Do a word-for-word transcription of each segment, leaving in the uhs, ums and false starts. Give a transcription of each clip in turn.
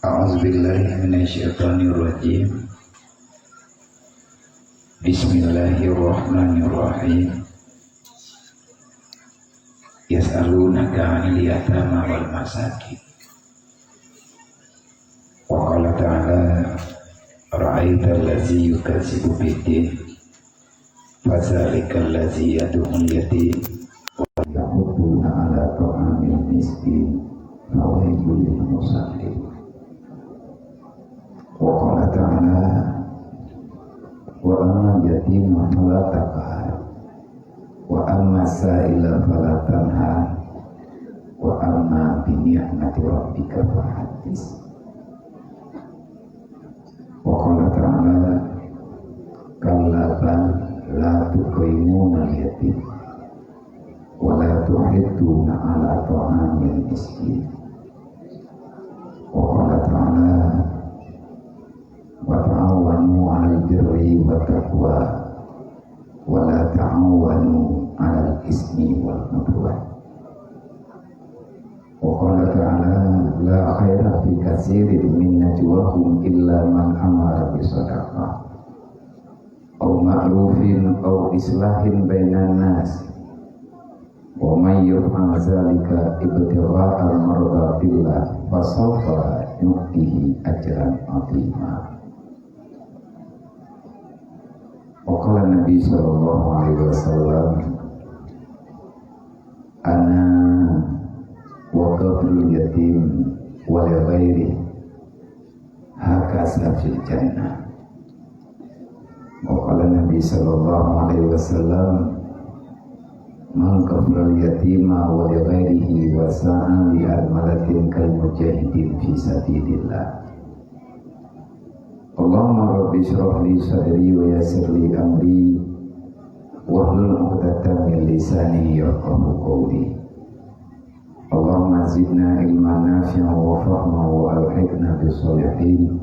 A'udzubillahi minasyaitonirrajim. Bismillahirrahmanirrahim. Yas'alunaka 'anil yatama wal masakin. Wa qala ta'ala, "Ra'aital ladzi yukazzibu biddin, fadzalikal ladzi yad'ul yatim, wa la yahudduna 'ala ta'amil miskin, fawailul lil musallin." Wa qala ta'ala, "Wa ammal yatima fala taqhar, wa ammas sa'ila fala tanhar, wa amma bi ni'mati rabbika fahaddits." Wa qala ta'ala, "Kalla bal la tukrimunal yatim, wa la tuhadduna 'ala ta'amil miskin." Wa qala ta'ala, "Wa ta'awanu 'alal birri wat taqwa, wa la ta'awanu 'alal ismi wal 'udwan." Wa qala ta'ala, "La khaira fi katsirin min najwahum illa man amara bi shadaqah, aw ma'rufin, aw islahin bainan nas. Wa may yaf'al dzalika ibtigha'a mardatillah, fasawfa nu'tihi ajran 'azima." Wa qala Nabi sallallahu alaihi wasallam, "Ana wa kafilul yatim wa li ghairi, hakadza fil jannah." Wa qala Nabi sallallahu alaihi wasallam, "Man kafalal yatima wa li ghairihi wa sa'a li armalatin kal mujahidin fi sabilillah." Allahumma rabbi shrah li sadri wa yassir li amri, wahlul 'uqdatam min lisani yafqahu qawli. Allahumma zidna ilman nafi'an wa fahman wa alhiqna bis shalihin.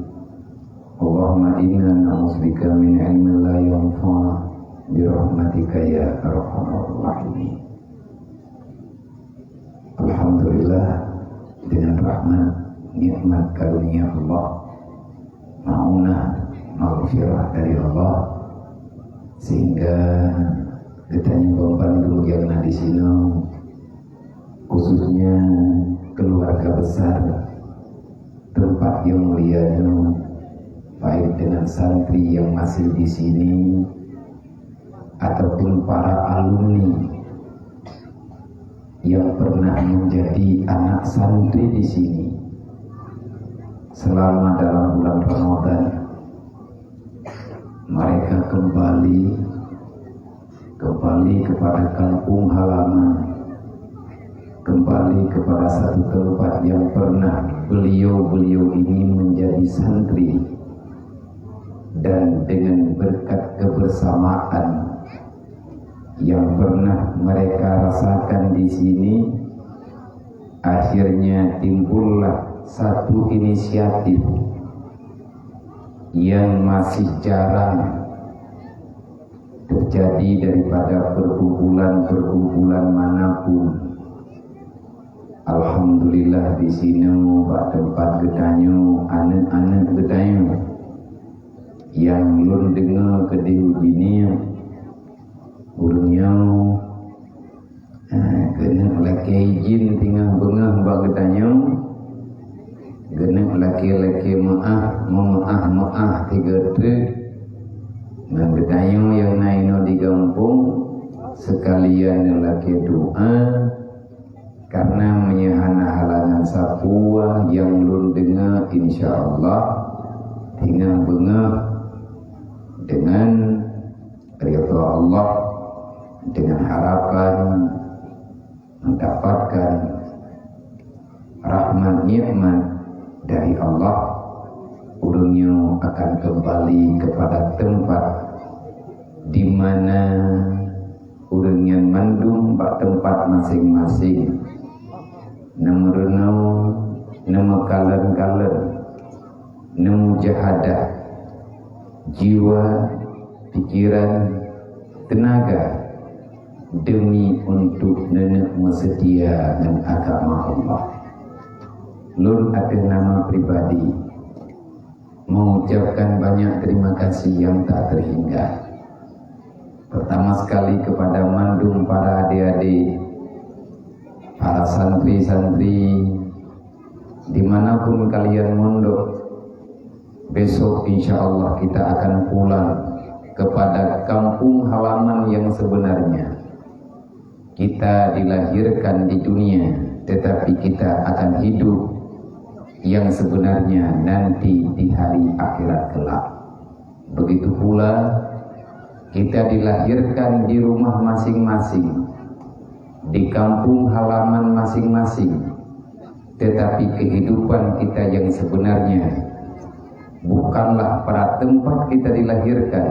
Allahumma inna na'udzubika min ilmin la yanfa' bi rahmatika ya arhamar rahimin. Alhamdulillah, dengan rahmat, nikmat karunia Allah, maunah, maghfirah dari Allah, sehingga geutanyoe bandum nyang na di sinoe, khususnya keluarga besar tempat yang mulia nyoe, baik dengan santri yang masih di sini ataupun para alumni yang pernah menjadi anak santri di sini selama dalam bulan Ramadan, mereka kembali, kembali kepada kampung halaman, kembali kepada satu tempat yang pernah beliau-beliau ini menjadi santri, dan dengan berkat kebersamaan yang pernah mereka rasakan di sini, akhirnya timbullah satu inisiatif yang masih jarang terjadi daripada perkumpulan-perkumpulan manapun. Alhamdulillah, di sinoe bak teumpat geutanyoe, aneuk-aneuk geutanyoe nyang lôn deungoe keudeh uji nyoe, ureueng nyoe, eh, geuneuk lakée idhin teungoh beungoh bak geutanyoe, geuneuk lakée-lakée meu'ah, meumeu'ah-meu'ah tiga treuk ngon geutanyoe nyang na inoe di gampông, seukalian neulakée doa. Karena meunyoe hana halangan sapeue nyang lôn deungoe, insya Allah, teungoh beungoh deungon ridha Allah, dengan harapan mendapatkan rahmat nikmat dari Allah, ureueng nyoe akan kembali kepada tempat di mana ureueng nyan mandum bak teumpat maséng-maséng, neumeurunoe, neumeukalon-kalon, neumujahadah jiwa, pikiran, teunaga demi untuk neuneuk meuseutia ngon agama Allah. Lôn ateueh nama pribadi mengucapkan banyak terima kasih yang tak terhingga. Pertama sekali kepada mandum para adik-adik, para santri-santri, dimanapun kalian mondok, besok insya Allah kita akan pulang kepada kampung halaman yang sebenarnya. Kita dilahirkan di dunia, tetapi kita akan hidup yang sebenarnya nanti di hari akhirat kelak. Begitu pula, kita dilahirkan di rumah masing-masing, di kampung halaman masing-masing, tetapi kehidupan kita yang sebenarnya bukanlah pada tempat kita dilahirkan,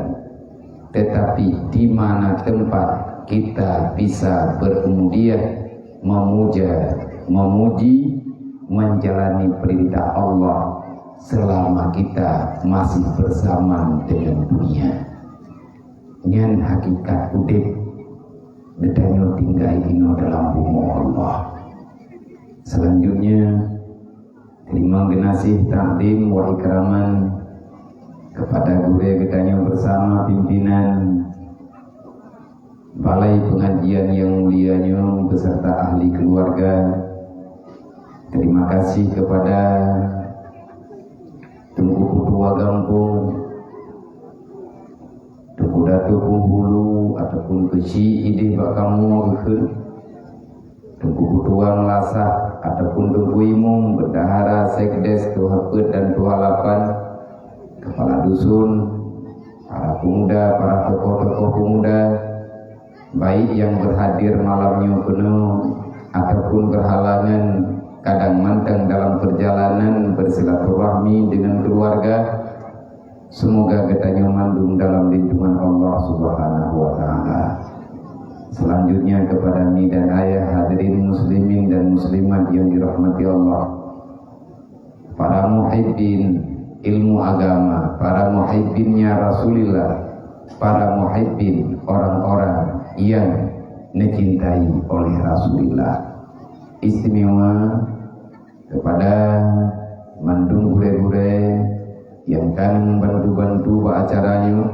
tetapi di mana tempat kita bisa berkemudiah memuja, memuji, menjalani perintah Allah selama kita masih bersama dengan dunia. Nyan hakikat udeb geutanyoe tinggai inoe dalam bumoe Allah. Selanjutnya, terima geunaséh takdim wa ikraman kepada gurée geutanyoe bersama pimpinan balai pengajian yang mulia nyoe beserta ahli keluarga. Terima kasih kepada Teungku Ketua Gampông, Teungku Datu Penghulu ataupun keuchik idéh bak kamoe geukheun, Teungku Ketua Meulasah ataupun Teungku Imum, Bendahara, Sekdes, Tuha Peuet dan Tuha Lapan, Kepala Dusun, para pemuda, para tokoh-tokoh pemuda, baik yang berhadir malam nyoe keunoe ataupun berhalangan, kadang mantong dalam perjalanan bersilaturahmi dengan keluarga, semoga geutanyoe mandum dalam lindungan Allah Subhanahu wa Ta'ala. Selanjutnya, kepada mi dan ayah, hadirin muslimin dan muslimat yang dirahmati Allah, para muhibbin ilmu agama, para muhibbinnya Rasulillah, para muhibbin orang-orang yang dicintai oleh Rasulillah. Istimewa kepada mandum gurée-gurée nyang ka neubantu-bantu bak acara nyoe,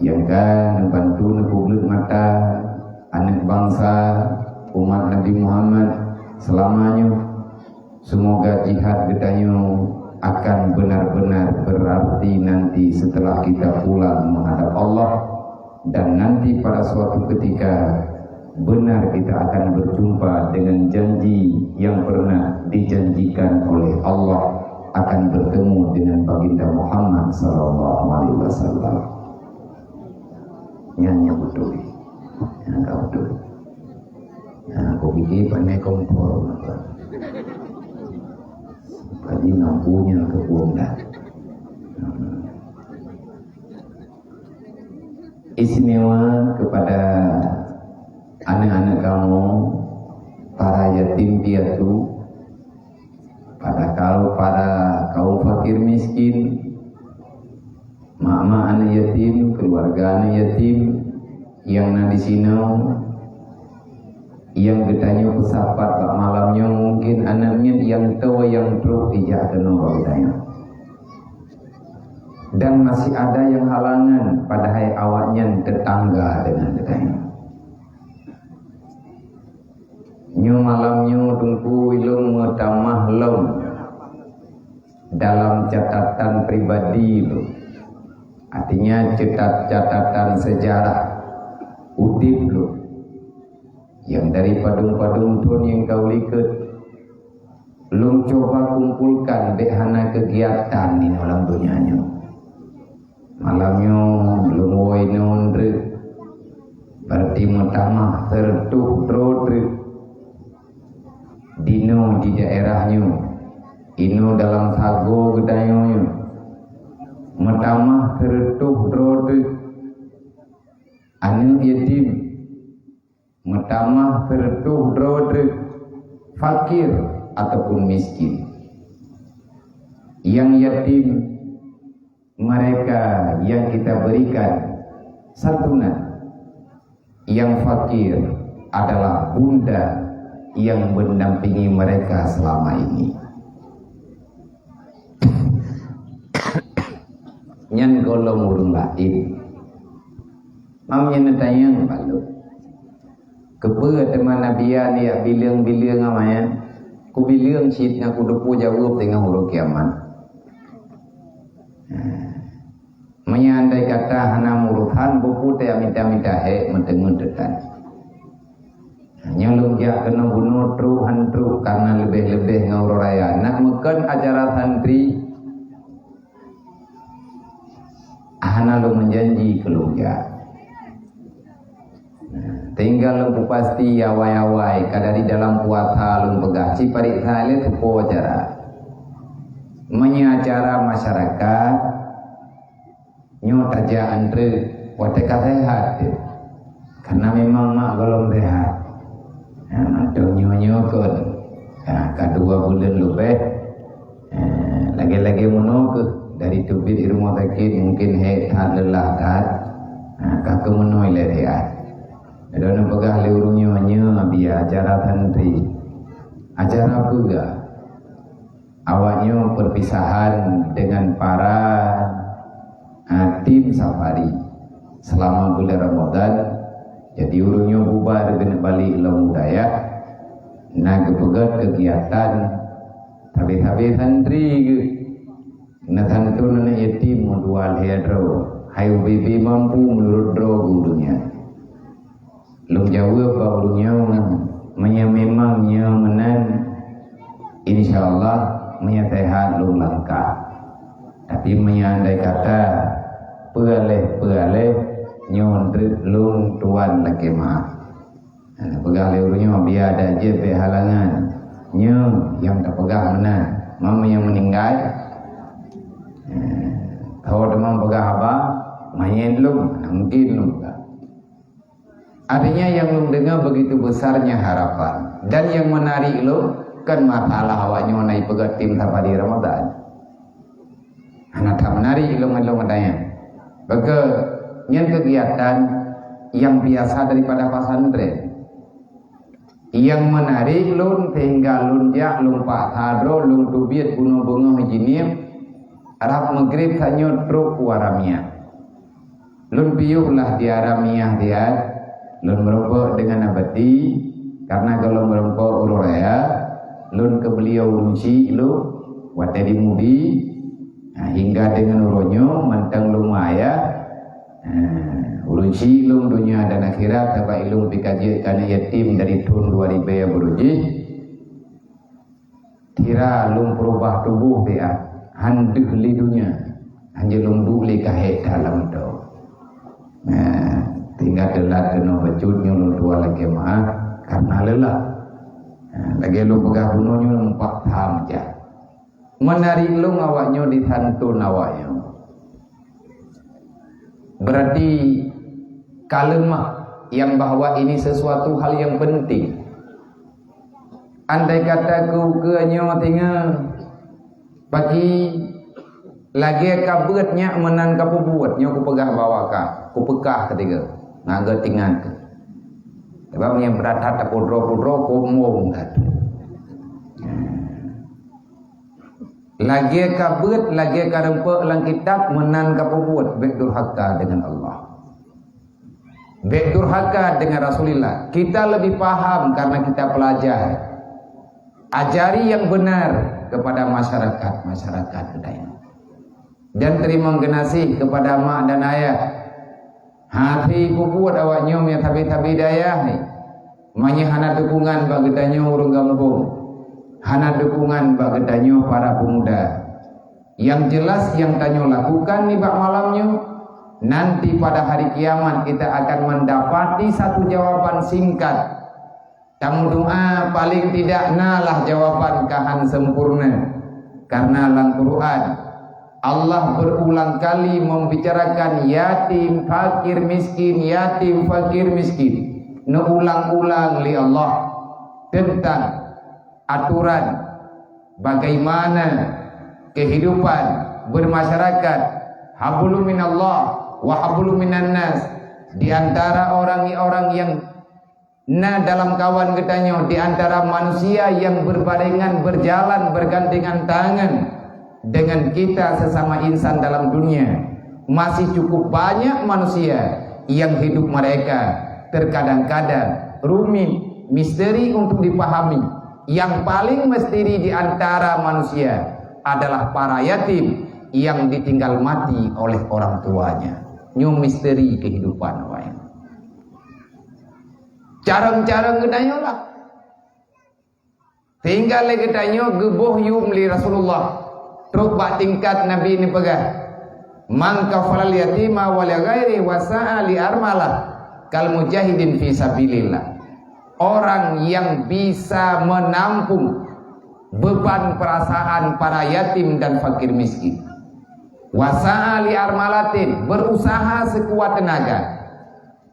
nyang ka neubantu neupeubleut mata aneuëk bansa umat Nabi Muhammad seulama nyoe. Semoga jihad geutanyoe akan benar-benar berarti nanti setelah kita pulang menghadap Allah, dan nanti pada suatu ketika benar kita akan berjumpa dengan janji yang pernah dijanjikan oleh Allah, akan bertemu dengan Baginda Muhammad sallallahu alaihi wasallam. Nyan nyang beutôi. Nyang ka beutôi. Nah, aku pikir pandai kompor. Tadi nampunya kebun dah. Istimewa kepada anak-anak kamu, para yatim piatu, pada kau, para kaum fakir miskin, mak-mak anak yatim, keluarga anak yatim yang na di sinoe, yang geutanyoe peusapat bak malam nyoe, mungkin aneuk miet nyang toe nyang trok ijak keunoe bak geutanyoe. Dan masih ada yang halangan, padahai awaknyan tetangga dengan geutanyoe. Nyoe malam nyoe Teungku, ilôn meutamah lom dalam catatan pribadi lôn. Artinya, catat-, catatan sejarah udeb lôn. Nyang dari padum-padum thon nyang ka u likot, lôn cuba kumpolkan bék hana keugiatan inoe lam donya nyoe. Malam nyoe lôn woe inoe treuk, berarti meutamah sireutôh droe treuk. Dinoe di daerah nyoe, inoe dalam sagoe geutanyoe nyoe, meutamah sireutôh droe treuk. Aneuk yatim, meutamah sireutôh droe treuk, fakir ataupun miskin. Nyang yatim, mereka yang kita berikan santunan. Yang fakir adalah bunda yang mendampingi mereka selama ini. Nyan gohlom ureuëng laén. Mam nyan neutanyong bak lôn, "Keupeue teuma Nabi Yan jak bileueng-bileueng awai nyan? Kubileueng cit ngon kuteupeue jaweueb teungoh uroe kiamat." Meunyoe andai kata hana meuurosan, bukon teuh mita-mita hék meuteumé teutan. Nyoe lôn jak keunoe bunoe trok han trok, karna leubeh-leubeh ngon uroe raya. Nak meukon acara santri, hana lôn meujanji keu lôn jak. Tinggai lôn peupasti awai-awai, ka dari dalam puasa lôn peugah, ci pareksa lé tupo acara. Meunyoe acara masyarakat, nyoe tajak antre watée ka sehat teuh. Karna memang mak gohlom sehat. Ha, mantong nyoe-nyoe kon. Ha, ka dua buleuen leubeh. Ha, lagée-lagée meunoe keuh dari teubiet di rumoh sakét mungken hék that, leulah that. Ha, ka keu meunoe ilée sehat. Lôn peugah lé ureuëng nyoe, nyoe biasa acara santri. Acara peugah. Awaknyoe perpisahan dengan para, ah, tim safari selama bulan Ramadan. Jadi ureuëng nyoe bubar keuneuk balik lom u dayah, na geupeugét keugiatan sabe-sabe santri geuh. Na santun aneuk yatim dua lhée droe, hai ubé-bé mampu meunurot droe geuh ureuëng nyan. Lôn jaweueb bak ureuëng nyoe, meunyoe memang nyoe meunan, insya Allah meunyoe sehat lôn langkah. Tapi meunyoe andai kata peualeh-peualeh nyoe treuk lôn tuan lakée meuáh. Ha, peugah lé ureuëng nyoe, biar ada jeuet bèk halangan. Nyoe nyang tapeugah meunan. Meunyoe meuninggai, ha, tho teuma peugah haba, manyét lôn, hana mungken lôn peugah. Artinya, yang lôn deungoe begitu besarnya harapan. Dan yang menarik lôn, kan masalah awak nyoe na ipeugét tim safari Ramadan. Hana that menarik lôn, lôn tanyong. Beuke, nyan kegiatan yang biasa daripada pesantren. Yang menarik lôn, sehingga lôn jak, lôn paksa droe, lôn teubiet bunoe beungoh jineuk, rab Maghrib tanyoe trok u Haramiyah. Lôn piôh lah di Haramiyah dia, lôn meurumpok deungon Abati, karena gohlom meurumpok uroe raya, lôn keu beuliau ureuëng chik lôn, watée di Mubi, ha, hingga deungon uroe nyoe mantong lôn meuayah, ha, ureuëng chik lôn donya dan akhirat, sabab ilôn pih ka jeuet keu aneuk yatim dari thon dua ribèe baroe jih. Sira lôn peurubah tuboh siat, han deuh lé donya, han jeuet lôn duek lé ka hék that lam donya. Nah, tinggai teulat keunoe bacut nyoe lôn tuan lakée meuáh karena leulah. Nah, lagée lôn peugah bunoe nyoe lôn paksa meujan. Meunari lôn awak nyoe disantun awak nyoe. Berarti kalimat yang bahwa ini sesuatu hal yang penting. Andai kata keu, keu nyoe singoh pagi lagée ka beuet nyak meunan ka peubuet, nyoe kupeugah bahwa ka, kupeugah keudroe, ngaga tingan. Sebab nyang beuratat tapudroe-pudroe, kumong that. Lagée ka beuet, lagée ka rumpok lam kitab, meunan ka peubuet, bék durhaka dengan Allah. Bék durhaka dengan Rasulullah. Kita lebih paham karena kita pelajari. Ajari yang benar kepada masyarakat, masyarakat budaya. Dan terima kasih kepada mak dan ayah. Hati peubuet awak nyoe nyang sabe-sabe dayah nyoe. Meunyoe hana dukungan bak geutanyoe ureuëng gampông, hana dukungan bak geutanyoe para pemuda. Yang jelas yang tanyoe lakukan nibak malam nyoe, nanti pada hari kiamat kita akan mendapati satu jawaban singkat. Tameudoa paling tidak nalah jawaban ka han sempurna. Karena lam Quran, Allah berulang kali membicarakan yatim, fakir, miskin, yatim, fakir, miskin. Neuulang-ulang lé Allah tentang aturan bagaimana kehidupan bermasyarakat, hablum minallah wa hablum minannas, di antara orang-orang yang na dalam kawan geutanyoe, di antara manusia yang berbarengan, berjalan bergandengan tangan dengan kita sesama insan dalam dunia. Masih cukup banyak manusia yang hidup mereka terkadang-kadang rumit, misteri untuk dipahami. Yang paling misteri di antara manusia adalah para yatim yang ditinggal mati oleh orang tuanya. Nyoe misteri kehidupan awak nyan. Carông-carông geutanyoe lah. Sehingga lé geutanyoe geuboh yum lé Rasulullah. Trok bak tingkat Nabi neupeugah, "Man kafalal yatima wa li ghairi wa sa'a li armalah kal mujahidin fi sabilillah." Orang yang bisa menampung beban perasaan para yatim dan fakir miskin. Wa sa'a li armalatin, berusaha sekuat tenaga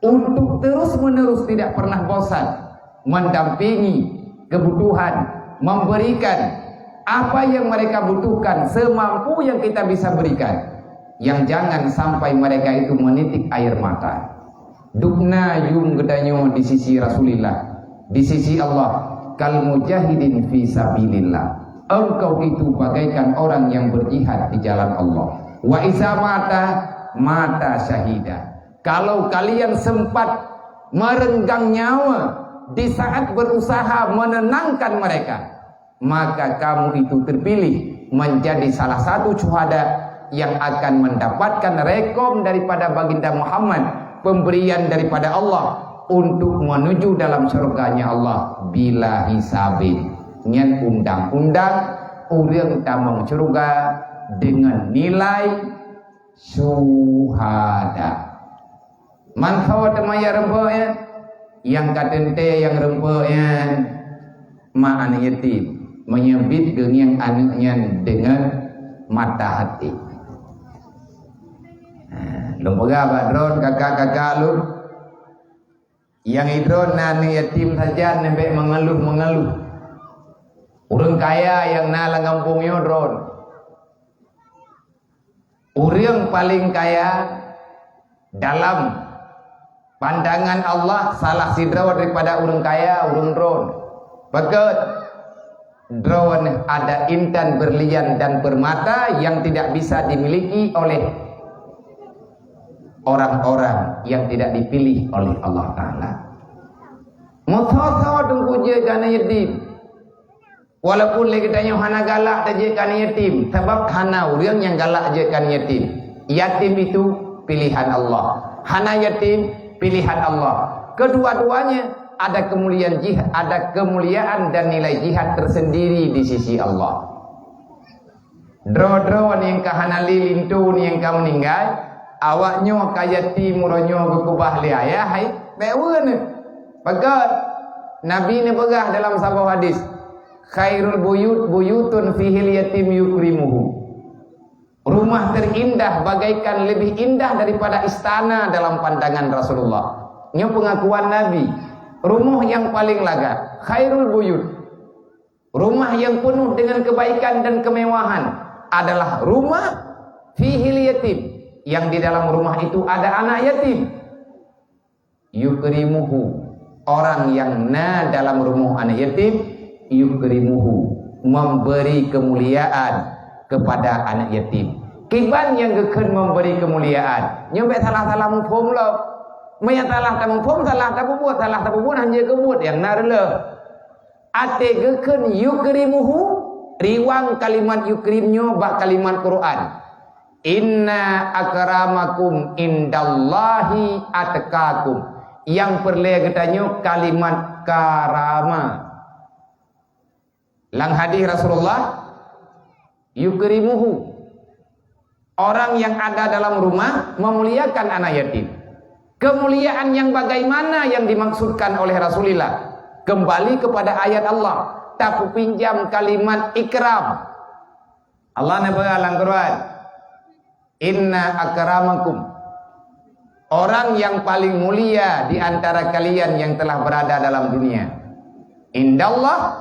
untuk terus-menerus tidak pernah bosan mendampingi kebutuhan, memberikan apa yang mereka butuhkan semampu yang kita bisa berikan. Yang jangan sampai mereka itu menitik air mata. Dukna yum geutanyoe di sisi Rasulillah, di sisi Allah, kal mujahidin fi sabilillah. Engkau itu bagaikan orang yang berjihad di jalan Allah. Wa iza mata, mata syahida. Kalau kalian sempat merenggang nyawa di saat berusaha menenangkan mereka, maka kamu itu terpilih menjadi salah satu syuhada yang akan mendapatkan rekom daripada Baginda Muhammad, pemberian daripada Allah untuk menuju dalam syurganya Allah bila hisabin. Nyan undang-undang ureuëng tamong syurga dengan nilai syuhada. Mantong teuma nyang reumpok nyan, nyang ka teuntée nyang reumpok nyan, ma aneuëk yatim, meunyoe biet geungieng aneuëk nyan deungon mata hati. Nah, lôn peugah bak droen kakak-kakak lôn, nyang idroen na aneuëk yatim sajan neubek mengeluh-mengeluh. Ureuëng kaya nyang na lam gampông nyoe droen. Ureuëng paleng kaya dalam pandangan Allah salah sidroe daripada ureuëng kaya, ureuëng droen. Pakon? Droen ada intan berlian dan permata yang tidak bisa dimiliki oleh orang-orang yang tidak dipilih oleh Allah Taala. Meusoe-soe teungku jeuet keu aneuëk yatim. Walaupun lé geutanyoe hana galak tajeuet keu aneuëk yatim, sabab hana ureuëng nyang galak jeuet keu aneuëk yatim. Yatim itu pilihan Allah. Hana yatim, pilihan Allah. Kedua-duanya ada kemuliaan jih-, ada kemuliaan dan nilai jihad tersendiri di sisi Allah. Droe-droe nyang ka hana lé linto nyang ka meuninggai, awaknyoe ka yatim uroe nyoe geukeubah lé ayah, hai, bék weueh neuh. Pakon? Nabi neupeugah dalam saboh hadis, "Khairul buyut buyutun fihil yatim yukrimuhu." Rumah terindah bagaikan lebih indah daripada istana dalam pandangan Rasulullah. Nyoe pengakuan Nabi. Rumoh nyang paleng lagak, khairul buyut. Rumah yang penuh dengan kebaikan dan kemewahan adalah rumah fihil yatim, yang di dalam rumah itu ada anak yatim. Yukrimuhu, orang yang na dalam rumoh anak yatim, yukrimuhu, memberi kemuliaan kepada anak yatim. Kiban nyang geukheun memberi kemuliaan, nyoe bék salah-salah muphom lom. Meunyo salah tamuphom, salah tapubuet, salah tapubuet, hana jeuet keu buet nyang na reuloh. Até geukheun yukrimuhu, riwang kalimat yukrim nyoe bak kalimat Quran. "Inna akramakum indallahi atqakum." Nyang peureulée geutanyoe kalimat karama. Lam hadis Rasulullah, yukrimuhu. Orang yang ada dalam rumah memuliakan anak yatim. Kemuliaan yang bagaimana yang dimaksudkan oleh Rasulullah? Kembali kepada ayat Allah. Tapinjam kalimat ikram. Allah neupeugah lam Quran, "Inna akramakum." Orang yang paling mulia di antara kalian yang telah berada dalam dunia. Indallah,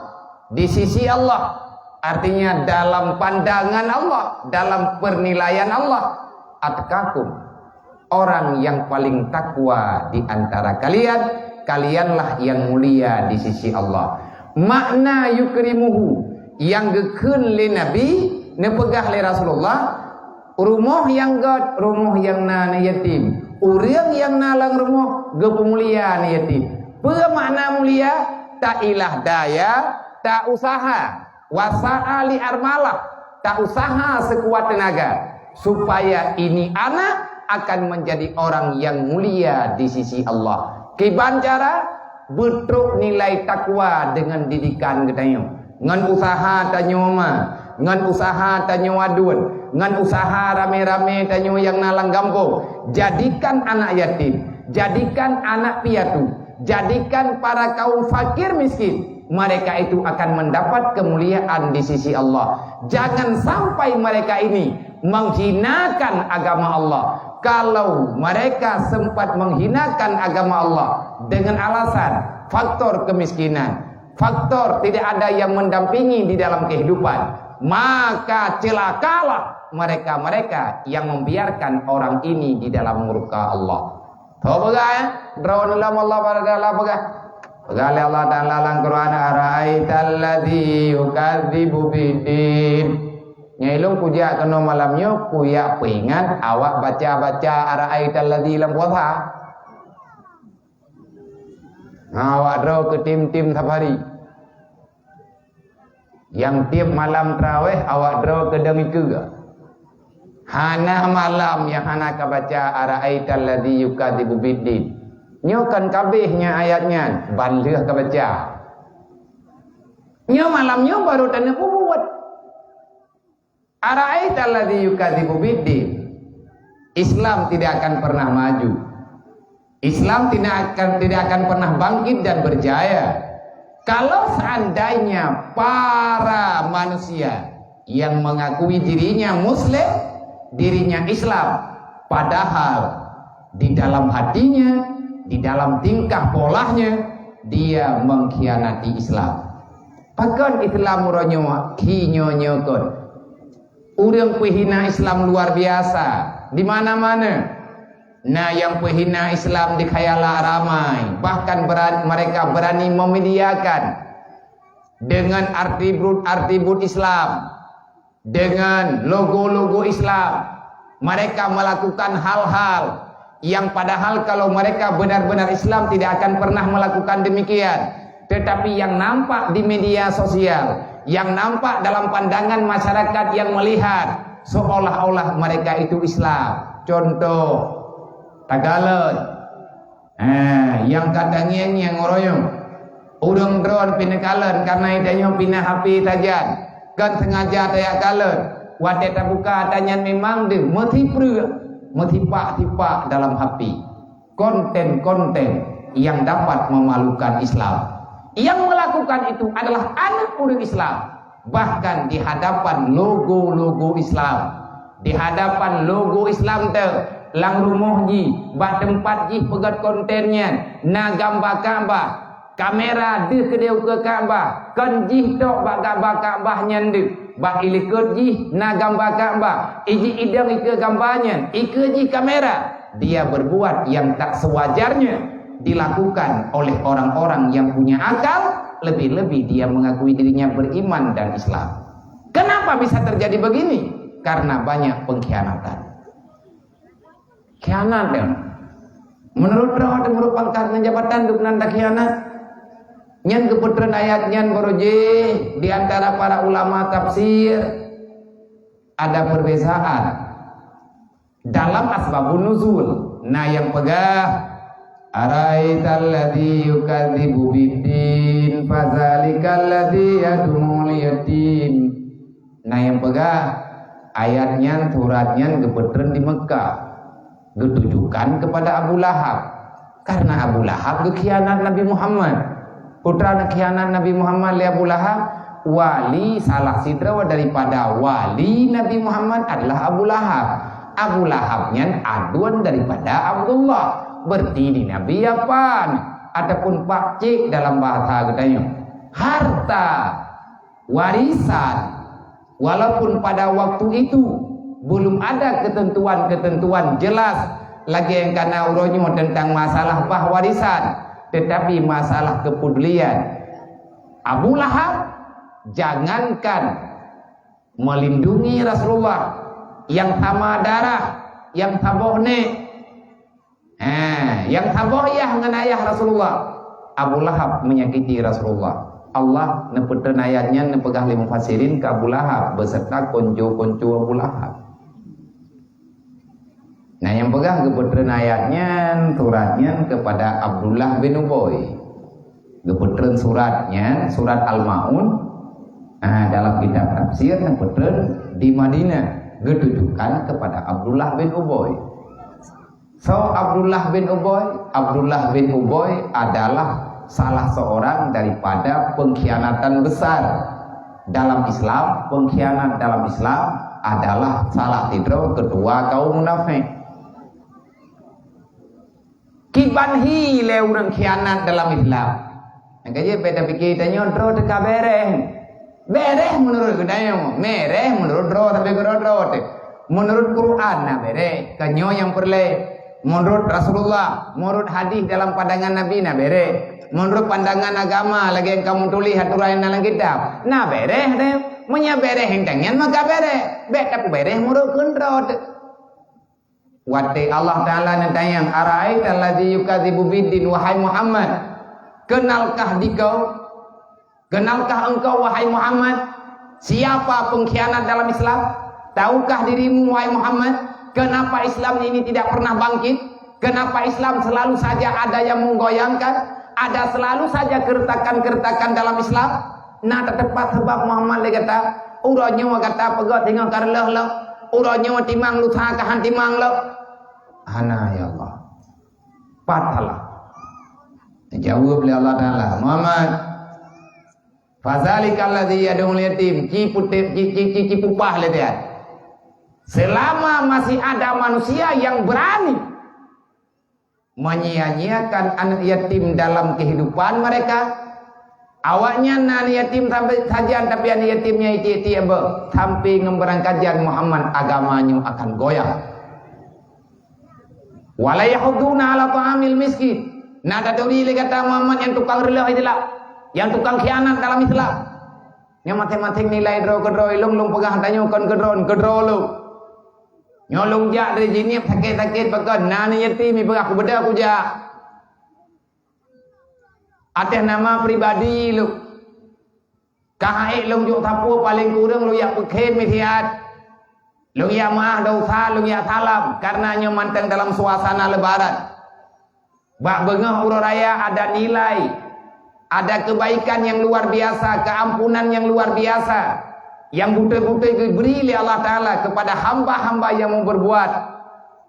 di sisi Allah. Artinya dalam pandangan Allah, dalam penilaian Allah. Atqakum. Orang yang paling takwa di antara kalian, kalianlah yang mulia di sisi Allah. Makna yukrimuhu yang geukheun lé Nabi, neupeugah lé Rasulullah, Rumoh nyang gét, rumoh nyang na aneuk yatim. Ureuëng nyang na lam rumoh geupeumulia aneuk yatim. Peue makna mulia? Tailah daya, tausaha. Wasa'a li armalah, tausaha sekuat tenaga, supaya ini anak akan menjadi orang yang mulia di sisi Allah. Kiban cara? Beutrok nilai takwa deungon didikan geutanyoe, ngon usaha tanyoe ma, ngon usaha tanyoe aduen, ngon usaha ramé-ramé tanyoe nyang na lam gampông. Jadikan anak yatim, jadikan anak piatu, jadikan para kaum fakir miskin, mereka itu akan mendapat kemuliaan di sisi Allah. Jangan sampai mereka ini menghinakan agama Allah. Kalau mereka sempat menghinakan agama Allah dengan alasan faktor kemiskinan, faktor tidak ada yang mendampingi di dalam kehidupan, maka celakalah mereka-mereka yang membiarkan orang ini di dalam murka Allah. Tho peugah, ya? Droeneuh lom Allah Taala peugah. Peugah lé Allah Taala lam Quran, "Ara'aital ladzi yukadzibu biddin." Nyang ilôn kujak keunoe malam nyoe, kujak peuingat awak baca-baca "Ara'aital ladzi" lam puasa. Nah, awak droe keu tim-tim safari. Nyang tiep malam tarawih awak droe keudong ikeue. Hana malam nyang hana kabaca "Ara'aital ladzi yukadzibu biddin." Nyoe kan kabeh nyan ayat nyan, ban lheueh kabaca. Nyoe malam nyoe baru taneuk peubuet. "Ara'aital ladzi yukadzibu biddin." Islam tidak akan pernah maju. Islam tidak akan, tidak akan pernah bangkit dan berjaya kalau seandainya para manusia yang mengakui dirinya muslim, dirinya Islam, padahal di dalam hatinya, di dalam tingkah polanya, dia mengkhianati Islam. Pakon Islam uroe nyoe khi nyoe nyoe kon? Ureuëng peuhina Islam luar biasa di mana-mana. Na nyang peuhina Islam di khayala ramai, bahkan beran-, mereka berani memediakan dengan atribut-atribut Islam, dengan logo-logo Islam. Mereka melakukan hal-hal yang padahal kalau mereka benar-benar Islam tidak akan pernah melakukan demikian. Tetapi yang nampak di media sosial, yang nampak dalam pandangan masyarakat yang melihat, seolah-olah mereka itu Islam. Contoh, takalon. Eh, nyang ka tangieng nyang uroe nyoe. Ureuëng droen pih neukalon, kareuna tanyoe pih na H P sajan. Kon sengaja tajak kalon. Watée tabuka ata nyan memang deuh meusipreuk, meusipak-sipak dalam H P. Konten-konten yang dapat memalukan Islam. Yang melakukan itu adalah aneuk ureuëng Islam. Bahkan di hadapan logo-logo Islam, di hadapan logo Islam teuh, lam rumoh jih, bak teumpat jih peugét konten nyan, na gamba Ka'bah. Kamera deuh keudéh ukeue Ka'bah, kon jih tok bak gamba Ka'bah nyan deuh. Bak ilikot jih na gamba Ka'bah, iji idong ikeue gamba nyan, ikeue jih kamera. Dia berbuat yang tak sewajarnya dilakukan oleh orang-orang yang punya akal, lebih-lebih dia mengakui dirinya beriman dan Islam. Kenapa bisa terjadi begini? Karena banyak pengkhianatan. Khianat, ya. Menurut droe, menurut pangkat dan jabatan, dum nan takhianat. Nyan geupeutreun ayat nyan baroe jih di antara para ulama tafsir ada perbezaan. Dalam asbabun nuzul, na nyang peugah, "Ara'aital ladzi yukadzibu biddin, fadzalikal ladzi yad'ul yatim." Na nyang peugah, ayat nyan, surat nyan geupeutreun di Meukah, geutujukan kepada Abu Lahab. Karena Abu Lahab geukhianat Nabi Muhammad. Peue teuma neukhianat Nabi Muhammad lé Abu Lahab? Wali, salah sidroe daripada wali Nabi Muhammad adalah Abu Lahab. Abu Lahab nyan aduen daripada Abdullah, berarti di Nabi Yapan, ataupun pakcik dalam bahasa geutanyoe. Harta, warisan, walaupun pada waktu itu belum ada ketentuan-ketentuan jelas lagée nyang kana uroe nyoe tentang masalah bah warisan, tetapi masalah kepedulian Abu Lahab, jangankan melindungi Rasulullah, Nyang sama darah, nyang saboh nék. Ha, nyang saboh yah ngon ayah Rasulullah. Abu Lahab menyakiti Rasulullah. Allah neupeutreun ayat nyan neupeugah lé mufassirin keu Abu Lahab beserta konco-konco Abu Lahab. Nah, nyang peugah geupeutreun ayat nyan, surat nyan kepada Abdullah bin Ubay. Geupeutreun surat nyan, surat Al-Maun, ah, dalam kitab tafsir neupeutreun di Madinah, geutujukan kepada Abdullah bin Ubay. So, Abdullah bin Ubay, Abdullah bin Ubay adalah salah seorang daripada pengkhianatan besar dalam Islam. Pengkhianat dalam Islam adalah salah sidroe ketua kaum munafik. Kiban hi lé ureuëng khianat dalam Islam. Nyang ka jeuet bèk tapike tanyoe droe teuka bèrèh. Bèrèh meunurot geutanyoe, bèrèh meunurot droe, tapi keudroe-droe teuh. Meunurot Quran na bèrèh, ka nyoe nyang peureulèe. Meunurot Rasulullah, meunurot hadis dalam pandangan Nabi na bèrèh. Meunurot pandangan agama lagèe nyang ka meutuléh aturan nyang na lam kitab, na bèrèh teuh. Meunyoe bèrèh nyang tanyoe maka bèrèh. Bèk tapeubèrèh meunurot keu droe teuh. Watèe Allah Taala neutanyong, "Ara'aital ladzi yukadzibu biddin," wahai Muhammad, kenalkah dikau, kenalkah engkau, wahai Muhammad, siapa pengkhianat dalam Islam? Tahukah dirimu, wahai Muhammad, kenapa Islam ini tidak pernah bangkit? Kenapa Islam selalu saja ada yang menggoyangkan? Ada selalu saja keretakan-keretakan dalam Islam? Na tateupat sabab Muhammad lé gata, uroe nyoe gata peugöt singoh ka reuloh lom, uroe nyoe timang lusa ka han timang lom. Hana, ya Allah. Patahlah. Jaweueb lé Allah Taala, Muhammad, "Fadzalikal ladzi yad'ul yatim," ci putéh, ci, ci, ci, ci pupah lé dia. Selama masih ada manusia yang berani menyia-nyiakan aneuk yatim dalam kehidupan mereka, awaknyan na aneuk yatim sampai sajan, tapi aneuk yatim nyan itiek-tiek beuh, sampai ngon beurangkajan Muhammad agama nyoe akan goyang. "Wala yahudduna ala ta'amil miskin." Na taturi lé gata Muhammad nyang tukang reuloh Islam, nyang tukang khianat dalam Islam. Nyoe maséng-maséng nilai droe keudroe, lôn, lôn peugah tanyoe kon keudroe, keudroe lôn. Nyoe lôn jak dari Jeunieb sakét-sakét pakon, na aneuk yatim ipeugah kubeudôh kujak. Ateueh nama pribadi lôn. Ka han ék lôn jok sapeue, paleng kureueng lôn jak peukhem meusiat. Lôn jak meu'ah desya, lôn jak salam, karena nyoe mantong dalam suasana Lebaran. Bak beungoh uroe raya ada nilai, ada kebaikan yang luar biasa, keampunan yang luar biasa yang beutôi-beutôi geubri lé Allah Taala kepada hamba-hamba yang mau berbuat,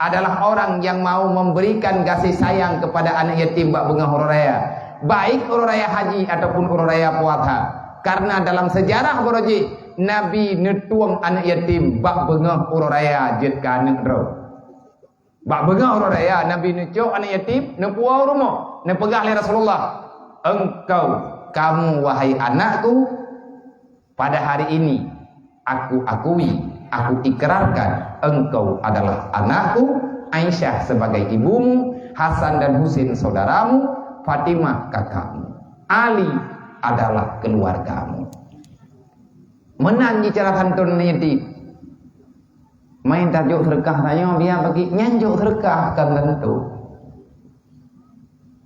adalah orang yang mau memberikan kasih sayang kepada aneuk yatim bak beungoh uroe raya, baik uroe raya haji ataupun uroe raya puasa. Karena dalam sejarah baroe jih, Nabi neutueng aneuk yatim bak beungoh uroe raya jeuet keu aneuk droe. Bak beungoh uroe raya, Nabi neucok aneuk yatim, neupuwoe u rumoh, neupeugah lé Rasulullah, "Engkau, kamu, wahai anakku, pada hari ini, aku akui, aku ikrarkan, engkau adalah anakku, Aisyah sebagai ibumu, Hasan dan Husin saudaramu, Fatimah kakakmu, Ali adalah keluargamu." Meunan jicara santôn aneuk yatim. Main tajok seudeukah tanyoe biar bagi nyan jok seudeukah kan tantu.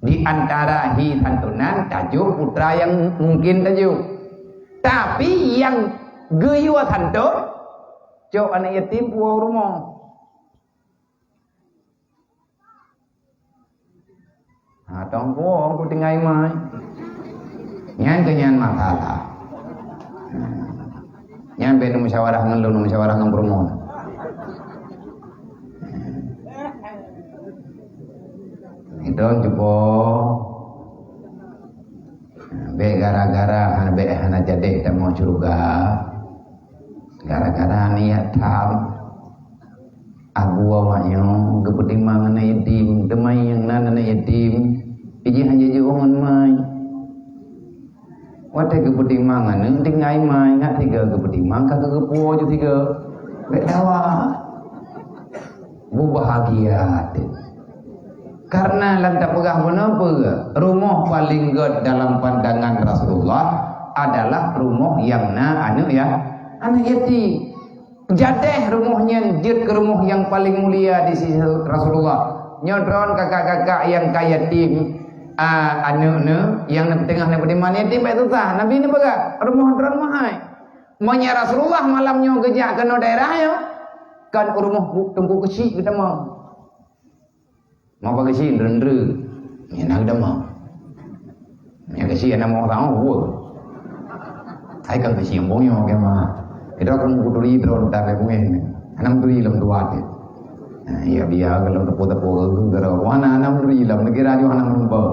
Di antara hi santunan tajok putra nyang mungkin tajok. Tapi nyang geuyue santôn, cok aneuk yatim puwoe u rumoh. Ha, tong puwoe ku tinggai mai. Nyan keu nyan masalah. Nyan bèk neumusyawarah ngon lôn, neumusyawarah ngon peurumoh. Itu cuba. Bèk gara-gara hana, bèk hana jadi tamong syeuruga. Gara-gara niat tham. Abu awaknyoe geupeutimang aneuk yatim, teuma nyang nan aneuk yatim, ijih han jijok ngon mai. Watèe geupeutimang aneuk tinggai mai, ngat tiga geupeutimang ka geupeupuwoe ju tiga. Bèk dawa. Beubahagia até. Karena lam tapeugah bunoe peue, rumoh paleng gèt dalam pandangan Rasulullah adalah rumoh nyang na aneuk ya, aneuk yatim. Jadeh rumoh nyan jeuet keu rumoh nyang paleng mulia di sisi Rasulullah. Nyoe droen kakak-kakak nyang ka yatim, a, aneuk neuh nyang na teungoh na peudiman yatim bèk susah. Nabi neupeugah, "Rumoh droen meuhai." Meunyoe Rasulullah malam nyoe geujak keunoe daerah nyoe, kan u rumoh Teungku Keuchik geutamong. Mau pakai si ndre-ndre. Ni nak dah mau. Ni kasi anak mau tahu. Hai kan kasi yang bonyo ke mah. Kita aku mau kuturi drone tak ada pun. Anak turi lem dua dia. Nah, iya biar kalau tepuk-tepuk ke gara. Wah, anak turi lem negara juga anak merumpok.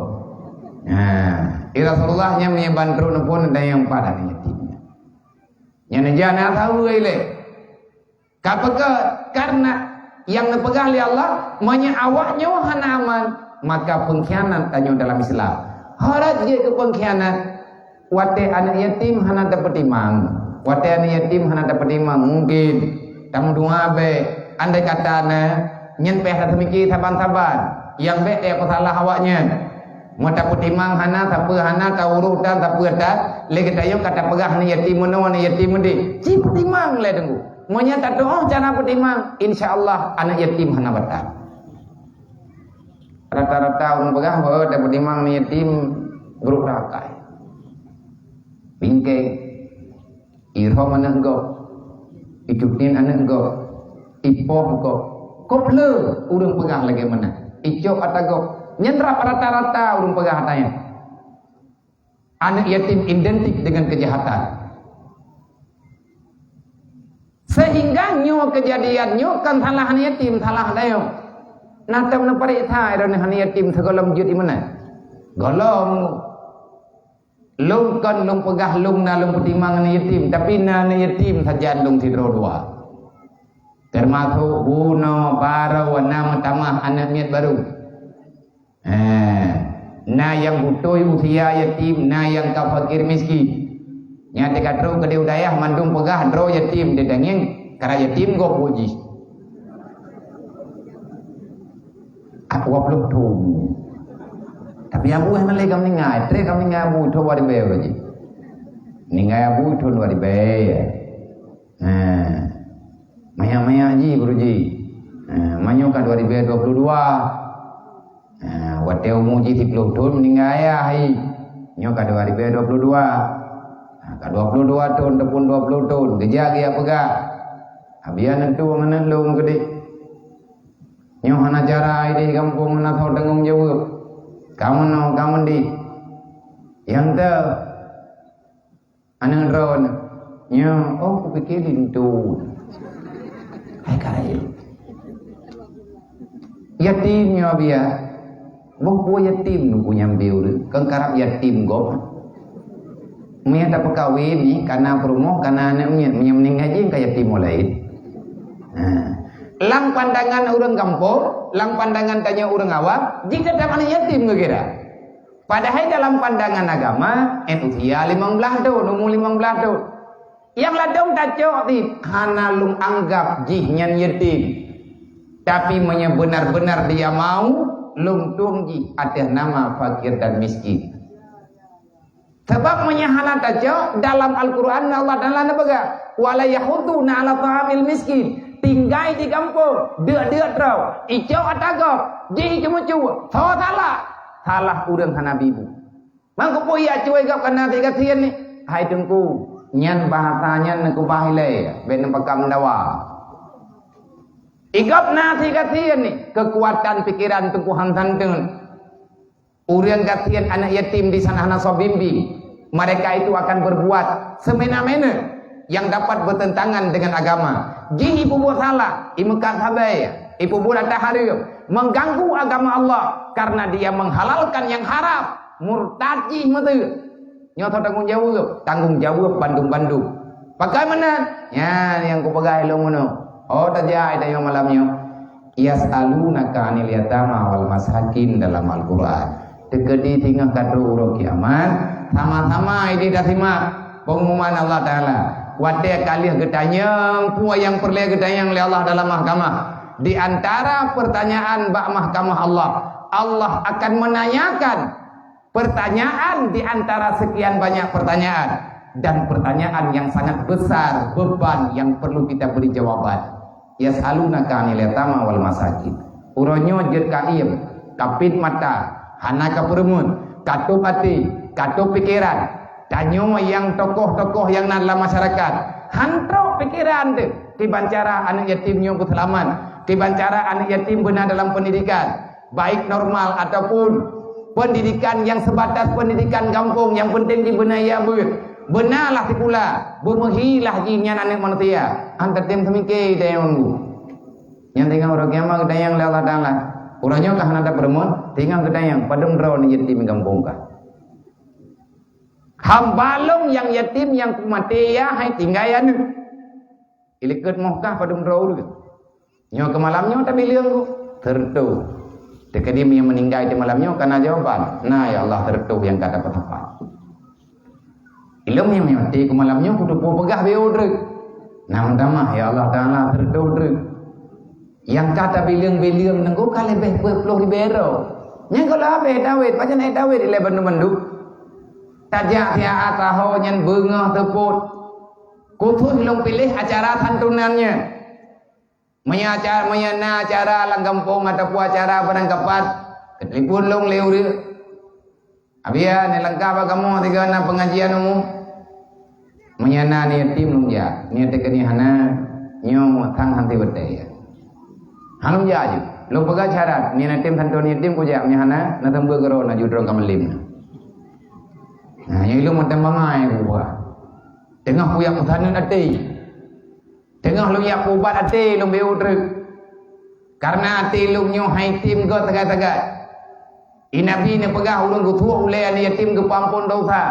Nah, eh, Rasulullah yang menyeban drone pun ada yang pada ni yatimnya. Yang neja nak tahu ile. Ka peugah, karena nyang neupeugah lé Allah, meunyoe awak nyoe hana aman, maka pengkhianat tanyoe dalam Islam. Haraj jeuet keu pengkhianat, watèe aneuk yatim hana tapeutimang. Watèe aneuk yatim hana tapeutimang, mungkin tameudoa bèk. Andai kata na, nyan payah taseumiki saban-saban. Nyang bèk tapeusalah awak nyan. Meutapeutimang hana, sapeue hana, taurôh tan, sapeue tan, lé geutanyoe ka tapeugah aneuk yatim meunoe, aneuk yatim meudéh. Ci peutimang lé Teungku. Meunyoe tatu'oh cara peutimang, insya Allah aneuk yatim hana batal. Rata-rata ureueng peugah bahwa tapeutimang aneuk yatim brôk rakai. Bingkeng. Irhom aneuk gob, icutin aneuk gob, ipoh gob. Gob le ureueng peugah lagèe meunan. Icok ata gob. Nyan rata-rata ureueng peugah ata nyan. Aneuk yatim identik dengan kejahatan. Sehingga nyoe kejadian nyoe kan salah aneuk yatim, salah tanyoe. Nah, tem neupareksa droeneuh aneuk yatim sigohlom jeuet ié meunan. Gohlom. Lôn kon lôn peugah lôn na lôn peutimang aneuk yatim, tapi na aneuk yatim sajan lôn sidroe dua. Teumasok bunoe barô na meutamah aneuk miet barô. Eh, na nyang beutôi usia yatim, na nyang ka fakir miskin. Nyan teuka trok keudéh u dayah mandum peugah droe yatim, teutangieng karab yatim gob buet jih. Dua ploh thon. Tapi abu hana lé ka meuninggai, trép ka meuninggai abu thon dua ribèe uroe jih. Meuninggai abu thon dua ribèe. Nah, manyak-manyak jih baru jih. Nah, meunyoe ka dua ribèe dua ploh dua. Nah, watèe umu jih siploh thon meuninggai ayah jih. Nyoe ka dua ribèe dua ploh dua. Nah, ka dua ploh dua thon ataupun dua ploh thon, geujak geupeugah. Abi aneuk tueng aneuk lôn keudéh. Nyoe hana cara idéh gampông, hana soe tanggông jaweueb. Ka meunoe, ka meudéh. Nyang teu aneuk droeneuh. Nyoe, oh, kupike linto. Hai ka laén. Yatim nyoe biya. Boh peue yatim nunggu nyang bieu, kan karab yatim gob. Meunyo tapeukawen ni, kana peurumoh, kana aneuk miet, meunyo meuninggai jih ka yatim laén. Ha. Lam pandangan ureueng gampông, lam pandangan tanyoe ureueng awam, jih teutap aneuk yatim geukira. Padahai dalam pandangan agama, 'et usia limong blaih thon, umu limong blaih thon. Nyang ladôm tacok cit hana lôn anggab jih nyan yatim. Tapi meunyo beunar-beunar dia mau, lôn tueng jih ateueh nama fakir dan miskin. Sabab meunyo hana tacok, dalam Al-Qur'an Allah Taala neupeugah, "Wa la yahudduna 'ala ta'amil miskin." Tinggai di gampông, deuk-deuk droe, icok ata gob, jih ceumeucue, soe salah? Salah ureueng hana bibu. Mangkeupeue jak cuwai gob kana tiga sien ni? Hai Teungku, nyan bahasa nyan neukeubah ilèe, bèk neupakam dawa. Igob na tiga sien ni, keukuatan pikeran Teungku han santeun. Ureueng gasien aneuk yatim di sana hana soe bimbing. Mereka itu akan berbuat semena-mena yang dapat bertentangan dengan agama. Jih ipeubuet salah, imeukat sabai, ipeubuet ata hareuem, mengganggu agama Allah karena dia menghalalkan yang haram. Murtad jih meuteuk. Nyoe soe tanggông jaweueb? Tanggông jaweueb bandum-bandum. Pakon meunan? Nyan nyang kupeugah lôn meunoe. Oh, tajak tanyoe malam nyoe. Yas'alunaka 'anil yatama wal masakin dalam Al-Qur'an. Teukeudi singoh ka trok uroe kiamat, sama-sama idéh tasimak pengumuman Allah Taala. Watèe ka lheueh geutanyong peue nyang peureulèe geutanyong lé Allah dalam mahkamah. Di antara pertanyaan bak mahkamah Allah, Allah akan menanyakan pertanyaan di antara sekian banyak pertanyaan. Dan pertanyaan yang sangat besar, beban yang perlu kita beri jawaban. Yas'alunaka 'anil yatama wal masakin. Uroe nyoe jeuet ka iem, ka pit mata, hana ka peureumeun, ka tôb até, ka tôb pikeran. Tanyoe nyang tokoh-tokoh nyang na lam masyarakat, han trok pikeran teuh kiban cara aneuk yatim nyoe beuseulamat, kiban cara aneuk yatim beuna dalam pendidikan, baik normal ataupun pendidikan yang sebatas pendidikan gampông, nyang penting jibeuna ya beuet. Beunalah sikula, beumeuhilah jih nyan aneuk manusia. Han tatem seumike dayang nunggu. Nyang tinggai uroe kiamat geudayang lé Allah Taala. Uroe nyoe ka hana tapeureumeun, tinggai geudayang padum droe aneuk yatim gampông ka. Hamba lôn nyang yatim nyang kumaté ya hai tinggai aneuk. Ilikot moh kah padum droe ureuëng. Nyoe keu malam nyoe tabileueng ku. Teureutoh. Teukeudi meunyoe meuninggai di malam nyoe kana jawaban. Na ya Allah teureutoh nyang ka dapat apa. Ilôn nyang meunyoe ti ku malam nyoe kutupo peugah beu treuk. Nah meutamah ya Allah Taala teureutoh treuk. Nyang ka tabileueng-bileueng nengko ka leubeh peuet ploh ribée droe. Nyang ka lheueh habéh Daud, pajan hai Daud ilée bandum-bandum. Tajak siat saho nyan beungoh teupot. Khusos lôn piléh acara santunan nyan. Meunyoe acara, meunyoe na acara lam gampông ataupun acara barangkapat, keutelepon lôn lé ureuëng. Abiya, neulangkah bak kamoe sigoe na pengajian umum. Meunyoe na aneuk yatim lôn jak, meunyoe teukeudi hana, nyoe sang han sibeuté ya. Han lôn jak jih. Lôn peugah syarat, meunyoe na yatim santunan yatim kujak, meunyoe hana, na seumeubeuet keudroe na ju droe ka meulém na. Nah, nyoe ilôn mantong bangai kubuka. Teungoh kuyak meusaneut até. Teungoh lôn yak ubat até lôn beu treuk. Kareuna até lôn nyoe hai tem gét sagai-sagai. I Nabi neupeugah ureuëng geusuok ulée aneuk yatim geupeuampon desya.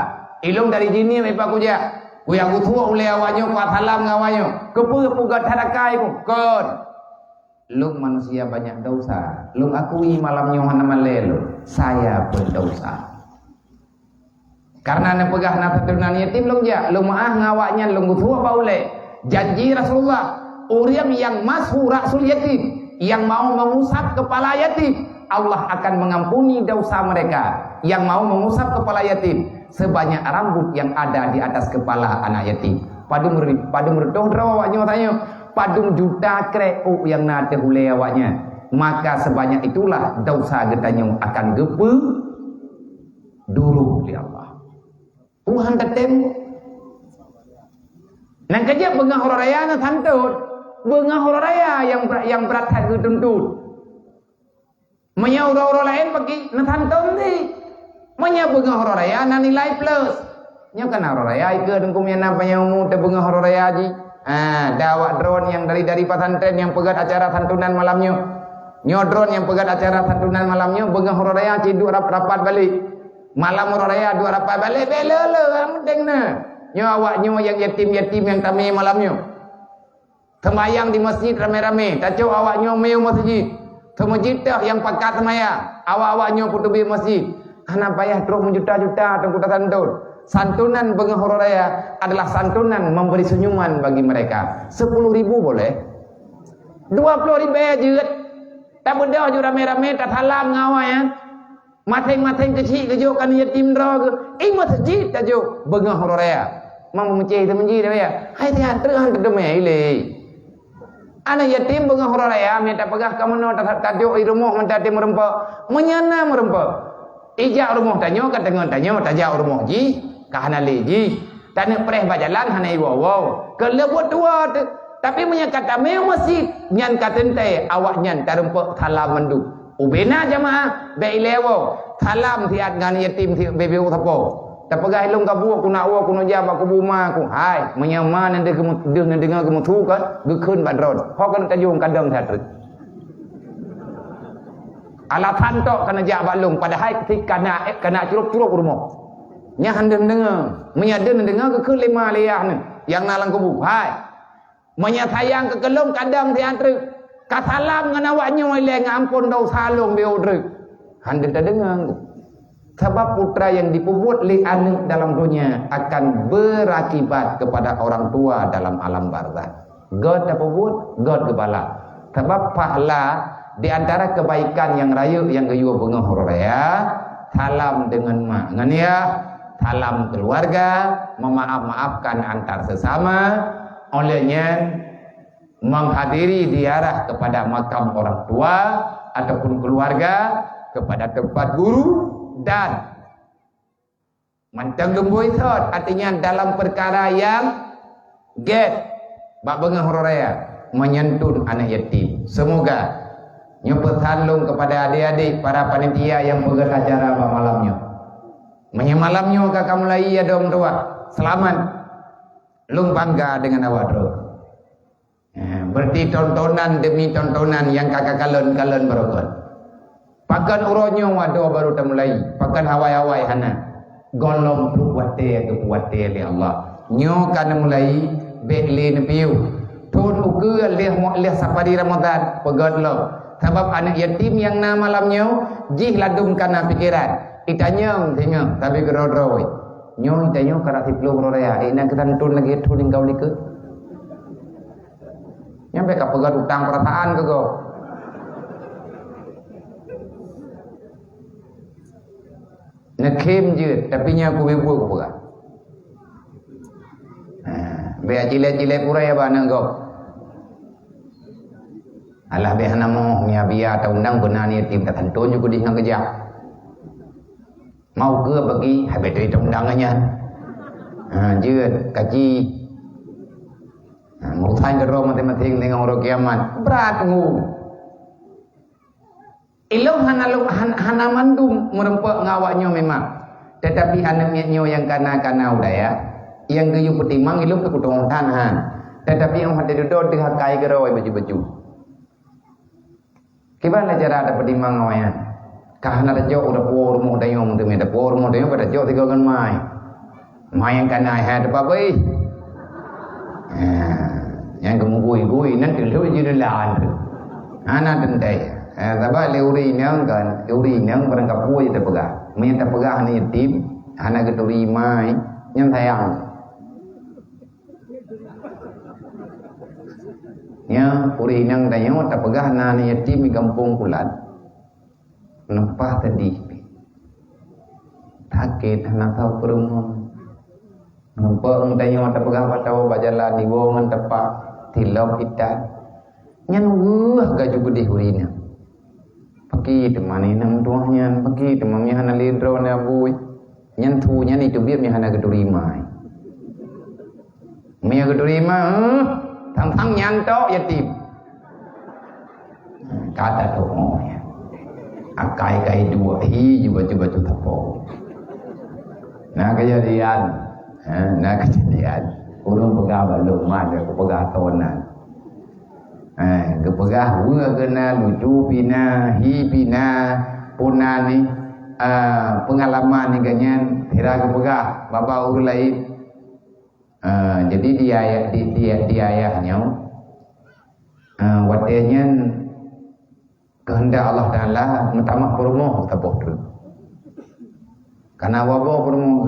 Ilôn dari jihnyan ipa kujak. Kuyak geusuok ulée awaknyoe kusalam ngon awaknyoe. Keupeue peugét that akai ku? Kon. Lôn manusia banyak desya. Lôn akui malam nyoe hana malée lôn. Saya berdosa. Kareuna neupeugah na seutunan yatim lôn jak, lôn meuáh ngon awaknyan lôn geusuok bak ulée. Janji Rasulullah, ureuëng yang mashu ra'sul yatim, yang mau mengusap kepala yatim, Allah akan mengampuni dosa mereka. Yang mau mengusap kepala yatim, sebanyak rambut yang ada di atas kepala anak yatim. Padum ri-, padum reutôh droe awaknyoe tanyoe, padum juta krek ôk nyang na ateueh ulée awaknyan. Maka sebanyak itulah dosa geutanyoe akan geupeu duroh lé Allah. Tuhan tetem. Nang kejap beungoh uroe raya na santôt. Beungoh uroe raya nyang bra-, nyang brat that geutuntut. Meunyoe uroe-uroe laén paki na santôt di. Meunyoe beungoh uroe raya na nilai plus. Nyoe kana uroe raya ikeu teungku meunyoe na panjang umu teubeungoh uroe raya jih. Ha, da awak droen nyang dari, dari pesantren nyang peugét acara santunan malam nyoe. Nyoe droen nyang peugét acara santunan malam nyoe beungoh uroe raya cit duek rap-, rapat balek. Malam uroe raya duek rapat balek, bék le-le, han meudeng na. Nyoe awak nyoe nyang yatim-yatim nyang tamé malam nyoe. Seumayang di masjid ramé-ramé, tacok awak nyoe meu masjid. Seumeujid teuh nyang pakat seumayang, awak-awak nyoe peuteubiet masjid. Hana payah trok meujuta-juta teungku tasantun. Santunan beungoh uroe raya adalah santunan memberi senyuman bagi mereka. Sepuluh ribu boleh. Dua ploh ribée jeuet. Tabeudôh ju ramé-ramé tasalam ngon awaknyan. Maséng-maséng keuchik geujok keu aneuk yatim droe geuh. I masjid tajok beungoh uroe raya. Mang meucéh teumeujih raya. Hai siat treuk han teuteumé ilée. Aneuk yatim beungoh uroe raya, mita peugah ka meunoe ta-, tajok i rumoh meuta tem meureumpok. Meunyoe na meureumpok. Ijak rumoh tanyoe ka teungoh tanyoe tajak rumoh jih, ka hana lé jih. Taneuk preh bak jalan hana iwoe-woe. Keu leubuet tuwoe teuh. Tapi meunyoe ka tamé u masjid, nyan ka teuntée awaknyan tareumpok salam mandum. Ubena jamaah, bék ilée woe. Salam siat ngon yatim si bebe sapo. Tapeugah ilong gabuek kunak woe kunoe jak bak kubu ma ku. Hai, meunyoe ma neudeungoe geumeusu kan, geukheun bak droen. Ho keuneuk tajong kadang that treuk. Alasan tok kana jak bak lôn, padahai si kana, kana curup-curup rumoh. Nyan han deungoe. Meunyoe deungoe geukheun lé ma lé yah nyan nyang na lam kubu. Hai. Meunyoe sayang keu keulôn kadang siat treuk, ka salam ngon awak nyoe ilée ngon ampon desya lôn beu treuk. Han deuh tadeungoe. Sabab putra yang diperbuat lé aneuk dalam dunia akan berakibat kepada orang tua dalam alam barzakh. Gét tapeubuet, gét geubala. Sabab pahala di antara kebaikan yang rayeuk yang geuyue beungoh uroe raya, salam deungon mak ngon yah, Salam keluarga, memaaf-maafkan antar sesama, oleh nyan menghadiri ziarah kepada makam orang tua ataupun keluarga, kepada tempat guru, dan mantong leumboi sot, artinya dalam perkara yang gét bak beungoh uroe raya, menyentuh anak yatim. Semoga nyoe pesan lôn kepada adik-adik para panitia yang peugét acara bak malam nyoe. Meunyoe malam nyoe ka ka mulai ya dong tuah, selamat. Lôn bangga dengan awak droe. Eh, berarti tontonan demi tontonan nyang ka ka kalon-kalon barokon. Pakon uroe nyoe wadoe baru tamulai, pakon awai-awai hana. Gohlom peuet watée geupeuwatée lé Allah. Nyoe ka neumulai, bék lé neupiôh. Thon ukeue lheueh mo-, lheueh safari Ramadan, peugét lom. Sabab aneuk yatim nyang na malam nyoe, jih ladum ka na pikeran. Itanyong singoh sabe keudroe-droe. Nyoe itanyong karab siploh uroe raya, eh, na keutanton lagée thon tinggai likot. Nyang bék ka peugét utang peurasaan keu gob. Neukhém jeuet, tapi nyan keubiet buet kupeugah. Ha, bék cilek-cilek purée bak aneuk gob. Alah bék hana moh, mia bia ta undang beuna ni tim ta kantôn ju keudeh ngon keujah. Mau keu bagi, hai bék ta undang nyan. Ha, jeuet, kaji. Ha, urusan keudroe maséng-maséng deungon uroe kiamat. Brat ngu. Ilôn hana lôn, han-, hana mandum meureumpok ngon awak nyoe memang. Tetapi aneuk miet nyoe nyang kana-kana u dayah, nyang geuyue peutimang ilôn teukutoh that han. Tetapi nyang hate dudoe teuh akai keudroe baju-baju. Kiban lé cara tapeutimang ngon awak nyan? Ka hana tajok u dapur rumoh tanyoe meuteumé, dapur rumoh tanyoe ka tajok sigoe ngon mai. Mai nyang kana hai teupabéh. Ha, nyang geumugui-gui nan teulheueh jeudeulahan tu. Hana teuntée. Ha, sabab lé ureueng inong kan, lé ureueng inong barangkapeue jih tapeugah. Meunyoe tapeugah aneuk yatim, hana geuturi mai, nyan sayang. Nyan ureueng inong tanyoe tapeugah na aneuk yatim di gampông Kulat. Leupah sedih. Sakét hana tho peurumoh. Nampak ureueng tanyoe tapeugah bak tawoe bak jalan, iwoe ngon tapak, tilom itat. Nyan weueh gaju geudeh ureueng inong. Pakri teuma inong tuha nyan, pakri teuma meuhana lé droeneuh abui. Nyan su nyan iteubiet meuhana geuturi mai. Meuhana geuturi mai, eh, sang-sang nyan tok yatim. Ka tatu'oh nyan. Akai-kai duek hi ju bacut-bacut sapo. Na keujadian, ha, na keujadian. Ureueng peugah bak lôn mat, geupeugah tonan. Ha, geupeugah weueh geuh na, lucu pih na, hi pih na, puna ni, ah, peungalaman ni geuh nyan, sira geupeugah bak-bak ureueng laén. Ah, jadi di ayah, di, di, di ayah nyoe, ah, watée nyan keuheundak Allah Taala meutamah peurumoh saboh treuk. Kana waboh peurumoh.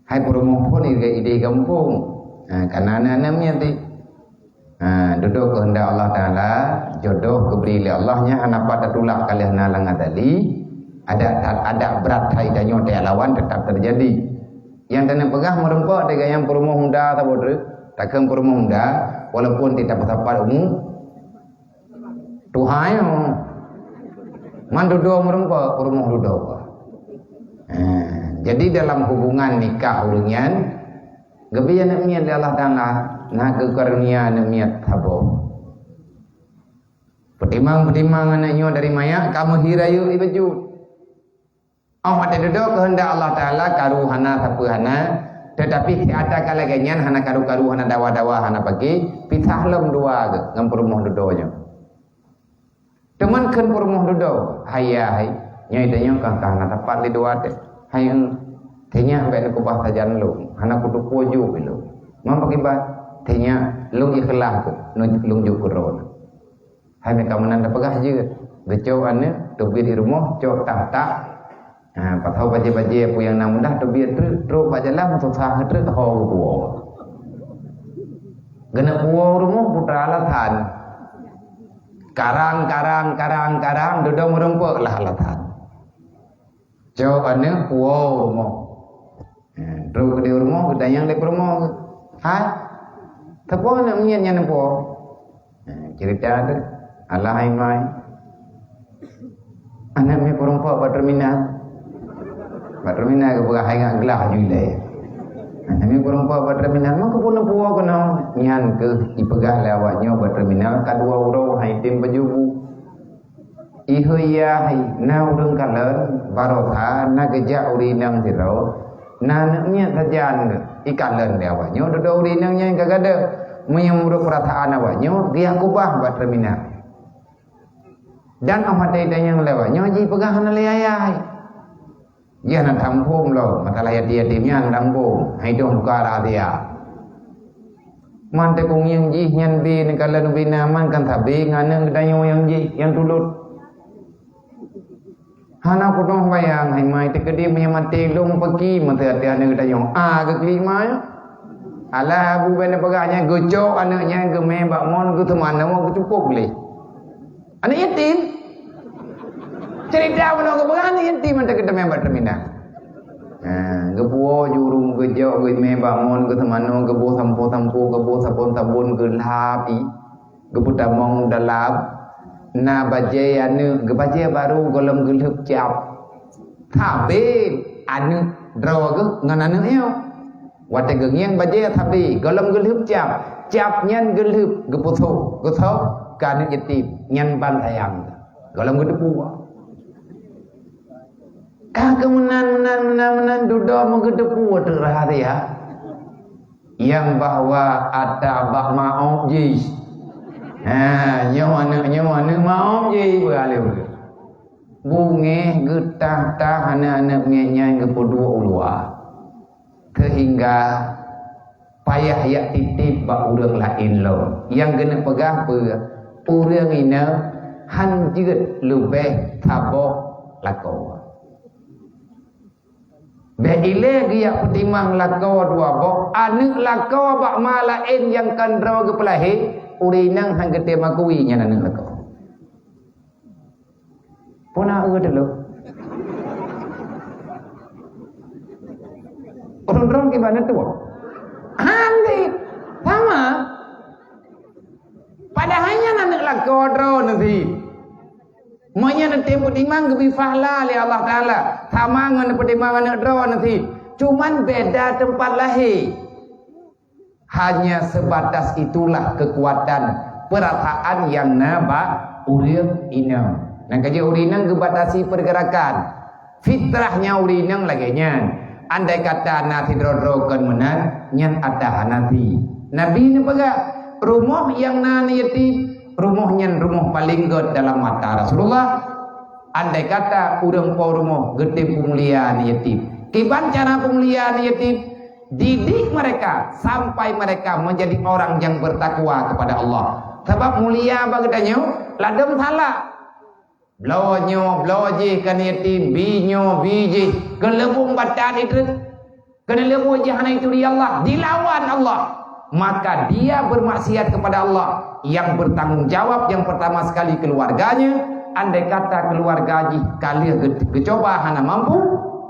Hai peurumoh phon idéh, idéh gampông. Ah, kana na, na miet teuh. Ha, dudoe keuheundak Allah Taala, jodoh geubri lé Allah nyan hana pat tatulak ka lheueh na lam azali, adak, adak brat hai tanyoe tajak lawan teutap teujadi. Nyang taneuk peugah meureumpok teuh gayang peurumoh muda saboh treuk, takheun peurumoh muda, walaupun teutab sapat umu tuha nyoe. Man dudoe meureumpok, peurumoh dudoe. Ha, jadi dalam hubungan nikah ureueng nyan, geubri aneuk miet lé Allah Taala, na geukarunia aneuk miet saboh. Peutimang-peutimang aneuk nyoe dari manyak ka meuhi rayeuk ibeujeuet. Oh, watée dudoe keuheundak Allah Taala, karu hana, sapeue hana, teutapi siat ka lagée nyan hana karu-karu, hana dawa-dawa, hana pake, pisah lom dua geuh ngon peurumoh dudoe nyoe. Teuma kheun peurumoh dudoe, "Hai ya, hai, nyoe tanyoe ka, ka hana sapat lé dua teuh. Hai, eung, tanyoe bék neukeubah sajan lôn, hana kuteupue jok lôn. Man pakriban, tanyoe lôn ikhlaih keu, lôn jok keu droeneuh." Hai, meuka meunan tapeugah jeuet. Geucok aneuk, teubiet di rumoh, cok tak-tak. Ha, pasoe bajée-bajée peue nyang na mudah, teubiet treuk, trok bak jalan, susah treuk, ho geupuwoe. Geuneuk puwoe rumoh, peue alasan. Karang, karang, karang, karang, dudoe meureumpok lah alasan. Cok aneuk puwoe rumoh. Eh, trok di rumoh, geutanyong di peurumoh. Hai, sapeue aneuk miet nyan po? Eh, cerita tu. Alah hai mai. Aneuk miet peurumpok bak terminal. Bak terminal geupeugah hai ngat glah ju ilée. Aneuk miet peurumpok bak terminal, "Maka pun po keunoe?" Nyan keuh ipeugah lé awak nyoe bak terminal ka dua uroe hai tem baju bu. Ihôi yah, na ureuëng kalon, barosa na geujak ureuëng inong sidroe, na aneuk miet sajan ikalon lé awak nyoe, dudoe ureuëng inong nyan ka gadôh. Meunyoe meunurot peurasaan awak nyoe, geujak keubah bak terminal. Dan óh watée itanyong lé awak nyoe, jipeugah hana lé ayah. Jih hana tampông lom, masalah yatim-yatim nyan tampông, hai dong buka rahsia. Man teukungieng jih nyan bi neukalon ubina man kan sabe ngon aneuk geutanyoe nyang jih, nyang tulot. Hana peunoh bayang hai mai teukeudi meunyo maté lôn peuki meuteumé aneuk geutanyoe. Ah, geuklik ma nyoe. Alah Abu Bena peugah nyan geucok aneuk nyan geumé bak mon geuteumanoe geucupok lé. Aneuk yatim. Cerita bunoe geupeugah aneuk yatim mantong geuteumé bak terminal. Ha, geupuwoe jurông geujok geumé bak mon geuteumanoe geuboh sampo-sampo geuboh sabon-sabon geulhap i. Geupeutamong dalam na bajée aneuk geubajée barô gohlom geulheup cap. Sabe aneuk droe geuh ngon aneuk nyoe. Watée geungieng bajée sabe gohlom geulheup cap. Cap nyan geulheup geupeusôk geusoe keu aneuk yatim nyan ban sayang gohlom geuteupeue. Ka keumeunan meunan meunan meunan dudoe meugeuteupeue teuk rahsia. Nyang bahwa ata bak maob jih. Ha, nyoe aneuk nyoe aneuk maob jih beualeuh. Bungéh geutah-tah aneuk-aneuk nyan geupeuduek u luwa. Sehingga payah jak titip bak ureuëng laén lom. Nyang keuneuk peugah peue? Ureuëng inong han jeuet leubeh saboh lakoe. Bék ilée geujak peutimang lakoe dua boh, aneuk lakoe bak ma laén nyang kan droe geupeulahé, ureuëng inong han geutem akui nyan aneuk lakoe. Puna eu teulok. Ureuëng droe kiban neutuek. Handi. Sama. Padahai nyan aneuk lakoe droeneuh cit. Meunyoe neutem peutimang geubri pahla lé Allah Taala, sama ngon neupeutimang aneuk droeneuh cit. Cuman beda teumpat lahé. Hanya sebatas itulah kekuatan perasaan nyang na bak ureuëng inong. Nyang ka jeuet ureuëng inong geubatasi pergerakan. Fitrah nyan ureuëng inong lagée nyan. Andai kata na sidroe-droe kon meunan, nyan ata hana sie. Nabi neupeugah, rumoh nyang na aneuk yatim, rumoh nyan rumoh paleng gét dalam mata Rasulullah. Andai kata ureuëng po rumoh geutem peumulia aneuk yatim. Kiban cara peumulia aneuk yatim? Didik mereka sampai mereka menjadi orang yang bertakwa kepada Allah. Sabab mulia bak geutanyoe ladom salah. Bloe nyoe, bloe jih kan yatim, bi nyoe, bi jih, keuleubong batat itu. Keuneuleubu jih hana ituri Allah, dilawan Allah. Maka dia bermaksiat kepada Allah yang bertanggung jawab yang pertama sekali keluarganya. Andai kata keluarga jih ka lheueh geu-, geucoba hana mampu,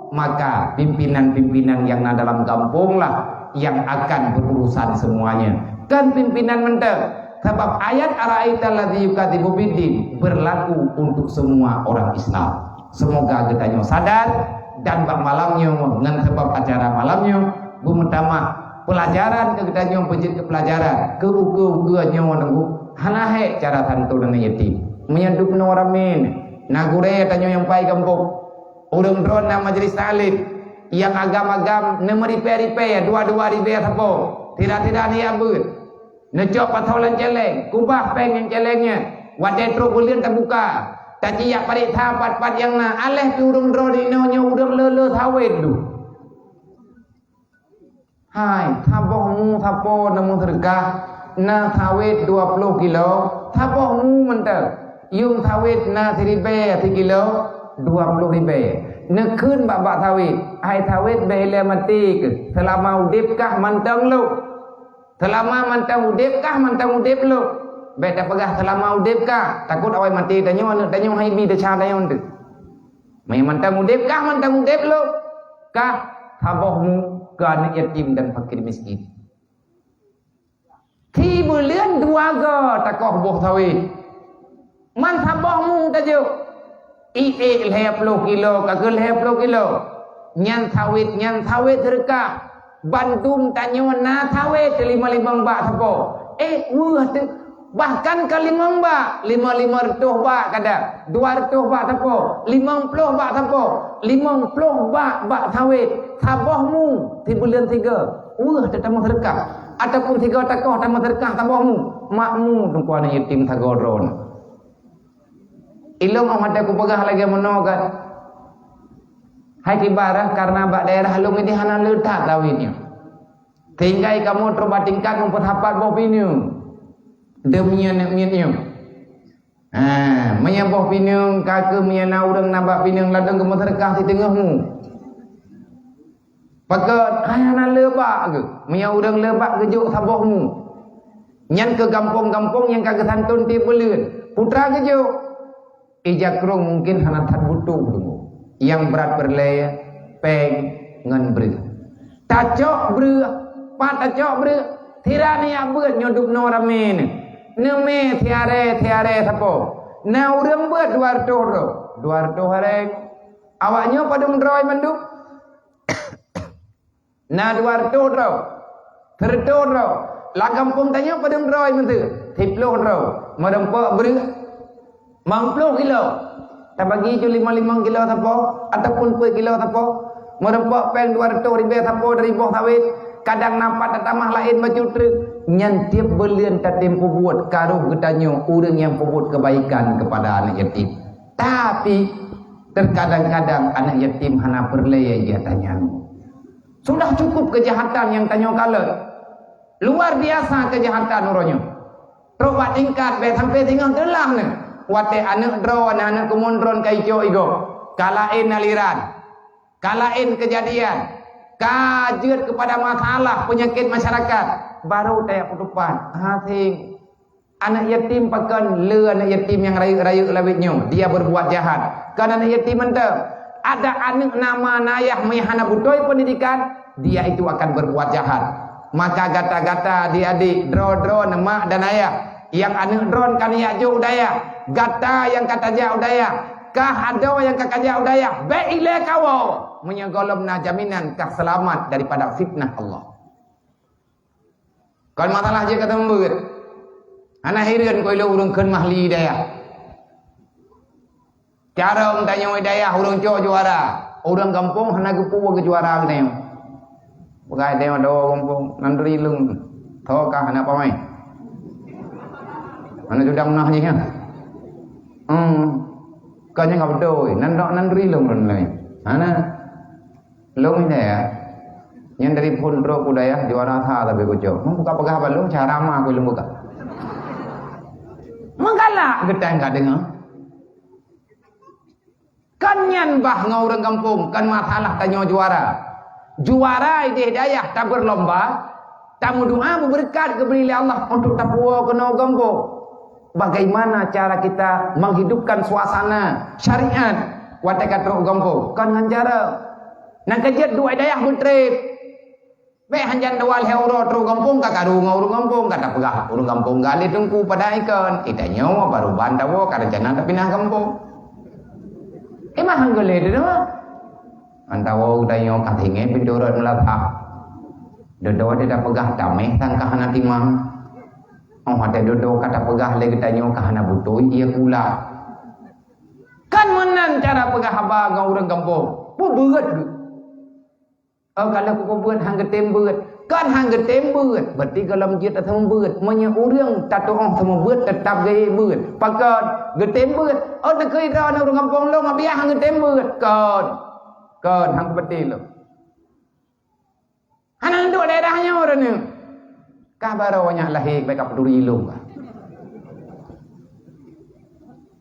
maka pimpinan-pimpinan yang na dalam gampông lah yang akan berurusan semuanya. Kan pimpinan mantong, sabab ayat araaital ladzi yukadzibu biddin berlaku untuk semua orang Islam. Semoga geutanyoe sadar dan bak malam nyoe ngon sabab acara malam nyoe beumeutamah pelajaran keu geutanyoe beujeuet keu pelajaran keu ukeue-ukeue nyoe nunggu hana hék cara santun aneuk yatim. Meunyoe dubnoe ramé na gurée tanyoe nyang pai gampông, ureuëng droe na majelis taklim nyang agam-agam neumeuripée-ripée dua-dua ribée sapo, tidak-tidak niat beuet. Neucok pasoe lam céléng, kubah péng nyang céléng nyan. Watée trok buleuen tabuka, taciyak pareksa pat-pat nyang na, aléh pi ureuëng droe di inoe nyoe ureuëng le-le sawét duek. Hai, saboh mu sapo neumeuseudekah, na sawét dua ploh kilo, saboh mu mantong. Yuem sawét na siribée sikilo, dua ploh ribée. Neukheun bak-bak sawét, hai sawét bék ilée maté keuh, seulama udeb kah mantong lôn. Seulama mantong udeb kah mantong udeb lôn. Bék tapeugah seulama udeb kah, takot awai maté tanyoe aneuk tanyoe hai bi desya tanyoe teuh. Meunyoe mantong udeb kah mantong udeb lôn, kah saboh mu keu aneuk yatim dan fakir miskin. Sibuleuen dua goe takoh boh sawét. Man saboh mu tajok. Iék lhèe ploh kilo, ka keuh lhèe ploh kilo. Nyan sawét, nyan sawét seudeukah. Bandum tanyoe na sawét limong-limong bak sapo. Eh, weueh teuh. Bahkan ka limong bak, lima, lima reutôh bak kadang, dua reutôh bak sapo, limong ploh bak sapo, limong ploh bak, bak sawét. Saboh mu, sibuleuen sigoe. Weueh teuh tamong seudeukah. Ataupun sigoe takoh tamong seudeukah saboh mu. Mak mu teungku aneuk yatim sagoe droeneuh. Ilôn 'oh watèe kupeugah lagèe meunoe kan. Hai kiban, karena bak daerah lôn idéh hana le that sawét nyoe. Sehingga kamoe trôk bak tingkat meupeusapat boh pineung. Deuh meunyoe aneuk miet nyoe. Ha, meunyoe boh pineung, ka keuh meunyoe na ureueng na bak pineung ladôm geumeuseudeukah siteungoh mu. Pakon, hai hana le bak geuh. Meunyoe ureueng le bak geujok saboh mu. Nyan keu gampông-gampông nyang ka geusanton tiep buleuen. Putra geujok. Ija krông mungken hana that butoh deungoe. Nyang brat peureulèe péng ngon breueh. Tacok breueh, pat tacok breueh. Sira neujak beuet nyoe dubnoe ramé nyoe. Neumè siaré-siaré sapo. Na ureueng beuet dua reutôh droe. Dua reutôh areng. Awak nyoe padum droe mandum? Na dua reutôh droe, seureutôh droe. Lam gampông tanyoe padum droe meuteue? Siploh droe. Meurumpok breueh limong ploh kilo. Tabagi ju limong-limong kilo sapo, ataupun peuet kilo sapo. Meurumpok péng dua reutôh ribèe sapo dari boh sawét. Kadang na pat tatamah laén bacut treuk. Nyan tiep buleuen tatem peubuet karoh geutanyoe ureueng nyang peubuet keubaikan keupada aneuk yatim. Tapi, teukadang-kadang aneuk yatim hana peureulèe jih tanyan. Sudah cukup keujahatan nyang tanyoe kalon. Luar biasa keujahatan uroe nyoe. Trôk bak tingkat bèk sampoe singoh teulah neuh. Watèe aneuk droe, aneuk keumuen droen ka icok igoe. Ka laén aliran. Ka laén keujadian. Ka jeuet keupada masalah peunyakét masyarakat. Baru tajak peutupat. Hasé. Aneuk yatim pakon le aneuk yatim nyang rayeuk-rayeuk lawét nyoe, dia berbuat jahat. Kon aneuk yatim mantong. Ada aneuk na ma na yah meuhana beutôi pendidikan, dia itu akan berbuat jahat. Maka gata-gata adik-adik, droe-droe mak dan ayah, nyang aneuk droen ka neujak jok u dayah, gata nyang ka tajak u dayah, kah adoe nyang ka kajak u dayah, bèk ilèe kawoe, meunyoe gohlom na jaminan kah seulamat daripada fitnah Allah. Kon masalah jeuet ka teumeubeut. Hana hireuen keu ilôn ureueng kheun mahli dayah. Carông tanyoe dayah ureueng cok juara. Ureueng gampông hana geupeu geujuara geutanyoe. Peugah tanyoe dawa gampông, nan turi lôn. Tho ka hana pamai. Hana tudang nah jih nyan. Hmm. Ka nyang ka beutôi, nan dok nan turi lôn lôn laén. Hana. Lôn ingat ya, nyan dari phon trok u dayah juara sa sabe kucok. Mun buka peugah bak lôn, cara ma aku lôn buka. Meugalak geutanyoe ka deungoe. Kan nyan bah ngon ureueng gampông, kan masalah tanyoe juara. Juara idéh dayah tabeurlomba, tameudoa beubeureukat geubri lé Allah untuk tapuwoe keunoe gampông. Bagaimana cara kita menghidupkan suasana syariat watèe ka trok gampông? Kon ngon cara Nyang keujeuet duek dayah beutrép. Bèk hanjan dua lhèe uroe trok gampông ka karu ngon ureueng gampông, ka tapeugah ureueng gampông galeh teungku padahai kon. Geutanyoe baru ban tawoe ka reuncana tapinah gampông. Éh, mah han geuleh deungoe. An tawoe geutanyoe ka tinggai pintoe rot meulasah. Dudoe tapeugah tameh sang ka hana timang. Óh watèe dudoe ka tapeugah lé geutanyoe ka hana beutôi ié kula. Kan meunan cara peugah haba ngon ureueng gampông. Peubeuet geuh. Oh, kalau peubeuet han geutem beuet. Kan han geutem beuet, berarti gohlom jeuet asai beuet. Meunyoe ureueng tatu'oh sama beuet, teutap geuh beuet. Pakon geutem beuet? Oh, teukeue droeneuh ureueng gampông lôn, biah han geutem beuet. Kon. Kon, han geutem lôn. Hana duek daerah nyoe ureueng nyoe. Kah baroe nyak lahé bèk ka peuduri lôn kah.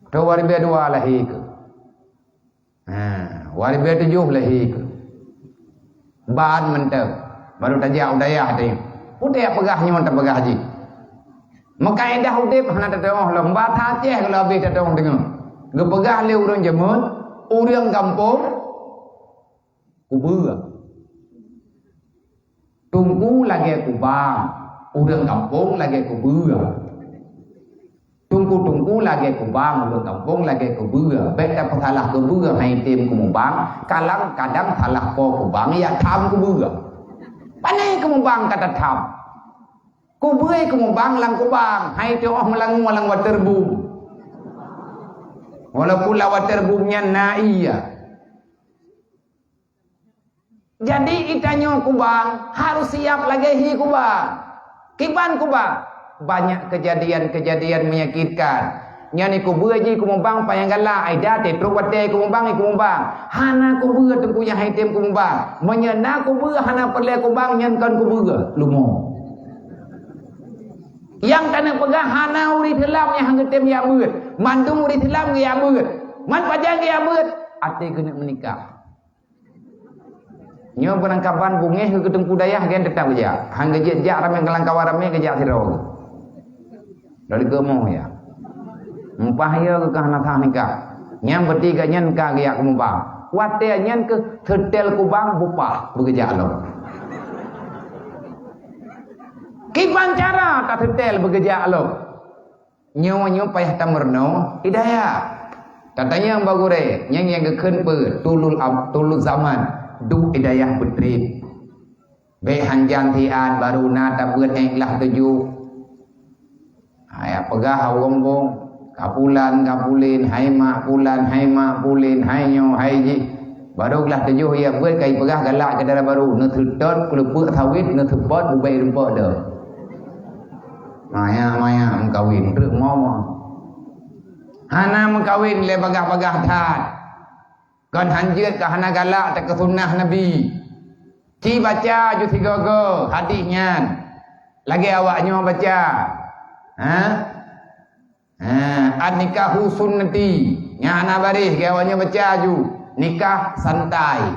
Dua ribèe dua lahé keuh. Ha, dua ribèe tujoh lahé keuh. Ban mantong. Baru tajak u dayah teuh. Udép peugah nyoe tapeugah jih. Meukaédah udép hana tatu'oh lom. Bak Aceh ka lheuh habéh tatu'oh deungoe. Geupeugah lé ureueng jameun, ureueng gampông, kubeue. Teungku lagèe kubang, ureueng gampông lagèe kubeue. Teungku-teungku lagèe kubang, ureueng gampông lagèe kubeue. Bèk tapeusalah kubeue, hai tem kumubang, kadang-kadang salah po kubang, ya tham kubeue. Pane kumubang ka tatham. Kubeue kumubang lam kubang, hai teuh meulangue lam waterboom. Walaupun lam waterboom nyan na ie. Jadi, geutanyoe kubang harôh siap lagèe hi kubang. Kiban kubang, banyak kejadian-kejadian menyakitkan. Nyan i kubeue jih kumubang panyang galak, ai dat trok watèe kumubang, i kumubang. Hana kubeue teungku nyang hai tem kumubang. Meunyoe na kubeue hana peureulèe kubang, nyan kon kubeue, lumo. Nyang taneuk peugah hana ureueng Islam nyang han geutem jak beuet. Mandum ureueng Islam geujak beuet. Man pajan geujak beuet? Até keuneuk meunikah. Nyoe beurangkaban bungéh keu teungku dayah gen teutap geujak. Han geujak-jak ramé, keulangkawan ramé geujak sidroe. Dari geumoh ya. Mupah ya keu ka hana sah nikah. Nyang peuti geuh nyan ka geujak kumubang. Watèe nyan keuh seutèl kubang bupah beugeujak lom. Kiban cara taseutèl beugeujak lom. Nyoe-nyoe payah tameurunoe hidayah. Tatanyong bak gurèe, nyang, nyang geukheun peue? Tulul am-, tulul zaman, duek hidayah beutrép. Bèk hanjan siat barô na tabeuet nyan glah tujoh. Hai peugah awong bong, ka pulan, ka pulin, hai mak pulan, hai mak pulin, hai nyoe, hai jih. Barô glah tujoh ia beuet ka ipeugah galak keu dara barô, neuseutôt keuleupeuek sawét, neuseupôt bubé rumpok deuh. Maya-maya meukawen treuk momo. Hana meukawen lé bagah-bagah that. Kon hanjeuet ka hana galak takeu sunnah Nabi. Ci baca ju sigoe-goe hadih nyan. Lagèe awak nyoe baca. Ha? Ha, an-nikahu sunnati. Nyang hana baréh, geuh awaknyoe baca aju, nikah santai.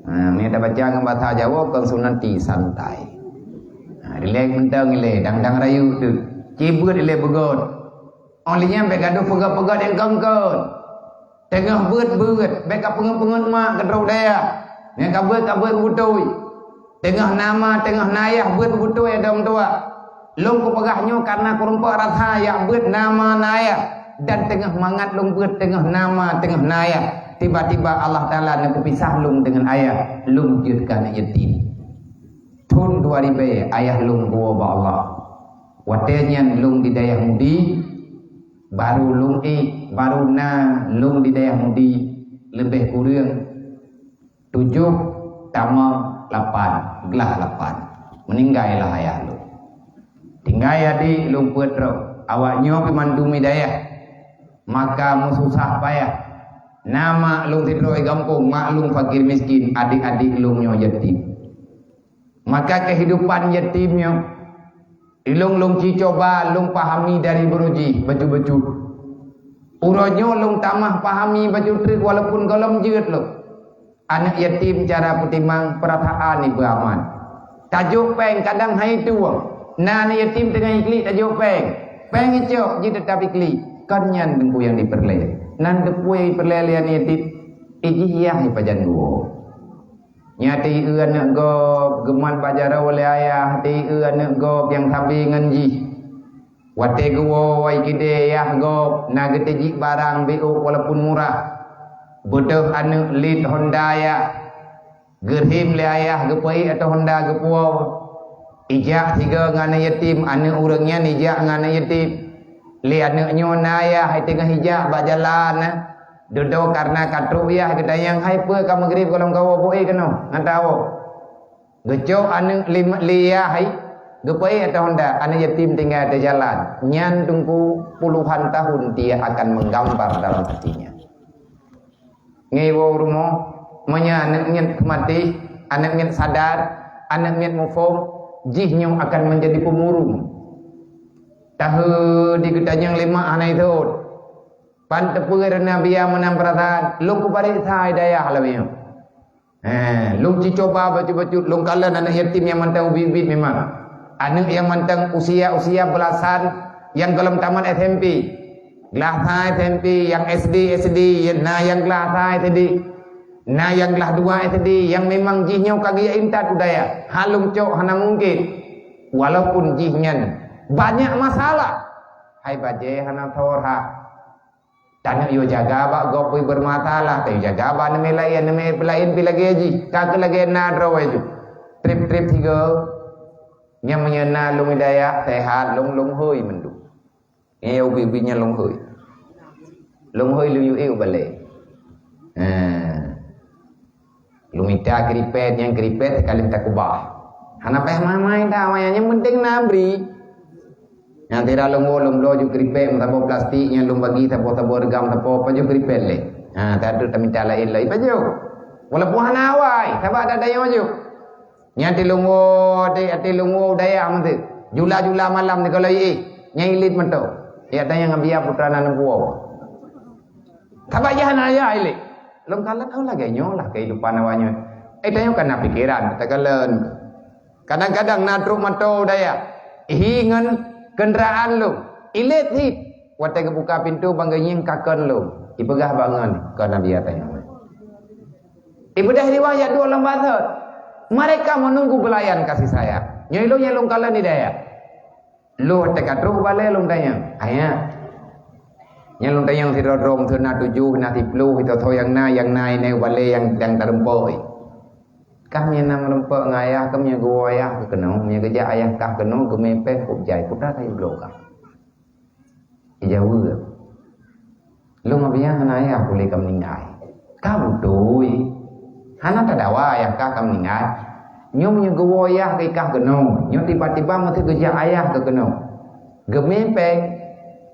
Ha, meunyoe tabaca ngon bahasa Jawa, kon sunnati, santai. Ha, rilek mantong ilèe, dang-dang rayeuk teuk. Ci beuet ilèe beugöt. Óh lheueh nyan bèk gadôh peugöt-peugöt nyang kon-kon. Teungoh beuet-beuet, bèk ka peungeut-peungeut mak keu droe dayah. Nyang ka beuet, ka beuet beutôi. Teungoh na ma, teungoh na yah beuet beutôi, adong dua. Lôn kupeugah nyoe kareuna kurumpok rasa jak beuet na ma na yah. Dan teungoh mangat lôn beuet teungoh na ma, teungoh na yah. Tiba-tiba Allah Taala neupeupisah lôn deungon ayah. Lôn jeuet keu aneuk yatim. Thôn dua ribèe ayah lôn geuwoe bak Allah. Watèe nyan lôn di dayah Mudi, barô lôn ék, barô na lôn di dayah Mudi, leubeh kureueng tujoh tamong lapan, glah lapan. Meuninggai lah ayah lôn. Tinggai adék lôn peuet droe. Awaknyoe pih mandum di dayah. Maka meususah payah. Na mak lôn sidroe gampông, mak lôn fakir miskin, adék-adék lôn nyoe yatim. Maka keuhidupan yatim nyoe, ilôn lôn ci cuba lôn pahami dari bunoe jih bacut-bacut. Uroe nyoe lôn tamah pahami bacut treuk walaupun gohlom jeuet lôn. Aneuk yatim cara peutimang peurataan ipeue aman. Tajok péng kadang hai tueng. Na aneuk yatim teungoh iklik tajok péng. Péng icok jih teutap iklik. Kon nyan teungku nyang dipeureulèe. Nan teupeu nyang dipeureulèe lé aneuk yatim. Ijih yah ipajan geuwoe. Nyan teuieu aneuk gob, geumat bak jaroe lé ayah, teuieu aneuk gob nyang sabe ngon jih. Watèe geuwoe wai keudè yah gob, na geuteujik barang beuôk walaupun murah. Beudôh aneuk lét honda yah, geurhem lé ayah geupeuék ateueh honda geupuwoe. Ijak sigoe ngon aneuk yatim, aneuk ureueng nyan ijak ngon aneuk yatim. Lé aneuk nyoe na yah, hai teungoh ijak bak jalan, dudoe kareuna ka trok yah geutanyong, "Hai peue ka meugrib gohlom kawoe, bôh ék keunoe ngon tawoe?" Geucok aneuk lim-, lé yah hai, geupeuék ateueh honda, aneuk yatim tinggai ateueh jalan. Nyan teungku puluhan tahun dia akan menggambar dalam hatinya. Ngiwoe rumoh, meunyoe aneuk miet maté, aneuk miet sadar, aneuk miet muphom, jih nyoe akan menjadi pemurung. Tahe di geutanyong lé mak hana ithot. Pan teupeue Nabi ya meunang peurasaan, lôn kupareksa hidayah lawét nyoe. Eh, lôn ci cuba bacut-bacut, lôn kalon aneuk yatim nyang mantong ubit-ubit memang. Aneuk nyang mantong usia-usia beulasan nyang gohlom tamat S M P. Glah sa S M P, nyang S D, S D, na nyang glah sa S D. Na nyang glah dua S D nyang memang jih nyoe ka geujak intat u dayah, hana lôn cok, hana mungken. Walaupun jih nyan banyak masalah, hai bajée hana thor ha. Tanyoe yue jaga bak gob pih bermasalah, tanyoe jaga bak neumé laén, neumé laén pih lagée jih, ka keuh lagée na droe ju. Treb-treb sigoe, nyang meunyoe na lôn hidayah, sehat, lôn, lôn hôi mandum. Nyan ubit-ubit nyan lôn hôi. Lôn hôi lôn yue u balée. Ha. Lôn mita keuripet, nyang keuripet teukalon takubah. Hana payah mai-mai dah, awaknyan nyang penting na bri. Nyang tira lôn woe lôn bloe ju keuripet, meusaboh plastik nyang lôn bagi saboh-saboh reugam saboh pajoh keuripet lé. Ha, tak ada tamita laén lagi pajoh. Walaupun hana awai, sabab ada dayah pajoh. Nyan até lôn woe, até, até lôn woe u dayah meuteuk. Jula-jula malam sigohlom ié, nyang ilet mantong. Ya tanyong ngon biya putra nan puwoe. Sabab jih hana ayah ilet. Lôn kalon, oh, lagée nyoe lah kehidupan awaknyan. Eh, tanyoe ka na pikeran, takalon. Kadang-kadang na trok moto u dayah. Hi ngon kendaraan lôn. Ilet hit. Watée geubuka pintoe bang geungieng ka kon lôn. Ipeugah bak ngon, kon na biya tanyoe. Ibeudôh riwayat dua lam bahasa. Mereka menunggu belayan kasih sayang. Nyoe ilôn nyang lôn kalon di dayah. Lôn teuka trok balée lôn tanyong. Ayah. Nyang lôn tanyong sidroe-droe meuteuna tujoh, na siplôh, itu tho nyang na, nyang na inai balée nyang, nyang tareumpok. Kah meunyoe na meureumpok ngon ayah, kah meunyoe geuwoe ayah keuh keunoe, meunyoe geujak ayah kah keunoe, geumé péng kôb jai, putra ka ibloe kah. Ijaweueb, "Lôn Abiya hana ayah, ulée ka meuninggai." Ka beutôi. Hana tadawa ayah kah ka meuninggai. Nyoe meunyoe geuwoe ayah kah keunoe, nyoe tiba-tiba meuteuk geujak ayah keuh keunoe. Geumé péng,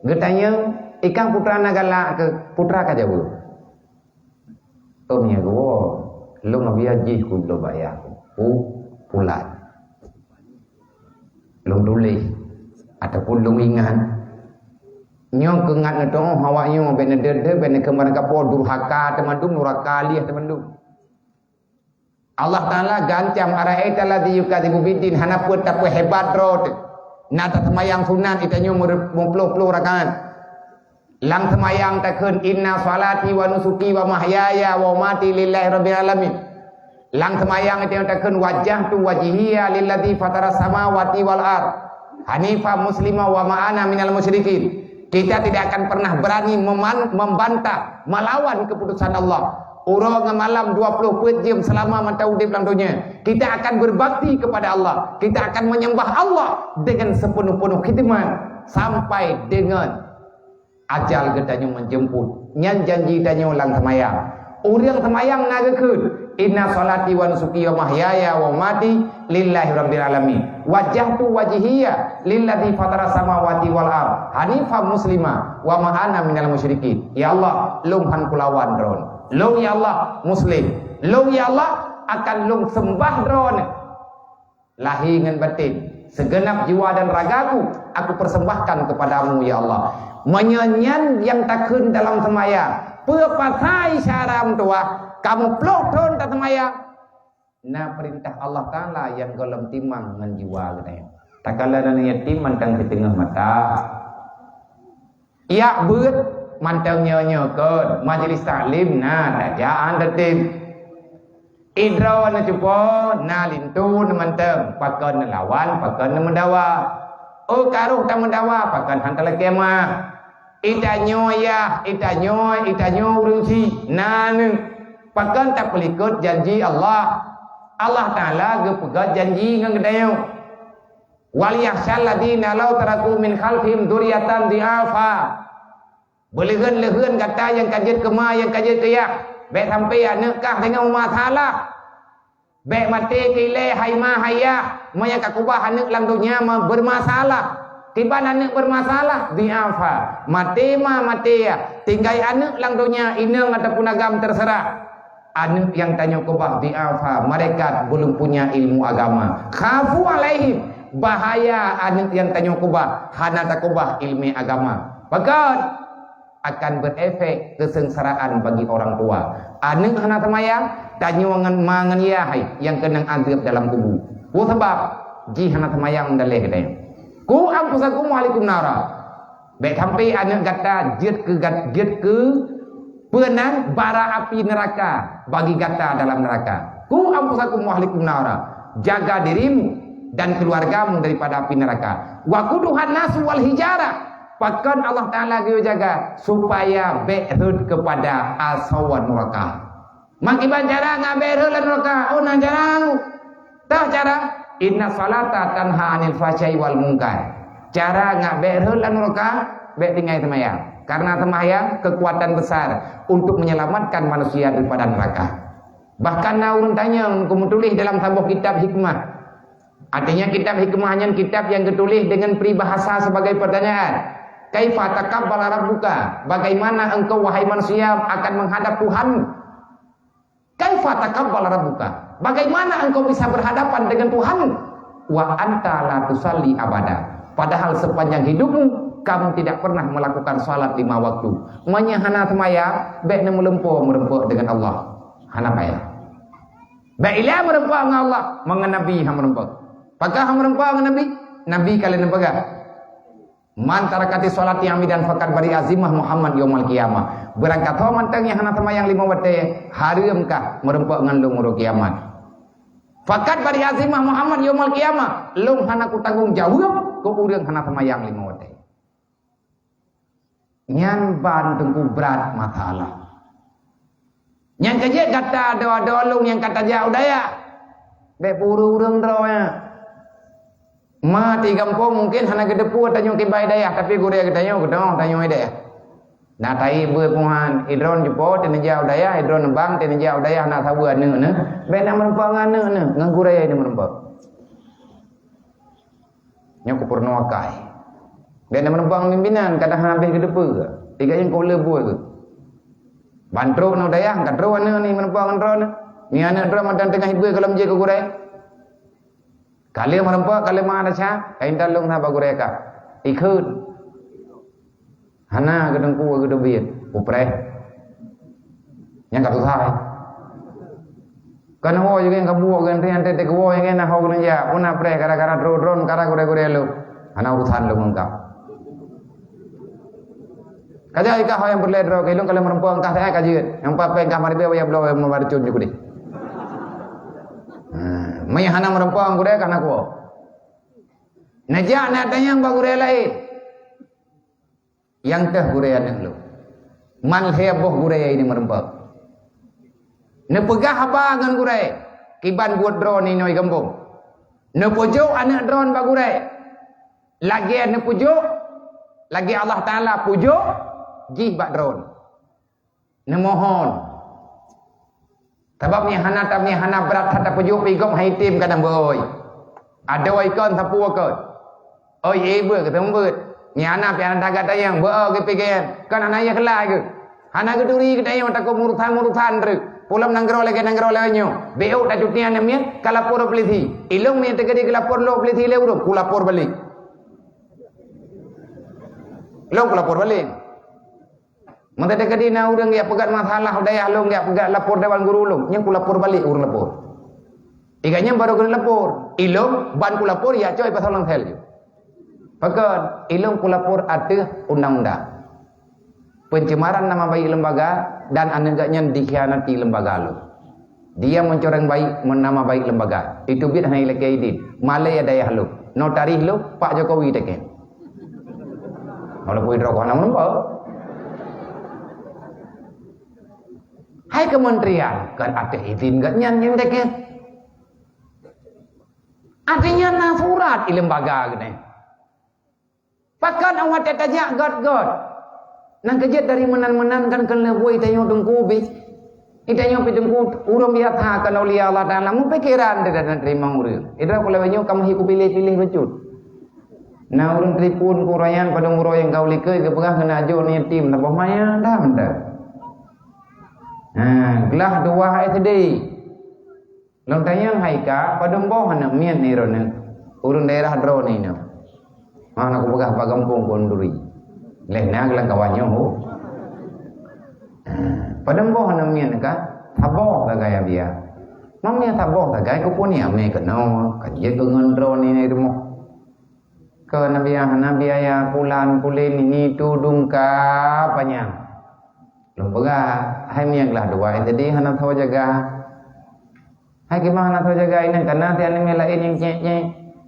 geutanyong, "Ikah putra na galak keuh?" Putra ka jaweueb. Tom nyang keudua, lôn Abiya jih kudroe bak ayah ku, "Pu-, pulan." Lôn tuléh ataupun lôn ingat. Nyoe keuingat neutuoh awak nyoe, bék neudeuet-deuet, bék neukheun barangkapeue, durhaka teumandum, nuraka lieh teumandum. Allah Taala geuancam, "Ara'aital ladzi yukadzibu biddin," hana peue tapeuhebat droe teuh. Na taseumayang sunat, itanyoe meureu-, meuploh-ploh rakaat. Lam seumayang takheun, "Inna sholati wa nusuki wa mahyaya wa mamati lillahi rabbil alamin." Lam seumayang itu takheun, "Wajjahtu wajhiya lilladzi fataras samawati wal ard hanifa muslima wa ma ana minal musyrikin." Kita tidak akan pernah berani meman-, membantah, melawan keputusan Allah. Uroe ngon malam dua ploh peuet jeuem seulama mantong udeb lam donya, kita akan berbakti kepada Allah. Kita akan menyembah Allah dengan sepenuh-penuh khidmat sampai dengan ajal geutanyoe menjemput. Nyan janji tanyoe lam seumayang. Ureuëng seumayang na geukheun, "Inna sholati wa nusuki wa mahyaya wa mamati lillahi rabbil alamin. Wajjahtu wajhiya lilladzi fataras samawati wal ard hanifa muslima wa ma ana minal musyrikin." Ya Allah, lôn han kulawan droe. Lôn, ya Allah, muslim. Lôn, ya Allah, akan lôn sembah droe. Lahé ngon batin, segenap jiwa dan ragaku, aku persembahkan kepadamu, ya Allah. Meunyoe nyan nyang takheun dalam seumayang, peue pasai syara meutuwah, kamoe ploh thon taseumayang? Na peurintah Allah Taala nyang gohlom timang ngon jiwa geutanyoe. Takalon aneuk yatim mantong siteungoh mata. Jak beuet mantong nyoe-nyoe kon, majlis taklim na tajak, han tatem. Idroe neucupo na linto neumantong, pakon neulawan, pakon neumeudawa. Oh, ka rhoh tameudawa, pakon han talakée meuah. Itanyoe yah, itanyoe, itanyoe ureuëng chik na neuh, pakon tapeulikot janji Allah. Allah Taala geupeugét janji ngon geutanyoe. "Wal yakhsyal ladzina law taraku min khalfihim dzurriyyatan dhi'afa." Beuleuheun-leuheun gata nyang ka jeuet keu ma, nyang ka jeuet keu yah, bék sampoe aneuk kah singoh meumasalah. Bék maté keu ilée hai ma hai yah, meunyoe ka keubah aneuk lam donya ma beurmasalah. Kiban aneuk beurmasalah, dhi'afa. Maté ma, maté yah. Tinggai aneuk lam donya, inong ataupun agam, teuseurah. Aneuk nyang tanyoe keubah dhi'afa, mereka belum punya ilmu agama. Khafu alaihim, bahaya aneuk nyang tanyoe keubah hana takeubah ileumé agama. Pakon? Akan berefek kesengsaraan bagi orang tua. Aneuk hana seumayang, tanyoe ngon ma ngon yah hai nyang keunong azeueb dalam kubu. Peue sabab? Jih hana seumayang meudaléh geutanyoe. "Qu anfusakum wa ahlikum nara." Bék sampoe aneuk gata jeuet keu gat-, jeuet keu Peue nan? Bara api neuraka bagi gata dalam neuraka. "Qu anfusakum wa ahlikum nara." Jaga dirimu dan keluargamu daripada api neraka. "Waquduhan nasu wal hijarah." Pakon Allah Taala geuyue jaga? Supaya bék rhot kepada asoe neuraka. Makiban cara ngat bék rhot lam neuraka? Oh, na cara. Toh cara? "Inna salata tanha anil fahsyai wal munkar." Cara ngat bék rhot lam neuraka, bék tinggai seumayang. Karena seumayang kekuatan besar untuk menyelamatkan manusia daripada neraka. Bahkan na ureuëng tanyong, geumeutuléh dalam saboh kitab hikmah. Artinya, kitab hikmah nyan kitab nyang geutuléh deungon peribahasa sebagai pertanyaan, "Kaifa taqabbala rabbuka?" Bagaimana engkau, wahai manusia, akan menghadap Tuhanmu? "Kaifa taqabbala rabbuka?" Bagaimana engkau bisa berhadapan dengan Tuhanmu? "Wa anta la tusalli abada." Padahal sepanjang hidupmu, kamu tidak pernah melakukan salat lima waktu. Meunyoe hana seumayang, bék neumeulumpo meureumpok dengan Allah. Hana payah. Bék ilée meureumpok ngon Allah, meungon Nabi han meureumpok. Pakon han meureumpok ngon Nabi? Nabi ka lheueh neupeugah, "Man tarakati sholati amidan faqad bari'a zimmah Muhammad yaumal qiyamah." Beurangkat ho mantong nyang hana seumayang lima watée, hareuem kah meureumpok ngon lôn uroe kiamat. "Faqad bari'a zimmah Muhammad yaumal qiyamah." Lôn hana kutanggong jaweueb keu ureuëng hana seumayang lima watée. Nyan ban teungku brat masalah. Nyang keujeuet gata adoe-adoe lôn nyang ka tajak u dayah. Bék peue ureuëng-ureuëng droe nyan. Ma di gampông mungken hana geuteupeue tanyoe kiban dayah, tapi gurée geutanyoe geuteupeue tanyoe dayah. Na tahi beuet puhan, idroen jipo teuneujak u dayah, idroen bang teuneujak u dayah na saweue aneuëk neuh. Bék na meureumpok ngon aneuëk neuh, ngon gurée neuh meureumpok. Nyoe keupeureunoe akai. Dan meureumpok ngon pimpinan, kadang habéh geuteupeue. Tiga nyang kole buet geuh. Ban trok nyoe dayah, ka trok aneuëk ni meureumpok ngon droeneuh. Ni aneuëk droe mantong teungoh ibeue gohlom jeuet keu gurée. Ka lheueh meureumpok, ka lheueh ma desya, ka intat lôn haba gurée ka. Ikheun. Hana geuteungku geuteubiet, kupreh. Nyang ka susah. Kan woe juga nyang ka buok geuh, nanti, nanti, nanti woe nyang na ho geuneuk jak. Pun na preh gara-gara droe-droe, gara gurée-gurée lôn. Hana urusan lôn ngon kah. Ka jak ikah ho nyang peureulée droe keu lôn, kalau meureumpok engkah saya ka jeuet. Nyang papai engkah maribée wayah bloe meumari cun ju keudeh. Ha, meunyo hana meureumpok gurée ka na kuwoe. Neujak na tanyong bak gurée laén. Nyang teuh gurée aneuëk lôn. Man lhée boh gurée ini meureumpok. Neupeugah haba ngon gurée, kiban buet droeneuh inoe gampông. Neupeujok aneuëk droeneuh bak gurée. Lagée neupeujok, lagée Allah Taala peujok jih bak droeneuh. Neumohon. Sabab nyan hana, nyan hana brat that tapeujok pih gob hai tem kadang beuoi. Adoe kon sapeue kon. Oi, eh, beuet, keu teuma beuet. Nyan hana pih hana that gata nyang beuoi geupiké. Kon hana yah keulai geuh. Hana geuturi geutanyoe takot murusan-murusan treuk. Pulam nanggroe lagée nanggroe laén nyoe. Bék ôk tacuti aneuëk miet, ka lapor polisi. Ilôn miet teukeudi geulapor lé polisi lé ureuëng, kulapor balek. Lôn kulapor balek. Meunteuk teukeudi na ureuëng jak peugah masalah u dayah lôn, jak peugah lapor dewan guru lôn, nyan kulapor balek ureuëng lapor. Iga nyan barô keuneuk lapor. Ilôn ban kulapor, jak cok i pasal langsel ju. Pakon, ilôn kulapor ateueh undang-undang. Pencemaran nama baik lembaga dan aneuëk geuh nyan dikhianati lembaga lôn. Dia mencoreng baik, nama baik lembaga. Itu biet hana ilakée idin. Malée dayah lôn. Notaris lôn, Pak Jokowi teuken. Walaupun droe hana meureumpok. Hai kementerian, kan ada izin geuh nyan nyang teuken. Artinya na surat i lembaga geuh nyan. Pakon awak tajak göt-göt. Nyang keujeuet dari meunan-meunan kan keuneuk bui tanyoe teungku bih. Tanyoe pih teungku ureuëng biasa kan oleh Allah Taala meupikiran dan teurimong ureuëng. Idroe kulawé nyoe kamoe hi kupiléh-piléh bacut. Na ureuëng telepon ku rayan padang uroe nyang kau likot geupeugah keuneuk ajok ni tim saboh maya dah mantap. Ha, glah dua S D. Lôn tanyong hai ka, padum boh aneuëk miet ni droeneuh, ureuëng daerah droeneuh nyoe. Hana kupeugah bak gampông konduri. Leh na geulang kawan nyoe ho. Padum boh aneuëk miet ka, saboh sagai Abia. Mamiet saboh sagai kupuni amé keunoe, ka jeuet keu ngon droeneuh di rumoh. Keu Nabi, Nabi ayah pulan pulin ini tudung ka panyang. Lôn peugah, hai miet glah dua SD hana tho jaga. Hai kiban hana tho jaga inong, kana tiep aneuk miet laén nyang cék-cék.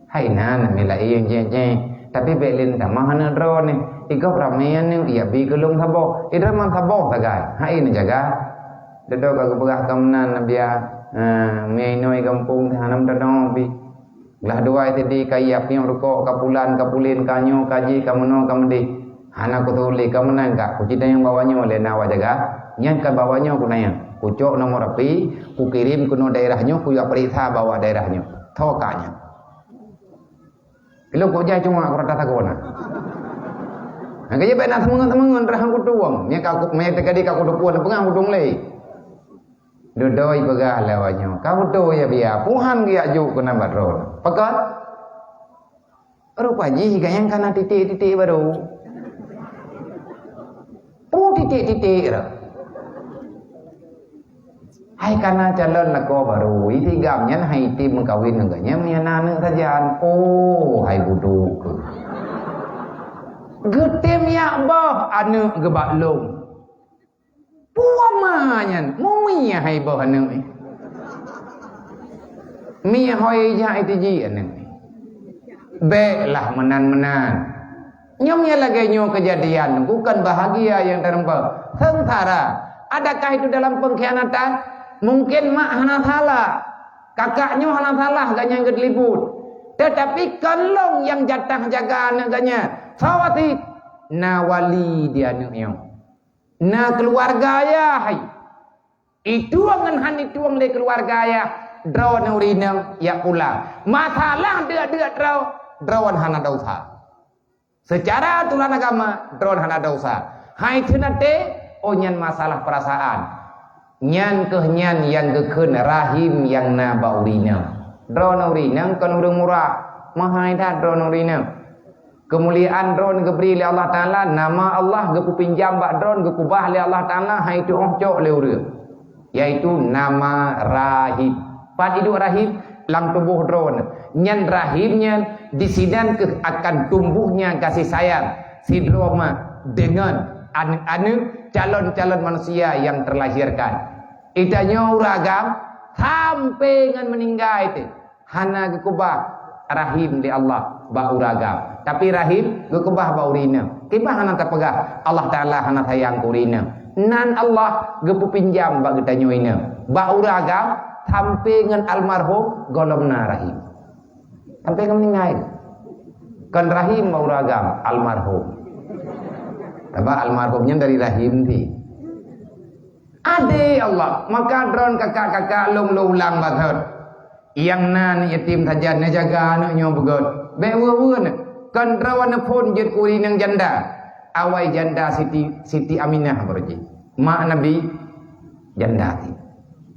Hai na aneuk miet laén nyang cék-cék. Tapi bék lé tamah aneuk droeneuh. Igob ramé aneuk, ya bi keu lôn saboh. Idroe man saboh sagai. Hai neujaga. Dudoe ka geupeugah ka meunan Nabiah, eh, miet inoe gampông teuh hana meudodo pi. Glah dua SD ka yab piôh rukok, ka pulan, ka pulen, ka nyoe, ka jih, ka meunoe, ka meudeh. Hana kutuléh, ka meunan ka. Kucit tanyong bak awak nyoe lé na awak jaga. Nyan ka bak awak nyoe kutanyong. Kucok nomor api, kukirém keunoe daerah nyoe, kuyue peuriksa bak awak daerah nyoe. Tho ka nyan. Ilôn kok jai cuma aku rata takona. Nah, kaya baik nak semangat-semangat terang kutuang. Nya ka aku, nya tadi ka kutuang, pegang kutuang lé. Dudoe peugah lé awak nyoe, "Ka beutôi ya, Bia, puhan geujak jok keunan bak droe." Pakon? Rupa jih ganyang kana titik-titik baru. Peue titik-titik dah? Hai kana calon lakoe baru, isigam nyan hai item meukawen ngon ganyang meunyo na aneuk sajan. Oh, hai budok keuh. Geutem yak boh aneuk geubak lôn. Peue ma nyan, mumi hai boh aneuk nyoe. Mi hôi jak itu ji aneuk nyoe. Bék lah meunan-meunan. Nyoe nyang lagée nyoe keujadian, bukan bahagia nyang teurimpa. Seungsara. Adakah itu dalam pengkhianatan? Mungkin mak hana salah. Kakak nyoe hana salah ganyang geuteulibut. Tetapi kon lôn nyang jatah jaga aneuk ganyang. Soe sit? Na wali di aneuk nyoe. Na keuluwarga ayah hai. Itueng ngon han itueng lé keuluwarga ayah, droeneuh ureueng inong yak pula. Masalah deuk-deuk droe, droeneuh hana desya. Seucara aturan agama, droeneuh hana desya. Hai teunaté, oh nyan masalah peurasaan. Nyan keuh nyan nyang geukheun rahim nyang na bak ureueng inong. Droeneuh ureueng inong kon ureueng murah, meuhai that droeneuh ureueng inong. Keumuliaan droeneuh geubri lé Allah Taala, nama Allah geupeupinjam bak droeneuh, geukubah lé Allah Taala, hai tuoh cok lé ureueng, yaitu nama Rahim. Pat iduek Rahim? Lam tuboh droeneuh. Nyan Rahim nyan disinan keuh akan tumbuhnya kasih sayang sidroe ma deungon aneuk-aneuk, calon-calon manusia nyang teulahirkan. Geutanyoe ureueng agam sampai ngon meuninggai teuh. Hana geukubah rahim lé Allah bak ureueng agam. Tapi rahim geukubah bak ureueng inong. Kiban hana tapeugah Allah Taala hana sayang keu ureueng inong. Nan Allah geupeupinjam bak geutanyoe inong. Bak ureueng agam sampai ngon almarhum gohlom na rahim. Sampai ngon meuninggai. Kon rahim bak ureueng agam, almarhum. Sabab almarhum nyan dari rahim teuh. Adé Allah, maka droeneuh kakak-kakak lôn lôn ulang bacut. Nyang na aneuk yatim sajan, neujaga aneuk nyoe beugét. Bék weueh-weueh neuh. Kon droeneuh phon jeuet keu ureueng inong janda. Awai janda Siti, Siti Aminah baroe jih. Mak Nabi janda teuh.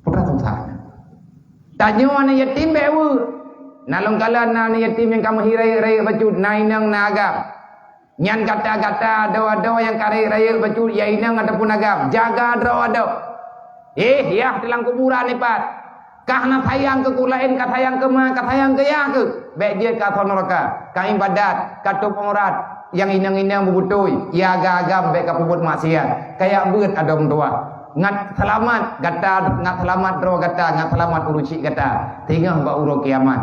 Putra sungsang. Tanyoe aneuk yatim bék weueh. Na lôn kalon na aneuk yatim nyang ka meuhi rayeuk-rayeuk bacut, na inong na agam. Nyan gata-gata adoe-adoe nyang ka rayeuk-rayeuk bacut, ya inong ataupun agam, jaga droe adoe. Eh, yah di lam kuburan ipat. Kah na sayang keu ureueng laén, ka sayang keu ma, ka sayang keu yah keuh. Bék jeuet keu asoe nuraka. Ka ibadat, ka tôb aurat, nyang inong-inong beubeutôi, ya agam-agam bék ka peubuet maksiat. Ka yak beuet adoe meutuwah. Ngat seulamat gata, ngat seulamat droe gata, ngat seulamat ureueng chik gata. Singoh bak uroe kiamat.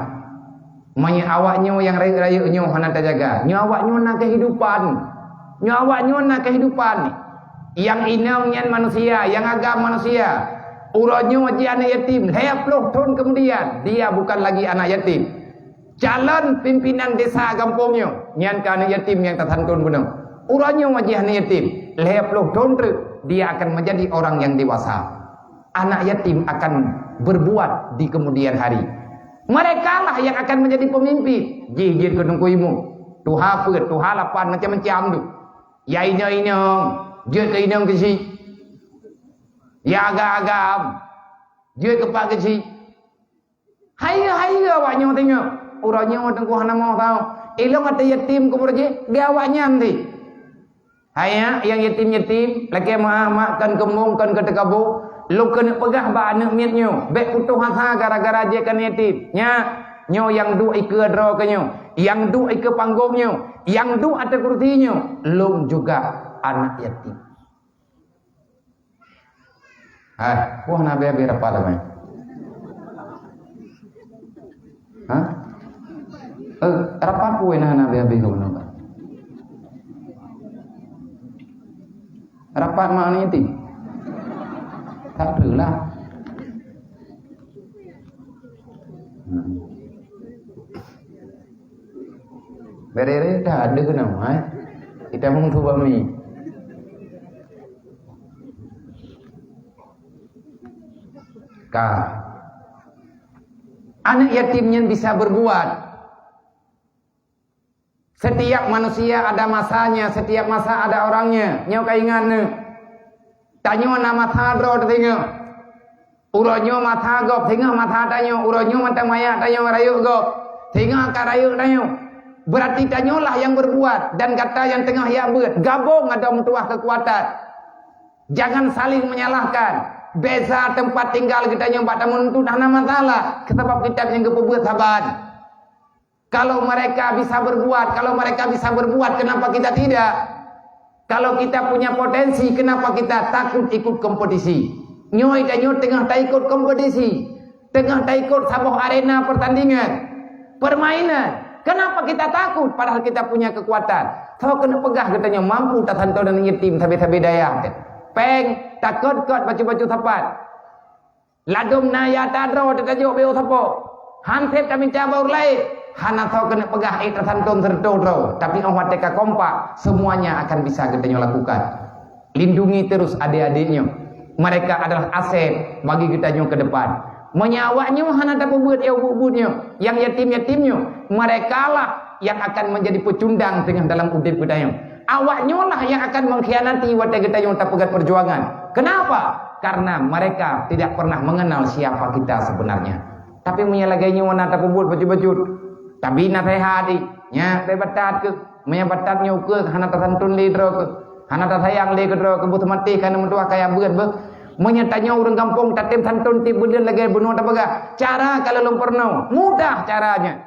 Meunyoe awak nyoe nyang rayeuk-rayeuk nyoe hana tajaga, nyoe awak nyoe na keuhidupan. Nyoe awak nyoe na keuhidupan. Nyang inong nyan manusia, nyang agam manusia. Uroe nyoe jih aneuk yatim, lhèe ploh thon keumudian, dia bukan lagi anak yatim. Calon pimpinan desa gampông nyoe, nyan keuh aneuk yatim nyang tasantôn bunoe. Uroe nyoe jih aneuk yatim, lhèe ploh thon treuk, dia akan menjadi orang yang dewasa. Anak yatim akan berbuat di kemudian hari. Merekalah yang akan menjadi pemimpin. Jih jeuet keu teungku imum. Tuha peuet, tuha lapan, macam-macam tu. Ya inong-inong, jeuet keu inong keuchik. Ya agam-agam, jeuet keu pat keuchik. Hai-hai awak nyoe teungoh. Uroe nyoe teungku hana moh tau. Ilong ata yatim keu beureuji, di awak nyan teuh. Hai nyak, nyang yatim-yatim, lakèe meu'ah mak kon keumbông, kon keuteukabô, lôn keuneuk peugah bak aneuk miet nyoe, bék putôh asa gara-gara jeuet keu aneuk yatim. Nyak, nyoe nyang duek ikeue droe keuh nyoe, nyang duek ikeue panggông nyoe, nyang duek ateueh kursi nyoe, lôn juga anak yatim. Hai, wah na habéh-habéh rapat apa? Hah? Eh, rapat pun na habéh-habéh kau nak. Rapat mak ni ti. Tak adalah. Hmm. Berere dah ada nama, eh. Kita mengubah mi. Ka. Anak yatim nyan bisa berbuat. Setiap manusia ada masanya, setiap masa ada orangnya. Nyoe ka ingat neuh. Tanyoe na masa droe teuh singoh. Uroe nyoe masa gob, singoh masa tanyoe. Uroe nyoe mantong manyak tanyoe rayeuk gob, singoh ka rayeuk tanyoe. Berarti tanyoe lah yang berbuat dan gata nyang teungoh jak beuet. Gabong adoe meutuah keukuatan. Jangan saling menyalahkan. Beza tempat tinggal geutanyoe bak tameuntuet hana masalah, sabab kitab nyang geupeubeuet saban. Kalau mereka bisa berbuat, kalau mereka bisa berbuat, kenapa kita tidak? Kalau kita punya potensi, kenapa kita takut ikut kompetisi? Nyoe tanyoe teungoh taikot kompetisi, teungoh taikot saboh arena pertandingan, permainan. Kenapa kita takut padahal kita punya kekuatan? Soe keuneuk peugah geutanyoe mampu tasantonan yatim sabe-sabe dayah teuh? Péng, takot-kot bacut-bacut sapat. Ladôm na ya ta droe teuh tajok beu sapo. Han sép tamita bak ureueng laén. Hana soe keuneuk peugah ék tasanton seureutôh droe, tapi 'oh watèe ka kompak, semuanya akan bisa geutanyoe lakukan. Lindungi terus adik-adik nyoe. Mereka adalah aset bagi geutanyoe ke depan. Meunyoe awak nyoe hana tapeubuet nyang buet-buet nyoe, nyang yatim-yatim nyoe, merekalah yang akan menjadi pecundang teungoh dalam udép geutanyoe. Awak nyoe lah yang akan mengkhianati watèe geutanyoe tapeugöt perjuangan. Kenapa? Karena mereka tidak pernah mengenal siapa kita sebenarnya. Tapi meunyoe lagèe nyoe na tapeubuet bacut-bacut, tabi naseuhat jih, nyan bèk batat keuh. Meunyoe batat nyoe keuh hana tasanton lé droe keuh, hana tasayang lé keu droe keuh, beuh seumaté ka neumeutuah kaya beuet beuh. Meunyoe tanyoe ureueng gampông tatem santon tiep buleuen lagèe bunoe tapeugah, cara ka lôn peurunoe, mudah cara nyan.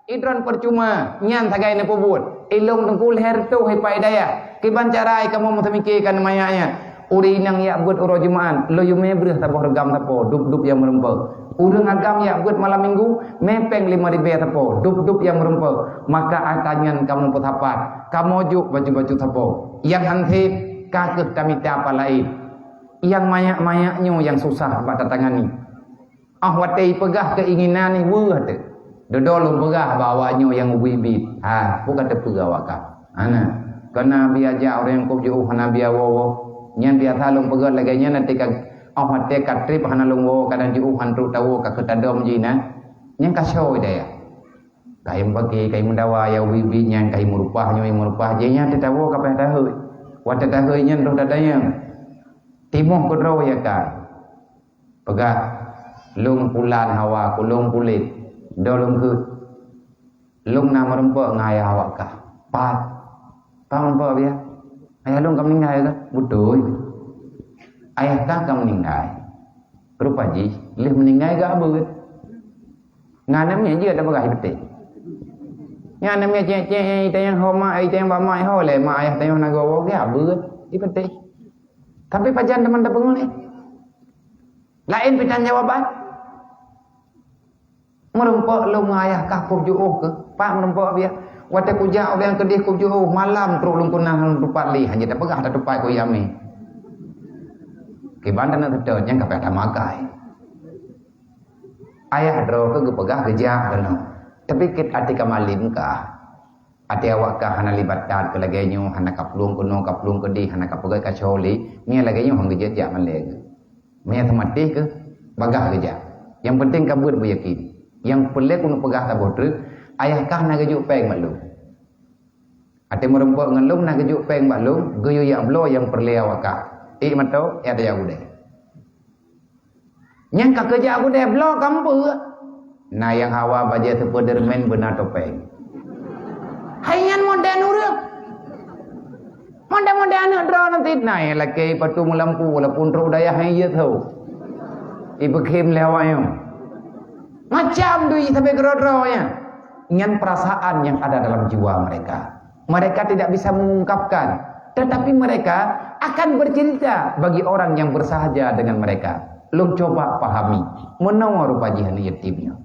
Idroen percuma nyan sagai neupeubuet. Ilôn teungku lhèe reutôh ipa i dayah. Kiban cara i kamoe meuseumiké ka neumaya nyan. Ureueng inong jak beuet uroe Jumat, lôn yue mé breuh saboh reugam sapo, dub-dub nyang meurumpok. Ureueng agam jak beuet malam minggu, mé péng limong ribèe sapo, dub-dub nyang meurumpok. Maka ata nyan kamoe peusapat, kamoe jok bacut-bacut sapo. Nyang han sép, ka keuh tamita pat laén. Nyang manyak-manyak nyoe nyang susah bak tatangani. 'Oh watèe ipeugah keuinginan ié weueh teuh. Dudoe lôn peugah bak awak nyoe nyang ubit-ubit. Ha, peue ka teupeue awak kah? Hana. Keu na bia jak ureueng nyang kôb jiôh hana bia woe-woe. Nyan biasa lôn peugah lagèe nyan, até ka, 'oh watèe ka trép hana lôn woe, kadang jiôh han trok tawoe ka keu tadom jih na. Nyan ka soe dayah. Ka i meupaké, ka i meudawa, nyang ubit-ubit nyan ka i meurupah nyoe, i meurupah jih nyan, até tawoe ka payah tahôi. Watèe tahôi nyan troh tatanyong. Timoh keudroe ya ka. Peugah, "Lôn pulan hawa, ku lôn kulét, do lôn kheueh. Lôn na meurumpok ngon ayah awak kah." "Pat?" "Pat meurumpok, Biya?" "Ayah lôn ka meuninggai kah?" "Beutôi." "Ayah kah ka meuninggai. Rupa jih, lheueh meuninggai geubeuet. Ngon aneuk miet jeuet tapeugah i peuté. Nyan aneuk miet cék-cék, i tanyong ho mak, i tanyong bak mak, ho lé mak ayah tanyong na gowoe geubeuet i peuté." Tapi pajan teuma tapeungeut, eh? Laén pih tan jawaban. Meurumpok lôn ngon ayah kah kôb jiôh keuh. Pat meurumpok, Biya? Watèe kujak ubak nyang keudeh kôb jiôh, malam trok lôn keunan lôn tupat lé, hana tapeugah tatupat keu yami. Kiban taneuk seutôt nyang ka payah tamakai. Ayah droe keuh geupeugah geujak keunoe. Tapi keu até ka malem kah. Até awak kah hana libat that keu lagèe nyoe, hana ka plueng keunoe, ka plueng keudeh, hana ka peugöt ka soe lé, meunyoe lagèe nyoe han geujak-jak malèe keuh. Meunyoe seumaté keuh, bagah geujak. Nyang penting ka beuet beuyakin. Nyang peureulèe keuneuk peugah saboh treuk, ayah kah na geujok péng bak lôn. Até meurumpok ngon lôn na geujok péng bak lôn, geuyue jak bloe nyang peureulèe awak kah. Ék mantong, ék tajak u gudée. Nyang ka keujak u gudée bloe ka meupeue. Na nyang hawa bajée Spiderman beuna topeng. Hai nyan modern ureuëng. Modern-modern aneuëk droeneuh cit na nyang lakée patu meulampu walaupun trok dayah nyang jeuet tho. Ibeukhem lé awak nyoe. Macam dui sabe keudroe-droe nyan. Nyan perasaan yang ada dalam jiwa mereka. Mereka tidak bisa mengungkapkan, Tetapi mereka akan bercerita bagi orang yang bersahaja dengan mereka. Lôn coba pahami, meunoe rupa jih aneuk yatim nyoe.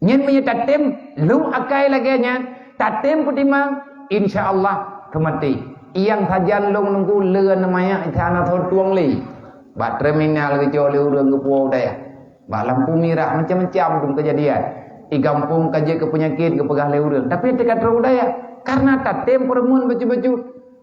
Nyan meunyoe tatem lôn akai lagée nyan, tatem peutimang, insya Allah keumaté. Nyang sajan lôn nunggu leuen manyak hana soe tueng lé. Bak terminal geucok lé ureuëng geupuwoe u dayah. Bak lampu mirah macam-macam dum keujadian. I gampông ka jeuet keu peunyakét geupeugah lé ureuëng, tapi teuka trok u dayah. Karena tatem peureumeun bacut-bacut.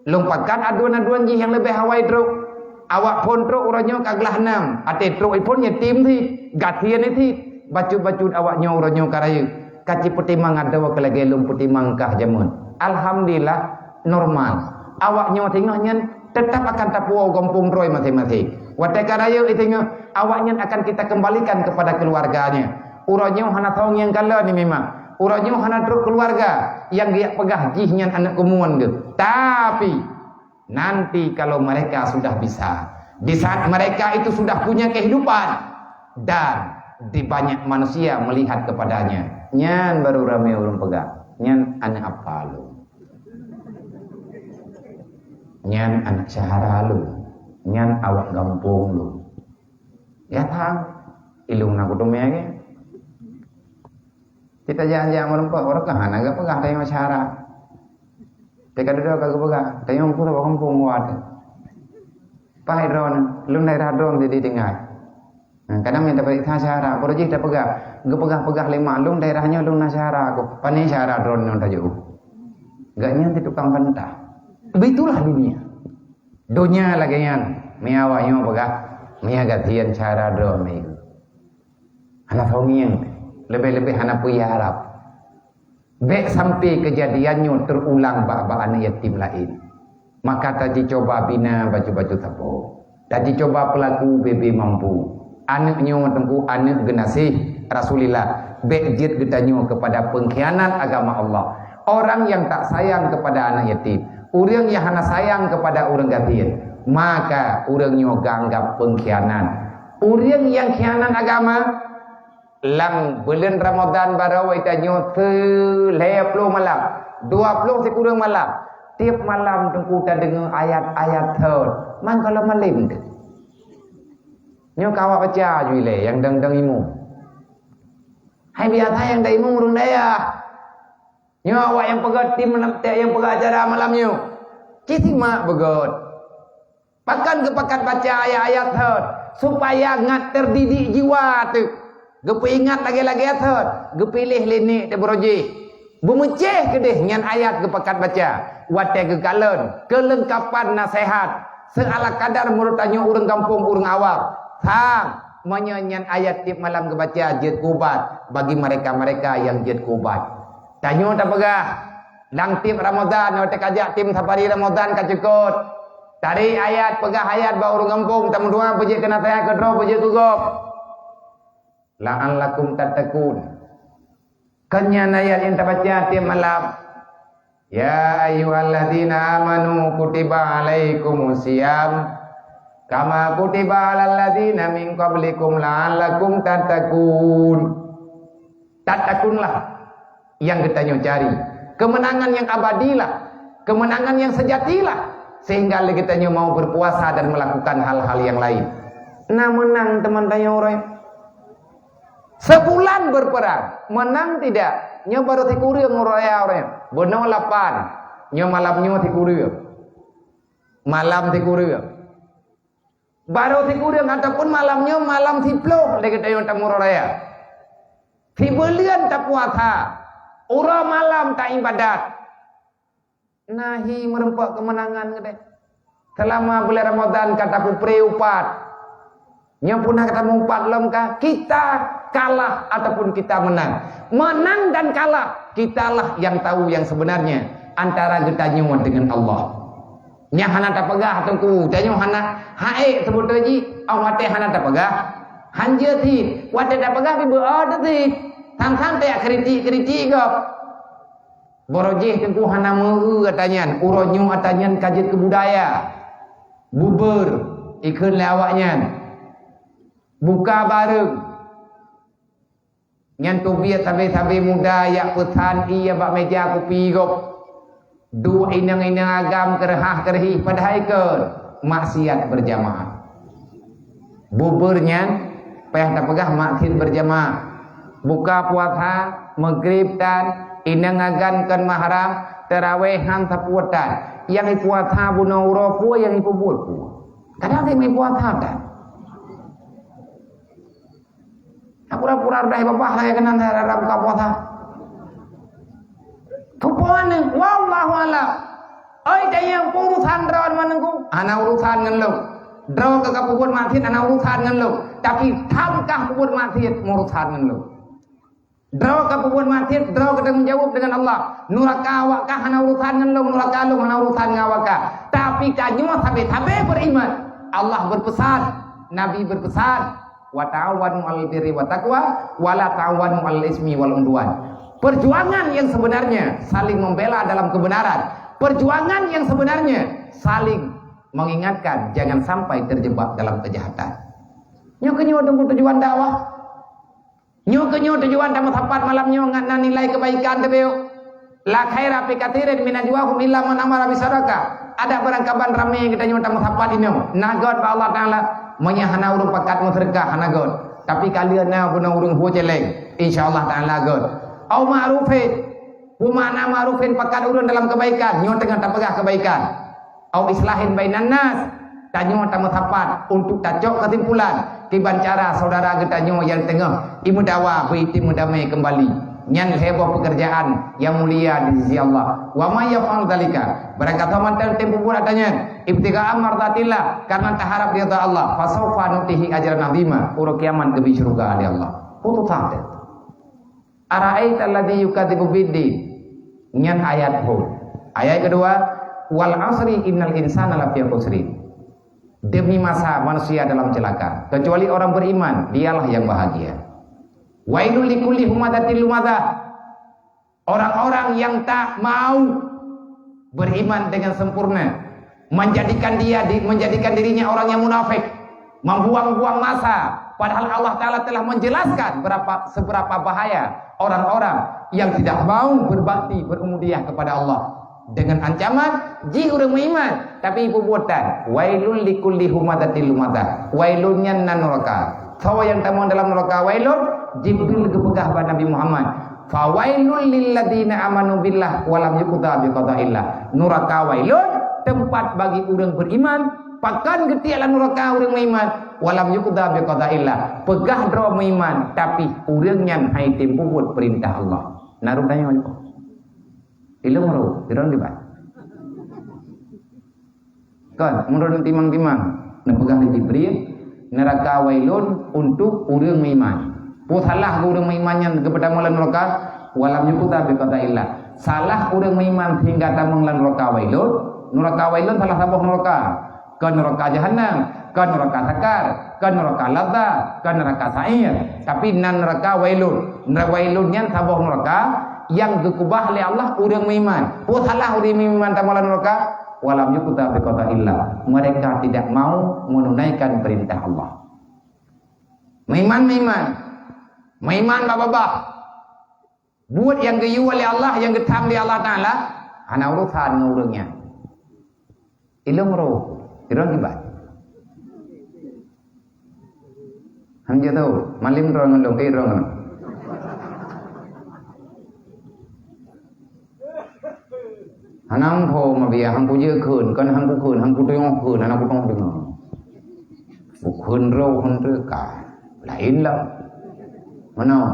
Lôn pakat aduan-aduan jih nyang leubeh awai trok. Awak phon trok uroe nyoe ka glah nam, até trok iphon yatim sih, gasien sih. Bacut-bacut awak nyoe uroe nyoe ka rayeuk. Ka cipeutimang adoe keu lagée lôn peutimang kah jameun. Alhamdulillah, normal. Awak nyoe singoh nyan tetap akan tapuwoe gampông droe maséng-maséng. Watée ka rayeuk singoh, awak nyan akan kita kembalikan kepada keluarganya. Uroe nyoe hana thong nyang kalon ni memang. Uroe nyoe hana trok keluarga nyang geujak peugah jih nyan aneuk keumuan geuh. Tapi, nanti kalau mereka sudah bisa, di saat mereka itu sudah punya kehidupan, dan di banyak manusia melihat kepadanya, nyan baru ramé ureuëng peugah, "Nyan aneuk apa lôn? Nyan aneuk syahara lôn? Nyan awak gampông lôn?" Ya tang, ilung na kutumé lagée. Cit tajak-jak meureumpok, barokah hana geupeugah tanyoe syahara. Teuka dudoe ka geupeugah, tanyoe meukutoe bak gampông wat. Paih droeneuh, lôn daerah droeneuh jadi tinggai. Nah, kadang minta periksa syahara, baru jih tapeugah, geupeugah-peugah lé mak lôn daerah nyoe lôn na syahara ku. Pane syahara droeneuh tajak. Gak nyan ti tukang bantah. Begitulah dunia. Donya lagée nyan, mia awak nyoe peugah, mia gasien syahara droe meuihu. Hana soe ngieng, leubeh-leubeh hana peue harab. Bék sampai keujadian nyoe teurulang bak-bak aneuk yatim laén. Maka tajicoba bina bacut-bacut sapo. Tajicoba peulaku bebe mampu. Aneuk nyoe teungku aneuk geunaséh Rasulillah. Bék jeuet geutanyoe keupada peungkhianat agama Allah. Orang yang tak sayang kepada anak yatim, ureuëng nyang hana sayang kepada ureuëng gasien, maka ureuëng nyoe geuanggab peungkhianat. Ureuëng nyang khianat agama, lam buleuen Ramadhan baroe tanyoe seulhée ploh malam, dua ploh sikureueng malam, tieb malam teungku tadeungoe ayat-ayat thot, man gohlom malem teuh. Nyoe ka awak baca ju ilée nyang dang-dang imum. Hai biasa nyang dang imum ureuëng dayah. Nyoe awak nyang peugét tim malam, nyang peugét acara malam nyoe. Ci simak beugét. Pakon geupakat baca ayat-ayat thot, supaya ngat terdidik jiwa teuh. Geupeuingat lagée-lagée thot, geupiléh lé nek teuh beurojih. Beumeucéh keudeh nyan ayat geupakat baca. Watée geukalon, keulengkapan naseuhat. Seala kadar meunurot tanyoe ureuëng gampông, ureuëng awam. Sang, meunyoe nyan ayat tieb malam geubaca jeuet keu ubat bagi mereka-mereka nyang jeuet keu ubat. Tanyoe tapeugah, lam tieb Ramadhan, watée ka jak tim safari Ramadhan ka cukot. Tarek ayat, peugah ayat bak ureuëng gampông, tameudoa peujeuet keu naseuhat, keudroe peujeuet keu gob. La'allakum tattaqun. Kon nyan ayat nyang tabaca tieb malam. Ya ayyuhalladzina amanu kutiba alaikumus siyam kama kutiba alal ladzina min qablikum la'allakum tattaqun. Tattakunlah nyang geutanyoe cari. Keumeunangan nyang abadilah, keumeunangan nyang seujatilah, sehingga lé geutanyoe mau berpuasa dan melakukan hal-hal yang lain. Na meunang teuma tanyoe uroe. Sebulan berperang, menang tidak? Nyoe baru sikureueng uroe raya uroe nyoe. Bunoe lapan, nyoe malam nyoe sikureueng. Malam sikureueng. Baru sikureueng ataupun malam nyoe malam siploh lé geutanyoe tamuroe raya. Sibuleuen tapuasa, uroe malam taibadat. Na hi meureumpok keumeunangan keudeh. Seulama buleuen Ramadhan ka tapeupré upat. Nyoe pun ka tameuupat lom ka, kita kalah ataupun kita menang. Menang dan kalah, kitalah yang tahu yang sebenarnya antara geutanyoe dengan Allah. Nyang hana tapeugah teungku, tanyoe hana, hai seubut jih, oh watée hana tapeugah. Hanjeuet cit, watée tapeugah pih beu-o teuh cit. Sang-sang tajak kritik-kritik gob. Barojih teungku hana meu-eu ata nyan, uroe nyoe ata nyan ka jeuet keu budaya. Bubeur, ikheun lé awaknyan. Buka bareueng. Nyan teubiet sabe-sabe muda jak peusan ié bak méja kupi gob. Duek inong-inong agam keureuhah-keureuhih padahai kon maksiat berjamaah. Bubur nyan payah tapeugah maksiat berjamaah. Buka puasa, maghrib tan, inong agam kon mahram, tarawih han sapeue tan. Nyang ipuasa bunoe uroe peue, nyang ipeubuet peue. Kadang nyang ipuasa tan. Pura-pura reudah babah lagèe keunan rara buka puasa. Keupeue nyoe? Wallahu a'lam. Oi, tanyong, urusan droe ngon Teungku? Hana urusan ngon lôn. Droe ka kapeubuet maksiat hana urusan ngon lôn. Tapi tham kah peubuet maksiat meurusan ngon lôn. Droe ka peubuet maksiat, droe ka tanggung jawab dengan Allah. Nuraka awak kah hana urusan ngon lôn, nuraka lôn hana urusan ngon awak kah. Tapi tanyoe sabe-sabe beriman. Allah berpesan, Nabi berpesan, "Wa ta'awanu 'alal birri wa taqwa, wa la ta'awanu 'alal ismi wal 'udwan." Perjuangan yang sebenarnya saling membela dalam kebenaran. Perjuangan yang sebenarnya saling mengingatkan jangan sampai terjebak dalam kejahatan. Nyoe keuh nyoe Teungku tujuan dakwah. Nyoe keuh nyoe tujuan tameusapat malam nyoe ngat na nilai kebaikan teubieu. La khaira fi katsirin min najwahum illa man amara bisadaqah. Adak barangkaban ramé geutanyoe tameusapat inoe. Na göt bak Allah Taala, meunyoe hana ureuëng pakat meuseudeukah hana göt. Tapi ka lheueh na bunoe ureuëng hue céléng, insya Allah Taala göt. Au ma'rufin, peue makna ma'rufin pakat ureuëng dalam kebaikan, nyoe teungoh tapeugah kebaikan. Au islahin bainan nas, tanyoe tameusapat untuk tacok keusimpulan kiban cara saudara geutanyoe nyang teungoh imeudawa beu item meudamé keumbali. Nyan lhée boh peukeurjaan nyang mulia di sisi Allah. Wa may yaf'al dzalika, barangkasoe mantong tem peubuet ata nyan, ibtigha'a mardatillah, karna taharab ridha Allah, fasaufa nutihi ajran 'azima, uroe kiamat geubri syeuruga lé Allah. Putus asa. Ara'aital ladzi yukadzibu biddin. Nyan ayat Hud. Ayat kedua, "Wal 'asri innal insana lafi khusrin." Demi masa manusia dalam celaka, kecuali orang beriman, dialah yang bahagia. "Wailul likulli humazatil lumazah." Orang-orang yang tak mau beriman dengan sempurna, menjadikan dia di, menjadikan dirinya orang yang munafik, membuang-buang masa, padahal Allah Taala telah menjelaskan berapa, seberapa bahaya orang-orang yang tidak mau berbakti, berubudiyah kepada Allah. Dengan ancaman, jih ureuëng meuiman, tapi peubuatan, "Wailul likulli humazatil lumazah." Wailun nyan na nuraka. Soe nyang tamong dalam nuraka wailun? Jibril geupeugah bak Nabi Muhammad, "Fawailul lilladzina amanu billah wa lam yuqda biqadaillah." Nuraka wailun, teumpat bagi ureuëng beriman, pakon geutiek lam nuraka ureuëng meuiman, "Wa lam yuqda biqadaillah." Peugah droe meuiman, tapi ureuëng nyan han item peubuet peurintah Allah. Naru tanyoe. Ilong ro, sidroe dibat. Kan, meunurot timang-timang, neupeugah lé Jibril, "Neuraka wailun untuk ureuëng meuiman." Peue salah ureuëng meuiman nyan geupeutamong lam neuraka? "Wa lam yuqda biqadaillah." Salah ureuëng meuiman sehingga tamong lam neuraka wailun. Neuraka wailun salah saboh neuraka. Kon neuraka jahannam, kon neuraka sakar, kon neuraka lazza, kon neuraka sa'ir. Tapi nan neuraka wailun. Neuraka wailun nyan saboh neuraka nyang geukubah lé Allah ureuëng meuiman. Peue salah ureuëng meuiman tamong lam neuraka? "Wa lam yuqda biqadaillah." Mereka tidak mau menunaikan perintah Allah. Meuiman, meuiman. Meuiman babah-babah. Buet nyang geuyue lé Allah, nyang geutham lé Allah Taala, hana urosan ngon ureuëng nyan. Ilong ro, sidroe dibat. Han jeuet tau, malem droe ngon lôn, eh, droe ngon lôn. Hana muphom, biya han kujeuet kheun, kon han kukheun, han kutuyoe kheun, hana kutuyoe deungoe. Bukheun droe, bukheun teuka. Laén lom. Meunoe.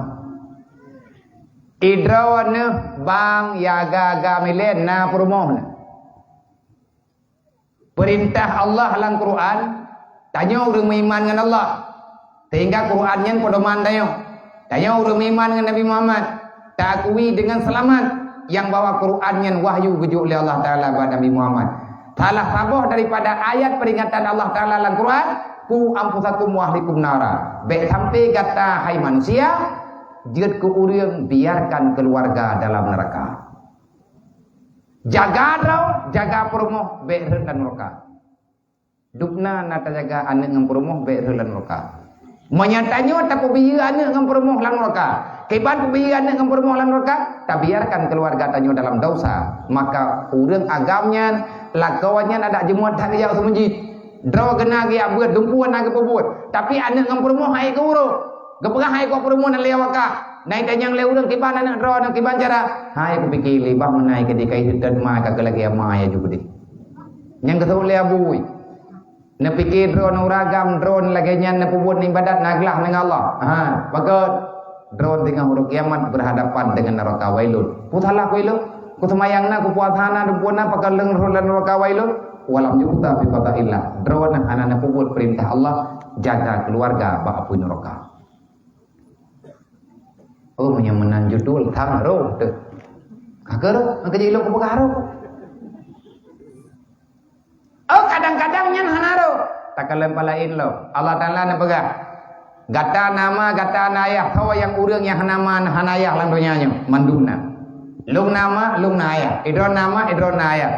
Idroe neuh bang ya aga-aga milen na peurumoh neuh. Peurintah Allah lam Quran, tanyoe ureuëng meuiman ngon Allah. Sehingga Quran nyan pedoman tanyoe. Tanyoe ureuëng meuiman ngon Nabi Muhammad, taakui dengan seulamat nyang bahwa Quran nyan wahyu geujok lé Allah Taala bak Nabi Muhammad. Salah saboh daripada ayat peringatan Allah Taala lam Quran, "Qu anfusakum wa ahlikum nara." Bék sampai gata, hai manusia, jeuet keu ureuëng, biarkan keluarga dalam neraka. Jaga droe, jaga peurumoh, bék rhot lam nuraka. Dubna na tajaga aneuëk ngon peurumoh, bék rhot lam nuraka. Meunyoe tanyoe tapeubiyeu aneuëk ngon peurumoh lam nuraka, Kiban peubiyeu aneuk ngon peurumoh lam nuraka, tabiarkan keuluwarga tanyoe dalam dosa. Maka ureuëng agam nyan, lakoe nyan adak jeumuet that geujak u meuseujid. Droe geuna geujak beuet, dumpeue na geupeubuet. Tapi aneuk ngon peurumoh hai geuurôk. Geupeugah hai kok peurumoh na lé awak kah. Na itanyong lé ureuëng kiban aneuk droe, na kiban cara. Hai kupike lé bah meunan keu dikai seutôt ma ka keu lagée ma ya ju keudeh. Nyang geuseuôt lé abui. Neupike droe ureuëng agam, droe lagée nyan neupeubuet ibadat na glah ngon Allah. Ha, pakon? Droe teungoh uroe kiamat berhadapan dengan neraka Wailun. Ku salah ku ilôn? Ku seumayang na, ku puasa na, dumpeue na, pakon lôn rhot lam neraka Wailun? Walam yu'ta bi qada'illah. Droe hana neupeubuet peurintah Allah, jaga keuluwarga bak apui neraka. Oh, meunyoe meunan judul, thang roh teuh. Ka keuroh, ka jeuet ilôn kupeugah roh. Oh, kadang-kadang nyan hana rhot. Takalon palaén lom. Allah Taala neupeugah, "Gata na ma, gata na ayah, soe nyang ureuëng nyang hana ma, hana ayah lam donya nyoe?" Mandum na. Lôn na ma, lôn na ayah. Idroe na ma, idroe na ayah.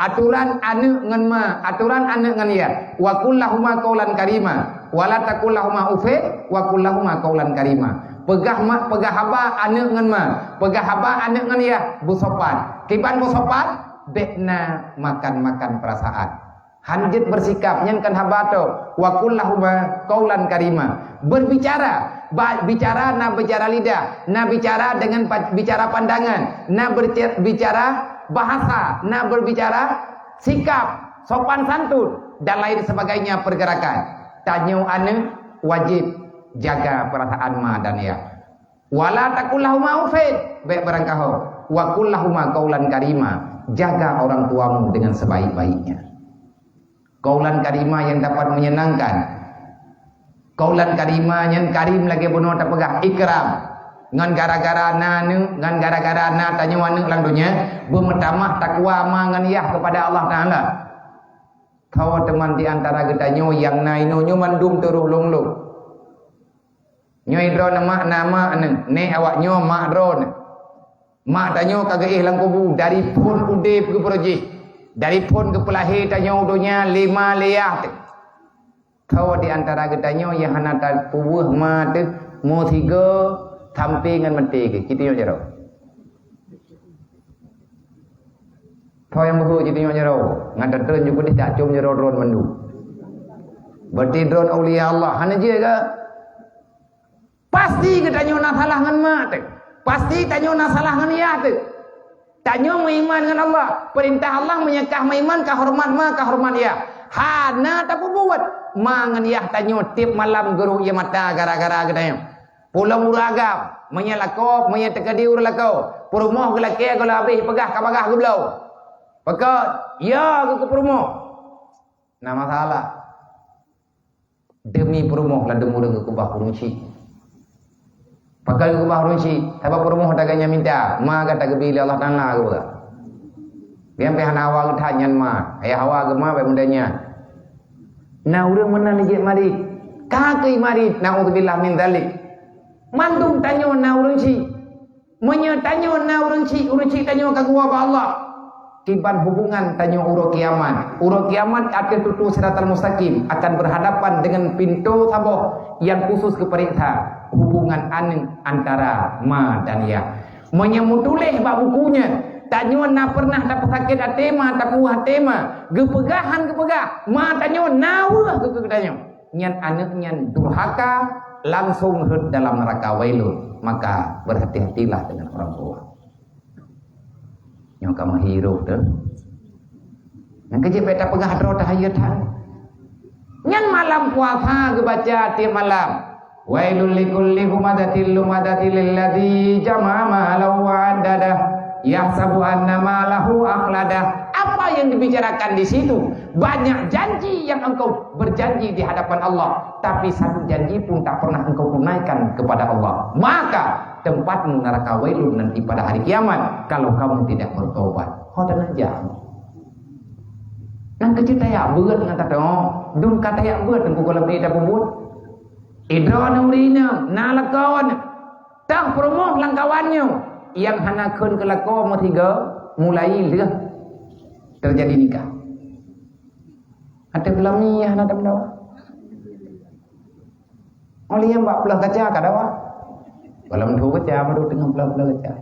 Atoran aneuk ngon ma, atoran aneuk ngon yah. "Wa qul lahuma qaulan karima, wa la taqul lahuma uffin, wa qul lahuma qaulan karima." Peugah ma, peugah haba aneuk ngon ma, peugah haba aneuk ngon yah, beusopan. Kiban beusopan? Bék na makan-makan peurasaan. Hanjeuet beusikap, nyan kan haba tho. "Wa qul lahuma qaulan karima." Berbicara, ba-, bicara na bicara lidah, na bicara dengan pa-, bicara pandangan, na berce-, bicara bahasa, na berbicara sikap, sopan santun, dan lain sebagainya pergerakan. Tanyoe aneuk wajéb jaga peurasaan ma dan yah. "Wa la taqul lahuma uffin," bék beurangkaho. "Wa qul lahuma qaulan karima," jaga orang tuamu dengan sebaik-baiknya. Qaulan karima yang dapat menyenangkan. Qaulan karima nyan karim lagée bunoe tapeugah ikram. Ngon gara-gara na aneuk, ngon gara-gara na tanyoe aneuk lam donya, beumeutamah takwa ma ngon yah kepada Allah Taala. Tho teuma di antara geutanyoe nyang na inoe nyoe mandum teuroh lôn-lôn. Nyoe droeneuh mak na mak neuh, nèk awak nyoe mak droeneuh. Mak tanyoe ka geuéh lam kubu, dari phon udeb geupeureuh jih. Dari phon geupeulahé tanyoe u donya lé ma lé yah teuh. Tho di antara geutanyoe nyang hana tapeuweueh ma teuh, meusigoe sampoe ngon maté geuh. Cit tanyoe jaroe. Tho nyang beuhe cit tanyoe jaroe. Ngon tatreun ju keudeh tacom jaroe droeneuh mandum. Berarti droeneuh aulia Allah. Hana jeuet kah? Pasti geutanyoe na salah ngon mak teuh. Pasti tanyoe na salah ngon yah teuh. Tanyoe meuiman ngon Allah. Peurintah Allah meunyoe kah meuiman, kah horeumat ma, kah horeumat yah. Hana tapeubuet. Ma ngon yah tanyoe tieb malam geurok ie mata gara-gara geutanyoe. Pulom ureuëng agam, meunyoe lakoe, meunyoe teukeudi ureuëng lakoe. Peurumoh geulakée goh lom habéh peugah ka bagaih geubloe. Pakon? Ya, geuh keu peurumoh. Na masalah. Demi peurumoh ladum ureuëng geukeubah ureuëng chik. Pakon geukeubah ureuëng chik? Sabab peurumoh taga nyang minta, ma gata geubi lé Allah Taala geupeugah. Nyang pih hana hawa geutanyan ma, ayah hawa geuma bék muda nyan. Na ureuëng meunan jeuet marit. Ka keu marit, naudzubillah min dzalik. Mandum tanyoe na ureuëng chik. Meunyoe tanyoe na ureuëng chik, ureuëng chik tanyoe ka geuwoe bak Allah. Kiban hubungan tanyoe uroe kiamat. Uroe kiamat ateueh tutoe siratal mustaqim akan berhadapan dengan pintoe saboh nyang khusus geupareksa hubungan aneuk antara ma dan yah. Meunyoe meutuléh bak buku nyan, tanyoe na peureunah tapeusakét até ma, tapeuweueh até ma, geupeugah han geupeugah, ma tanyoe na weueh keu geutanyoe. Nyan aneuk nyan durhaka, langsung rhot dalam neuraka Wailun. Maka berhati-hatilah dengan orang tua. Nyoe ka meuhiroh teuh. Nyang keujeuet bék tapeugah droe tahayat hai. Nyan malam puasa geubaca tieb malam. Wailul likulli humazatil lumazatil ladzi jama'a malahu wa addadah. Yahsabu anna malahu akhladah. Apa yang dibicarakan di situ? Banyak janji yang engkau berjanji di hadapan Allah, tapi satu janji pun tak pernah engkau tunaikan kepada Allah. Maka tempatmu neraka Wailun nanti pada hari kiamat kalau kamu tidak bertobat. Ho dan aja. Nang kecil tayak beut ngan tato, dum ka tayak beut tengku kalau beda pun. Idroe nuri na lakoe. Tah peurumoh lam kawan nyoe nyang hana kheun keu lakoe meusigoe, mulai lheueh teujadi nikah. Ateueh peulamiah na tameudawa. Oleh nyang bak peuleueh kaca ka dawa. Gohlom tho kaca, baru teungoh peula-peula kaca.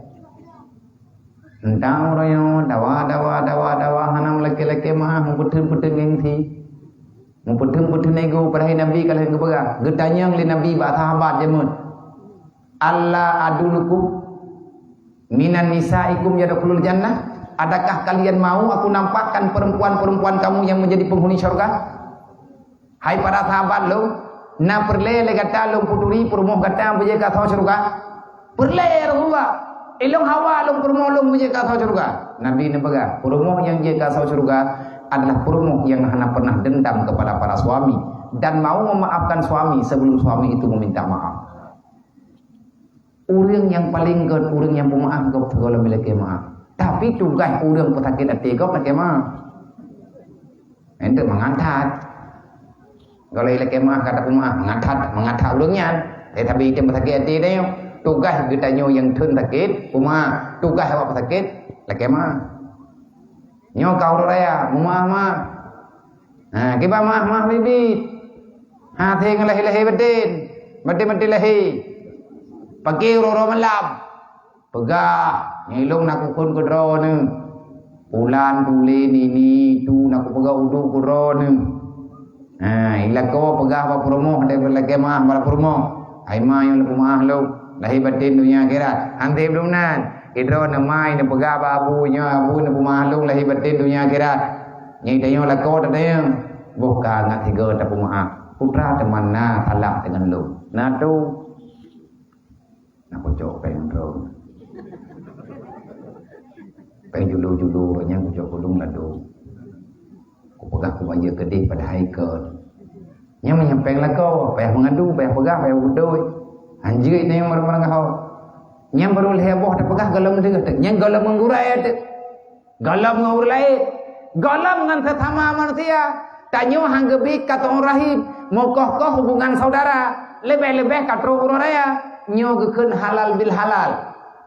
Teuntang uroe nyoe, dawa, dawa, dawa, dawa, hana meulakée-lakée meu'ah, meupeutheun-peutheun gengsi. Meupeutheun-peutheun ego, padahai Nabi ka lheueh geupeugah. Geutanyong lé Nabi bak sahabat jameun, "Alla adullukum minan nisa'ikum yadkhulul jannah?" Adakah kalian mau aku nampakkan perempuan-perempuan kamu yang menjadi penghuni syurga? Hai para sahabat lôn, na peureulée lé gata lôn peuturi peurumoh gata beujeuet keu asoe syeuruga? Peureulée, ya Rasulullah. Ilôn hawa lôn peurumoh lôn beujeuet keu asoe syeuruga. Nabi neupeugah, peurumoh nyang jeuet keu asoe syeuruga adalah peurumoh nyang hana pernah dendam kepada para suami dan mau memaafkan suami sebelum suami itu meminta maaf. Ureuëng nyang paleng gét, ureuëng nyang peumeu'ah gob sigohlom ilakée meu'ah. Tapi tugaih ureuëng peusakét até gob lakée meu'ah. Enteuk mangat that. Gohlom ilakée meu'ah ka tapeumeu'ah, mangat that, mangat that ureuëng nyan. Tapi, tapi item peusakét até tanyoe. Tugaih geutanyoe nyang theun sakét, peumeu'ah. Tugaih awak peusakét, lakée meu'ah. Nyoe ka uroe raya, meumeu'ah-meu'ah. Ha, kiban meu'ah-meu'ah biet-biet. Ha, seng lahé-lahé baten. Baten-baten lahé. Pagi uroe-uroe malam. Peugah, nyoe ilôn na kukheun keu droeneuh. Pulan, pulen, ini, itu, na kupeugah udeb keu droeneuh. Ha, ilakoe peugah bak peurumoh, lakée meu'ah bak peurumoh. Hai ma, nyoe lôn peumeu'ah lôn, lahé baten donya akhirat. Hana lom nan. Sidroe neumai neupeugah bak abu nyoe, abu neupeumeu'ah lôn lahé baten donya akhirat. Nyang tanyoe lakoe tatanyong, boh ka ngat sigoe tapeumeu'ah. Putra teuma na salah deungon lôn. Na tu. Na kucok péng droe. Péng julu-julu roh nyan kucok keu lôn ladôm. Kupeugah kubayeue keudeh padahai kon. Nyan meunyampéng lakoe, payah meungadu, payah peugah, payah beutôi. Hanjeuet na nyang meureumeurang ho. Nyan baru lhée boh tapeugah gohlom deuh teuk. Nyan gohlom ngon gurée teuk. Gohlom ngon ureuëng laén. Gohlom ngon sesama manusia. Tanyoe han geubi ka teu'oh rahim, meukoh-koh hubungan saudara. Leubeh-leubeh ka trok uroe raya. Nyoe geukheun halal bil halal.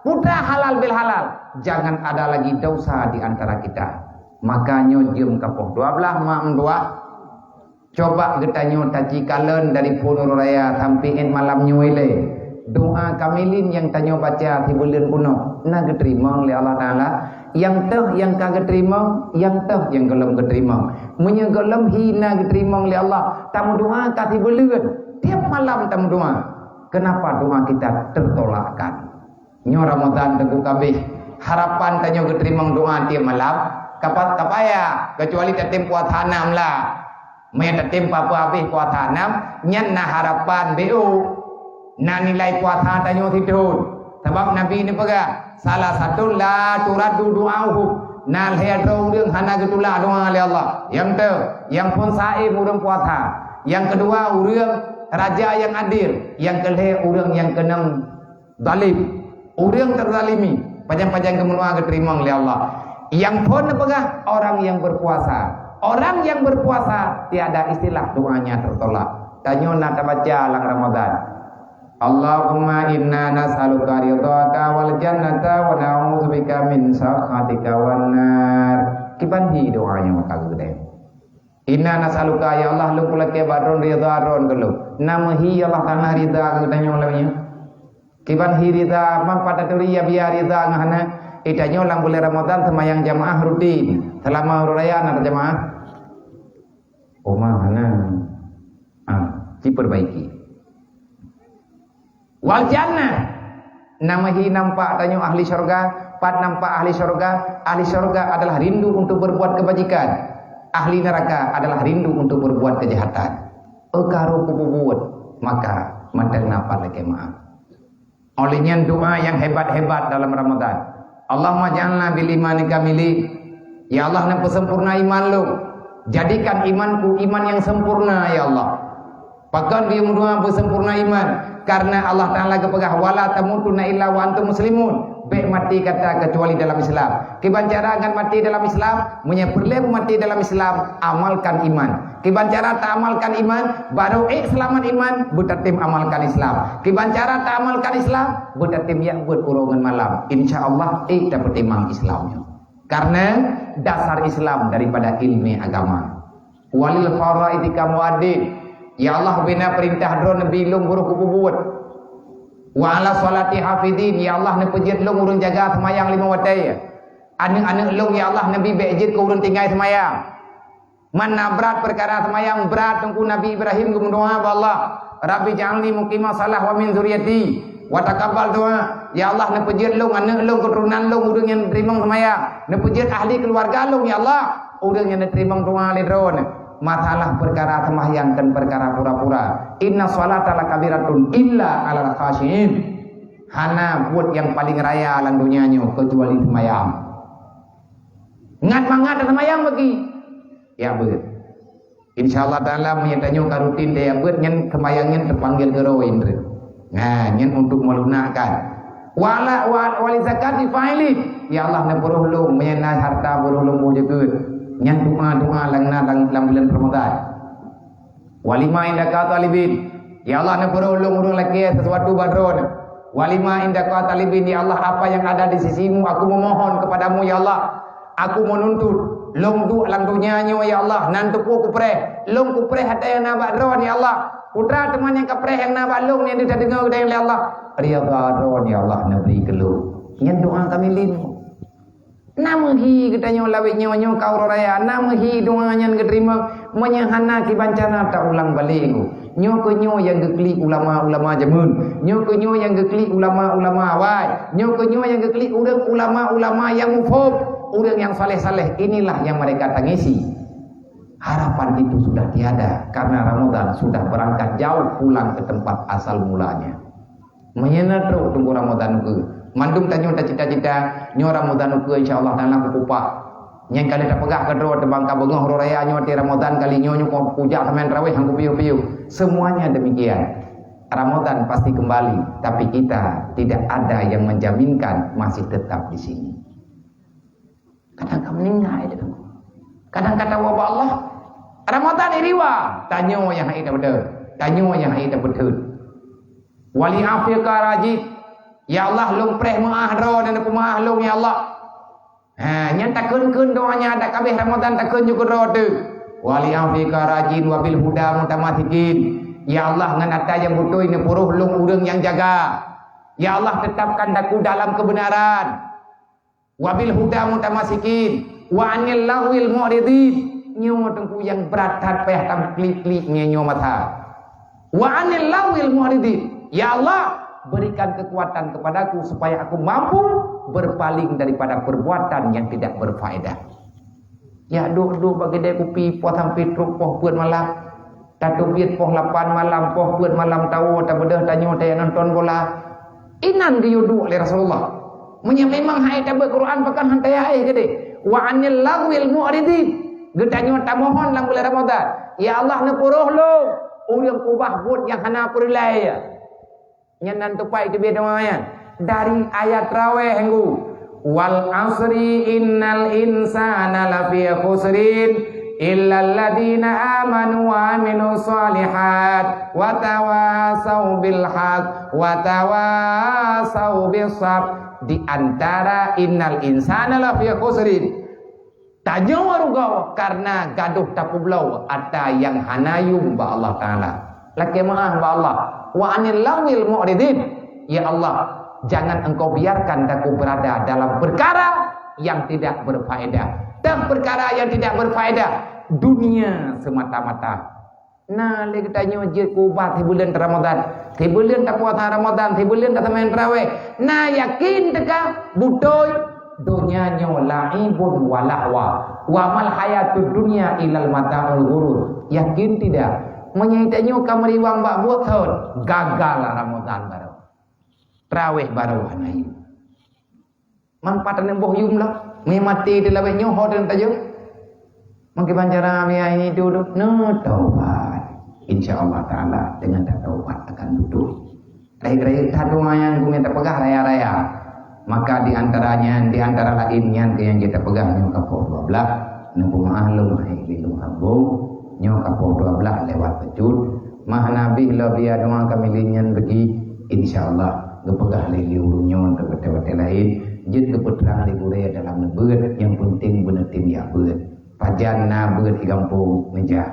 Putra halal bil halal. Jangan ada lagi dosa di antara kita. Maka nyoe jeuem ka poh dua belas mak meutuah. Coba geutanyoe taci kalon dari phon uroe raya sampoe ék malam nyoe ilée. Doa kamilin nyang tanyoe baca sibuleuen keunoe na geuteurimong lé Allah Taala. Nyang teuh nyang ka geuteurimong, nyang teuh nyang gohlom geuteurimong. Meunyoe gohlom hi na geuteurimong lé Allah, tameudoa ka sibuleuen, tieb malam tameudoa. Kenapa doa kita tertolakkan? Nyoe Ramadan teungku ka abéh. Harapan tanyoe geuteurimong doa tieb malam, ka pa-, ka payah, keucuali tatem puasa nam lah. Meunyoe tatem papeue abéh puasa nam, nyan na harapan B O. Na nilai puasa tanyoe sithon. Sabab Nabi neupeugah, "Salasatun la turaddu du'auhum." Na lhée droe ureuëng hana geutulak doa lé Allah. Nyang teuh, nyang phon saém ureuëng puasa. Nyang keudua, ureuëng raja nyang adil. Nyang keulhée, ureuëng nyang keunong zalim. Ureuëng teuzalimi, pajan-pajan geumeudoa geuteurimong lé Allah. Nyang phon neupeugah, orang yang berpuasa. Orang yang berpuasa, tiada istilah doanya tertolak. Tanyoe na tabaca lam Ramadan. Allahumma inna nas'aluka ridhaka wal jannata wa na'udzubika min sakhatika wan nar. Kiban hi doa nyoe maka geude. Inna nas'aluka, ya Allah, lôn kulakée bak droen ridha droen keu lôn. Na meuhi, ya Allah, kana ridha geutanyoe lom nyoe. Kiban hi ridha, man pada turi ya biya ridha ngon hana. Geutanyoe lam buleuen Ramadan seumayang jamaah rutin. Seulama uroe raya na jamaah? Oma hana. Ah, diperbaiki. Wal jannah. Na meuhi nampak tanyoe ahli syurga, pat nampak ahli syurga? Ahli syurga adalah rindu untuk berbuat kebajikan. Ahli neraka adalah rindu untuk berbuat kejahatan. Eukaru kububuet, maka mantong na pat lakée meu'ah. Oleh nyan doa nyang hebat-hebat dalam Ramadan. Allahumma ja'alna bil imani kamilin. Ya Allah, neupeusempurna iman lôn. Jadikan imanku iman nyang sempurna, ya Allah. Pakon geuyue meudoa beusempurna iman? Karena Allah Taala geupeugah, "Wala tamutunna illa wa antum muslimun." Bék maté gata keucuali dalam Islam. Kiban cara ngon maté dalam Islam? Meunyoe peureulée maté dalam Islam, amalkan iman. Kiban cara taamalkan iman? Barô ék seulamat iman, beutatem amalkan Islam. Kiban cara taamalkan Islam? Beutatem jak beuet uroe ngon malam. Insya Allah, ék tapeutimang Islam nyoe. Karena dasar Islam daripada ilmu agama. Walil faraidi kamuadin. Ya Allah, bina perintah droe neubi lôn baroe kububuet. Wa 'ala sholati hafidhin, ya Allah, neupeujeuet lôn ureuëng jaga seumayang lima watée. Aneuëk-aneuëk lôn, ya Allah, neubi bék jeuet keu ureuëng tinggai seumayang. Man na brat peukara seumayang, brat. Teungku Nabi Ibrahim geumeudoá bak Allah, "Rabbi ja'alni muqima shalah wa min dzurriyyati wa taqabbal du'a." Ya Allah, neupeujeuet lôn, aneuëk lôn, keuturonan lôn ureuëng nyang neuteurimong seumayang. Neupeujeuet ahli keuluwarga lôn, ya Allah, ureuëng nyang neuteurimong doá lé Droeneuh. Masalah peukara seumayang kon peukara pura-pura. "Inna sholata lakabiratun illa 'alal khasyiin." Hana buet nyang paleng raya lam donya nyoe keucuali seumayang. Ngat mangat seumayang bagi. Ya beuet. Insya Allah Taala, meunyoe tanyoe ka rutin taya beuet nyan, seumayang nyan teupanggil geuroe indri. Nah, nyan untuk melunakan. Wala wa, wali zakat di fa'ilin. Ya Allah, neupeureuh lôn, meunyoe na harta, peureuh lôn boh jeukeut. Nyan doa-doa lam na lam, lam bulan Ramadan. Walima indaka talibin. Ya Allah, neupeureuh lôn ureuëng lakée sesuatu bak Droeneuh. Walima indaka talibin, ya Allah, apa yang ada di sisimu, aku memohon kepadamu, ya Allah. Aku menuntut, lôn duek lam donya nyoe, ya Allah, nan teupeue kupreh, lôn kupreh ata nyang na bak Droeneuh, ya Allah. Putra teuma nyang kapreh nyang na bak lôn nyang teudeungoe geutanyoe lé Allah. Ridha Droeneuh, ya Allah, neubri keu lôn. Nyan doa kami lima. Na meuhi geutanyoe lawét nyoe, nyoe ka uroe raya, na meuhi doa nyan geuteurimong, meunyoe hana kiban cara taulang balek. Nyoe keuh nyoe nyang geuklik ulama-ulama jameun. Nyoe keuh nyoe nyang geuklik ulama-ulama awai. Nyoe keuh nyoe nyang geuklik ureuëng ulama-ulama nyang muphom, ureuëng nyang saleh-saleh. Inilah yang mereka tangisi. Harapan itu sudah tiada karena Ramadan sudah berangkat jauh pulang ke tempat asal mulanya. Meunyoe na trok teungku Ramadan ukeue, mandum tanyoe tacita-cita, nyoe Ramadan ukeue insya Allah Taala kupeupak. Nyang ka lheueh tapeugah keudroe teuma ka beungoh uroe raya nyoe di Ramadan kali nyoe, nyoe kujak seumayang tarawih han kupiôh-piôh. Semuanya demikian. Ramadan pasti kembali, tapi kita tidak ada yang menjaminkan masih tetap di sini. Kadang ka meuninggai dia tu. Kadang ka tawoe bak Allah. Ramadan iriwa, tanyoe nyang hai tabeudeuh, tanyoe nyang hai tabeudeuh. Wali afika rajin. Ya Allah, lôn preh meuah droe dan peumeuah lôn, ya Allah. Ha, nyan takheun-kheun doa nyan, dak ka abéh Ramadan takheun ju keudroe teuh. Wali afika rajin wabil huda mutamasikin. Ya Allah, ngon ata nyang beutôi neupeureuh lôn ureuëng nyang jaga. Ya Allah, tetapkan aku dalam kebenaran. Wabil huda mutamasikin, wa anil lahwil mu'ridin. Nyoe teungku nyang brat that payah tam klik-klik nyoe mata. Wa anil lahwil mu'ridin. Ya Allah, berikan kekuatan kepadaku supaya aku mampu berpaling daripada perbuatan yang tidak berfaedah. Ya, duek-duek bak keudè kupi poh sampai trok poh peuet malam. Tateubiet poh lapan malam, poh peuet malam tawoe, tabeudeuh tanyoe taya nonton bola. Inan geuyue duek lé Rasulullah. Meunyoe memang hai tabeuet Quran, pakon han taya éh keudeh? Wa anil lahwil mu'ridin. Geutanyoe tamohon lam bulan Ramadan, "Ya Allah, neupeureuh lôn ureuëng kubah buet nyang hana peureulée." Nyan nan tupai teubiet doa nyan. Dari ayat raweh nggu. Wal asri innal insana lafi khusrin, illalladzina amanu wa amilus shalihat, wa tawasau bil haq, wa tawasau bis sabr. Di antara innal insana lafi khusrin. Tanyoe rugoe karena gadoh tapeubloe ata nyang hana yuem bak Allah Taala. Lakée meuah bak Allah. Wa anil lahwil mu'ridin. Ya Allah, jangan Engkau biarkan aku berada dalam perkara yang tidak berfaedah. Dan perkara yang tidak berfaedah, dunia semata-mata. Na lé geutanyoe jeuet keu ubat sibuleuen Ramadan, sibuleuen tapuasa Ramadan, sibuleuen taseumayang tarawih. Na yakin teuka beutôi donya nyoe la'ibun wa lahwa, wa mal hayatud dunya illal mata'ul ghurur. Yakin tidak? Meunyoe tanyoe ka meuriwang bak buet thon, gagal Ramadan baroe. Tarawih baroe hana yum. Manfaat taneuboh yum lah. Meumaté teulawét nyoe ho dan tajeuet. Mungkin cara mia ini duduk. Nah, taubat. Insya Allah Ta'ala dengan tak taubat akan betul. Raih-raih that doa yang gumi terpeugah raya-raya. Maka di antaranya, di antara lain nyan ke yang kita pegang nyoe kapoh dua belas. Nunggu maaf lung hai lung hambung. Nyoe kapoh dua belas lewat pecut. Mah nabi lo biar doa kami linyan bagi. Insya Allah. Geupeugah lé ureuëng nyoe keu watée-watée laén, jeuet geupeutrang lé gurée dalam neubeuet, nyang peunteng beuneutem jak beuet. Pajan na beuet di gampông neujak.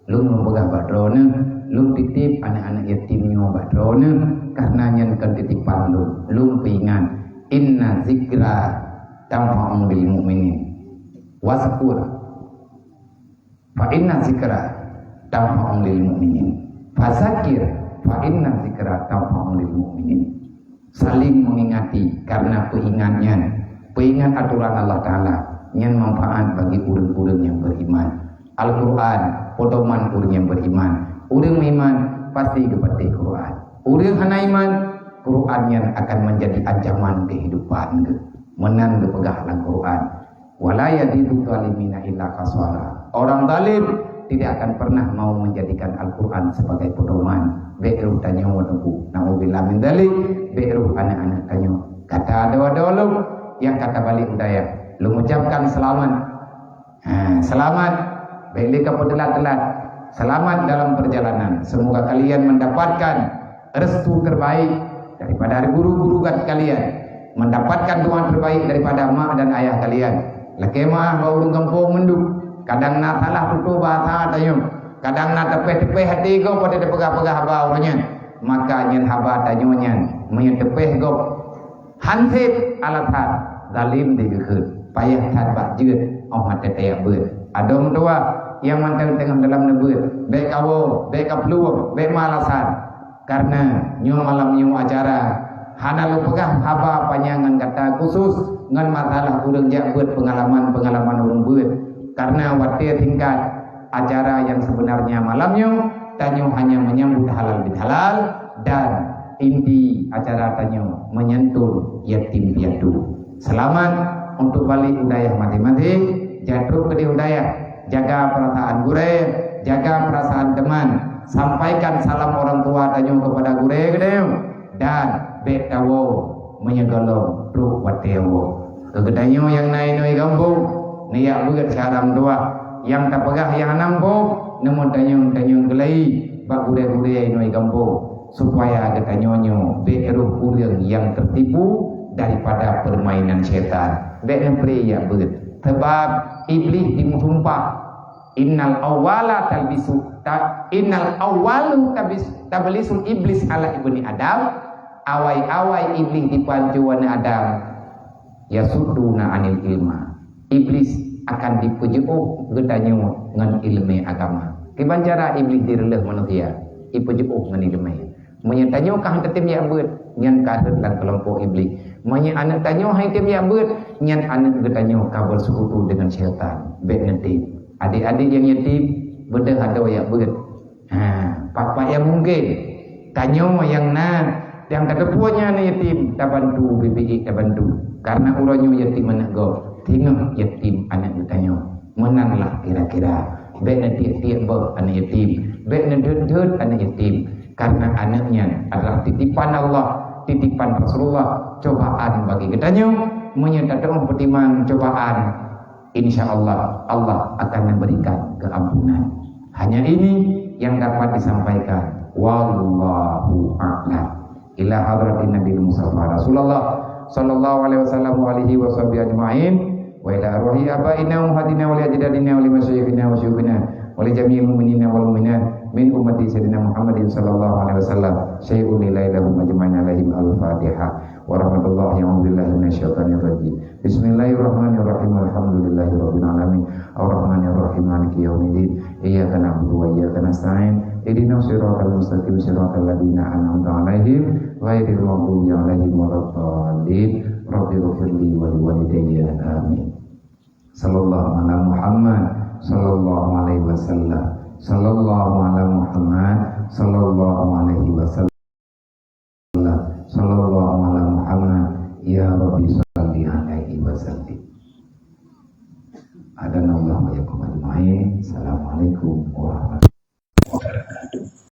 Lôn meupeugah bak droeneuh, Lôn titip aneuk-aneuk yatim nyoe bak droeneuh, kareuna nyan kon titipan lôn. Lôn peuingat, "Inna zikra tanfa'ul lil mu'minin." Waskur, "Fa inna zikra tanfa'ul lil mu'minin." Fazakir, "Fa inna zikra tanfa'ul lil mu'minin." Saling mengingati, karena peuingat nyan, peuingat aturan Allah Taala, nyan manfaat bagi ureuëng-ureuëng nyang beriman. Al-Quran, pedoman ureuëng nyang beriman. Ureuëng meuiman pasti geupatéh Quran. Ureuëng hana iman, Quran nyan akan menjadi ancaman kehidupan geuh. Meunan geupeugah lam Quran, "Wala yazidu zalimina illa khasara." Orang zalim tidak akan pernah mau menjadikan Al-Quran sebagai pedoman. Bék roh tanyoe nunggu. Nauzubillah min dzalik. Bék roh aneuk-aneuk tanyoe. Kata dua-dua lom nyang kata balik budaya. Lôn ucapkan selamat. Ha, selamat. Bék lé ka peuteulat-teulat. Selamat dalam perjalanan. Semoga kalian mendapatkan restu terbaik daripada guru-guru kalian, mendapatkan doa terbaik daripada mak dan ayah kalian. Lakée meu'ah bak ureuëng gampông mandum, kadang na salah tutoe bahasa tanyoe, kadang na teupeh-teupeh até gob watée teupeugah-peugah haba uroe nyan, maka nyan haba tanyoe nyan meunyoe teupeh gob. Hansét alasan, zalim di geukheun, payah that bak jeuet, óh maté tajak beuet. Adoe meutuwah nyang mantong teungoh dalam neubeuet, bék kawoe, bék kaplueng, bék meualasan. Kareuna nyoe malam nyoe acara hana lôn peugah haba panyang ngon gata khusus ngon masalah ureuëng jak beuet, peungalaman-peungalaman ureuëng beuet. Kareuna watée singkat, acara nyang sebenarnya malam nyoe, tanyoe hanya menyambut halal bihalal dan inti acara tanyoe menyantun yatim piatu. Selamat untuk balik u dayah masing-masing, jak trok keudeh u dayah, jaga perasaan gurée, jaga perasaan teman, sampaikan salam orang tua tanyoe kepada gurée geutanyoe, dan bék tawoe meunyoe gohlom trok watée woe. Keu geutanyoe nyang na inoe gampông, neujak beuet syedara meutuwah, nyang tapeugah nyang hana muphom, neumeuteunyoe-teunyoe geulai bak gurée-gurée inoe gampông, supaya geutanyoe nyoe bék roh ureuëng nyang teutipu daripada peurmainan syaitan. Bék neupreh jak beuet. Sabab Iblih jimeusumpah, "Innal awwala talbisu ta-, innal awwalu tabis-, tablisul iblis ala ibni Adam." Awai-awai Iblih jipeuhanco aneuk Adam. "Yasudduna anil ilma." Iblis akan jipeujeuôh geutanyoe ngon iéleumé agama. Kiban cara Iblis jireuleueh manusia, jipeujeuôh ngon iéleumé. Meunyoe tanyoe ka han tatem jak beuet, nyan ka rhot lam keulompok Iblis. Meunyoe aneuk tanyoe han tem jak beuet, nyan aneuk geutanyoe ka beuseukutu deungon syaitan. Bék neutem. Adék-adék nyang yatim, beudôh adoe jak beuet. Ha, pat-pat nyang mungken. Tanyoe nyang na, nyang tateupeue nyan aneuk yatim, tabantu, bibit tabantu. Kareuna uroe nyoe yatim aneuk gob, singoh yatim aneuk geutanyoe. Meunan lah kira-kira. Bék neutiek-tiek boh aneuk yatim. Bék neudhôt-dhôt aneuk yatim. Kareuna aneuk nyan adalah titipan Allah, titipan Rasulullah, cobaan bagi geutanyoe. Meunyoe tateu'oh peutimang cobaan, insya Allah, Allah akan memberikan keampunan. Hanya ini yang dapat disampaikan. Wallahu a'lam. Ila hadratin Nabi Mustafa Rasulullah sallallahu alaihi wasallam wa alihi wa sahbihi ajma'in. Wa ila arwahi abaina wa ummahatina wa li ajdadina wa li masyayikhina wa syuyukhina wa li jami'il mu'minina wal mu'minat min ummati Sayyidina Muhammadin sallallahu alaihi wasallam. Syai'un lillahi lahum ajma'in alaihim al-Fatihah. Wa rahmatullahi wa billahi minasyaitonir rajim. Bismillahirrahmanirrahim. Alhamdulillahirabbil alamin. Arrahmanirrahim. Maliki yaumiddin. Iyyaka na'budu wa iyyaka nasta'in. Ihdinas siratal mustaqim, siratal ladzina an'amta 'alaihim, ghairil maghdubi 'alaihim waladdallin. Rabbighfirli wa liwalidayya. Amin. Sallallahu ala Muhammad, sallallahu alaihi wasallam. Sallallahu ala Muhammad, sallallahu alaihi wasallam. Sallallahu ala Muhammad, ya Rabbi salli alaihi wa sallim. Hadanallahu wa iyyakum ajma'in. Assalamualaikum warahmatullahi wabarakatuh.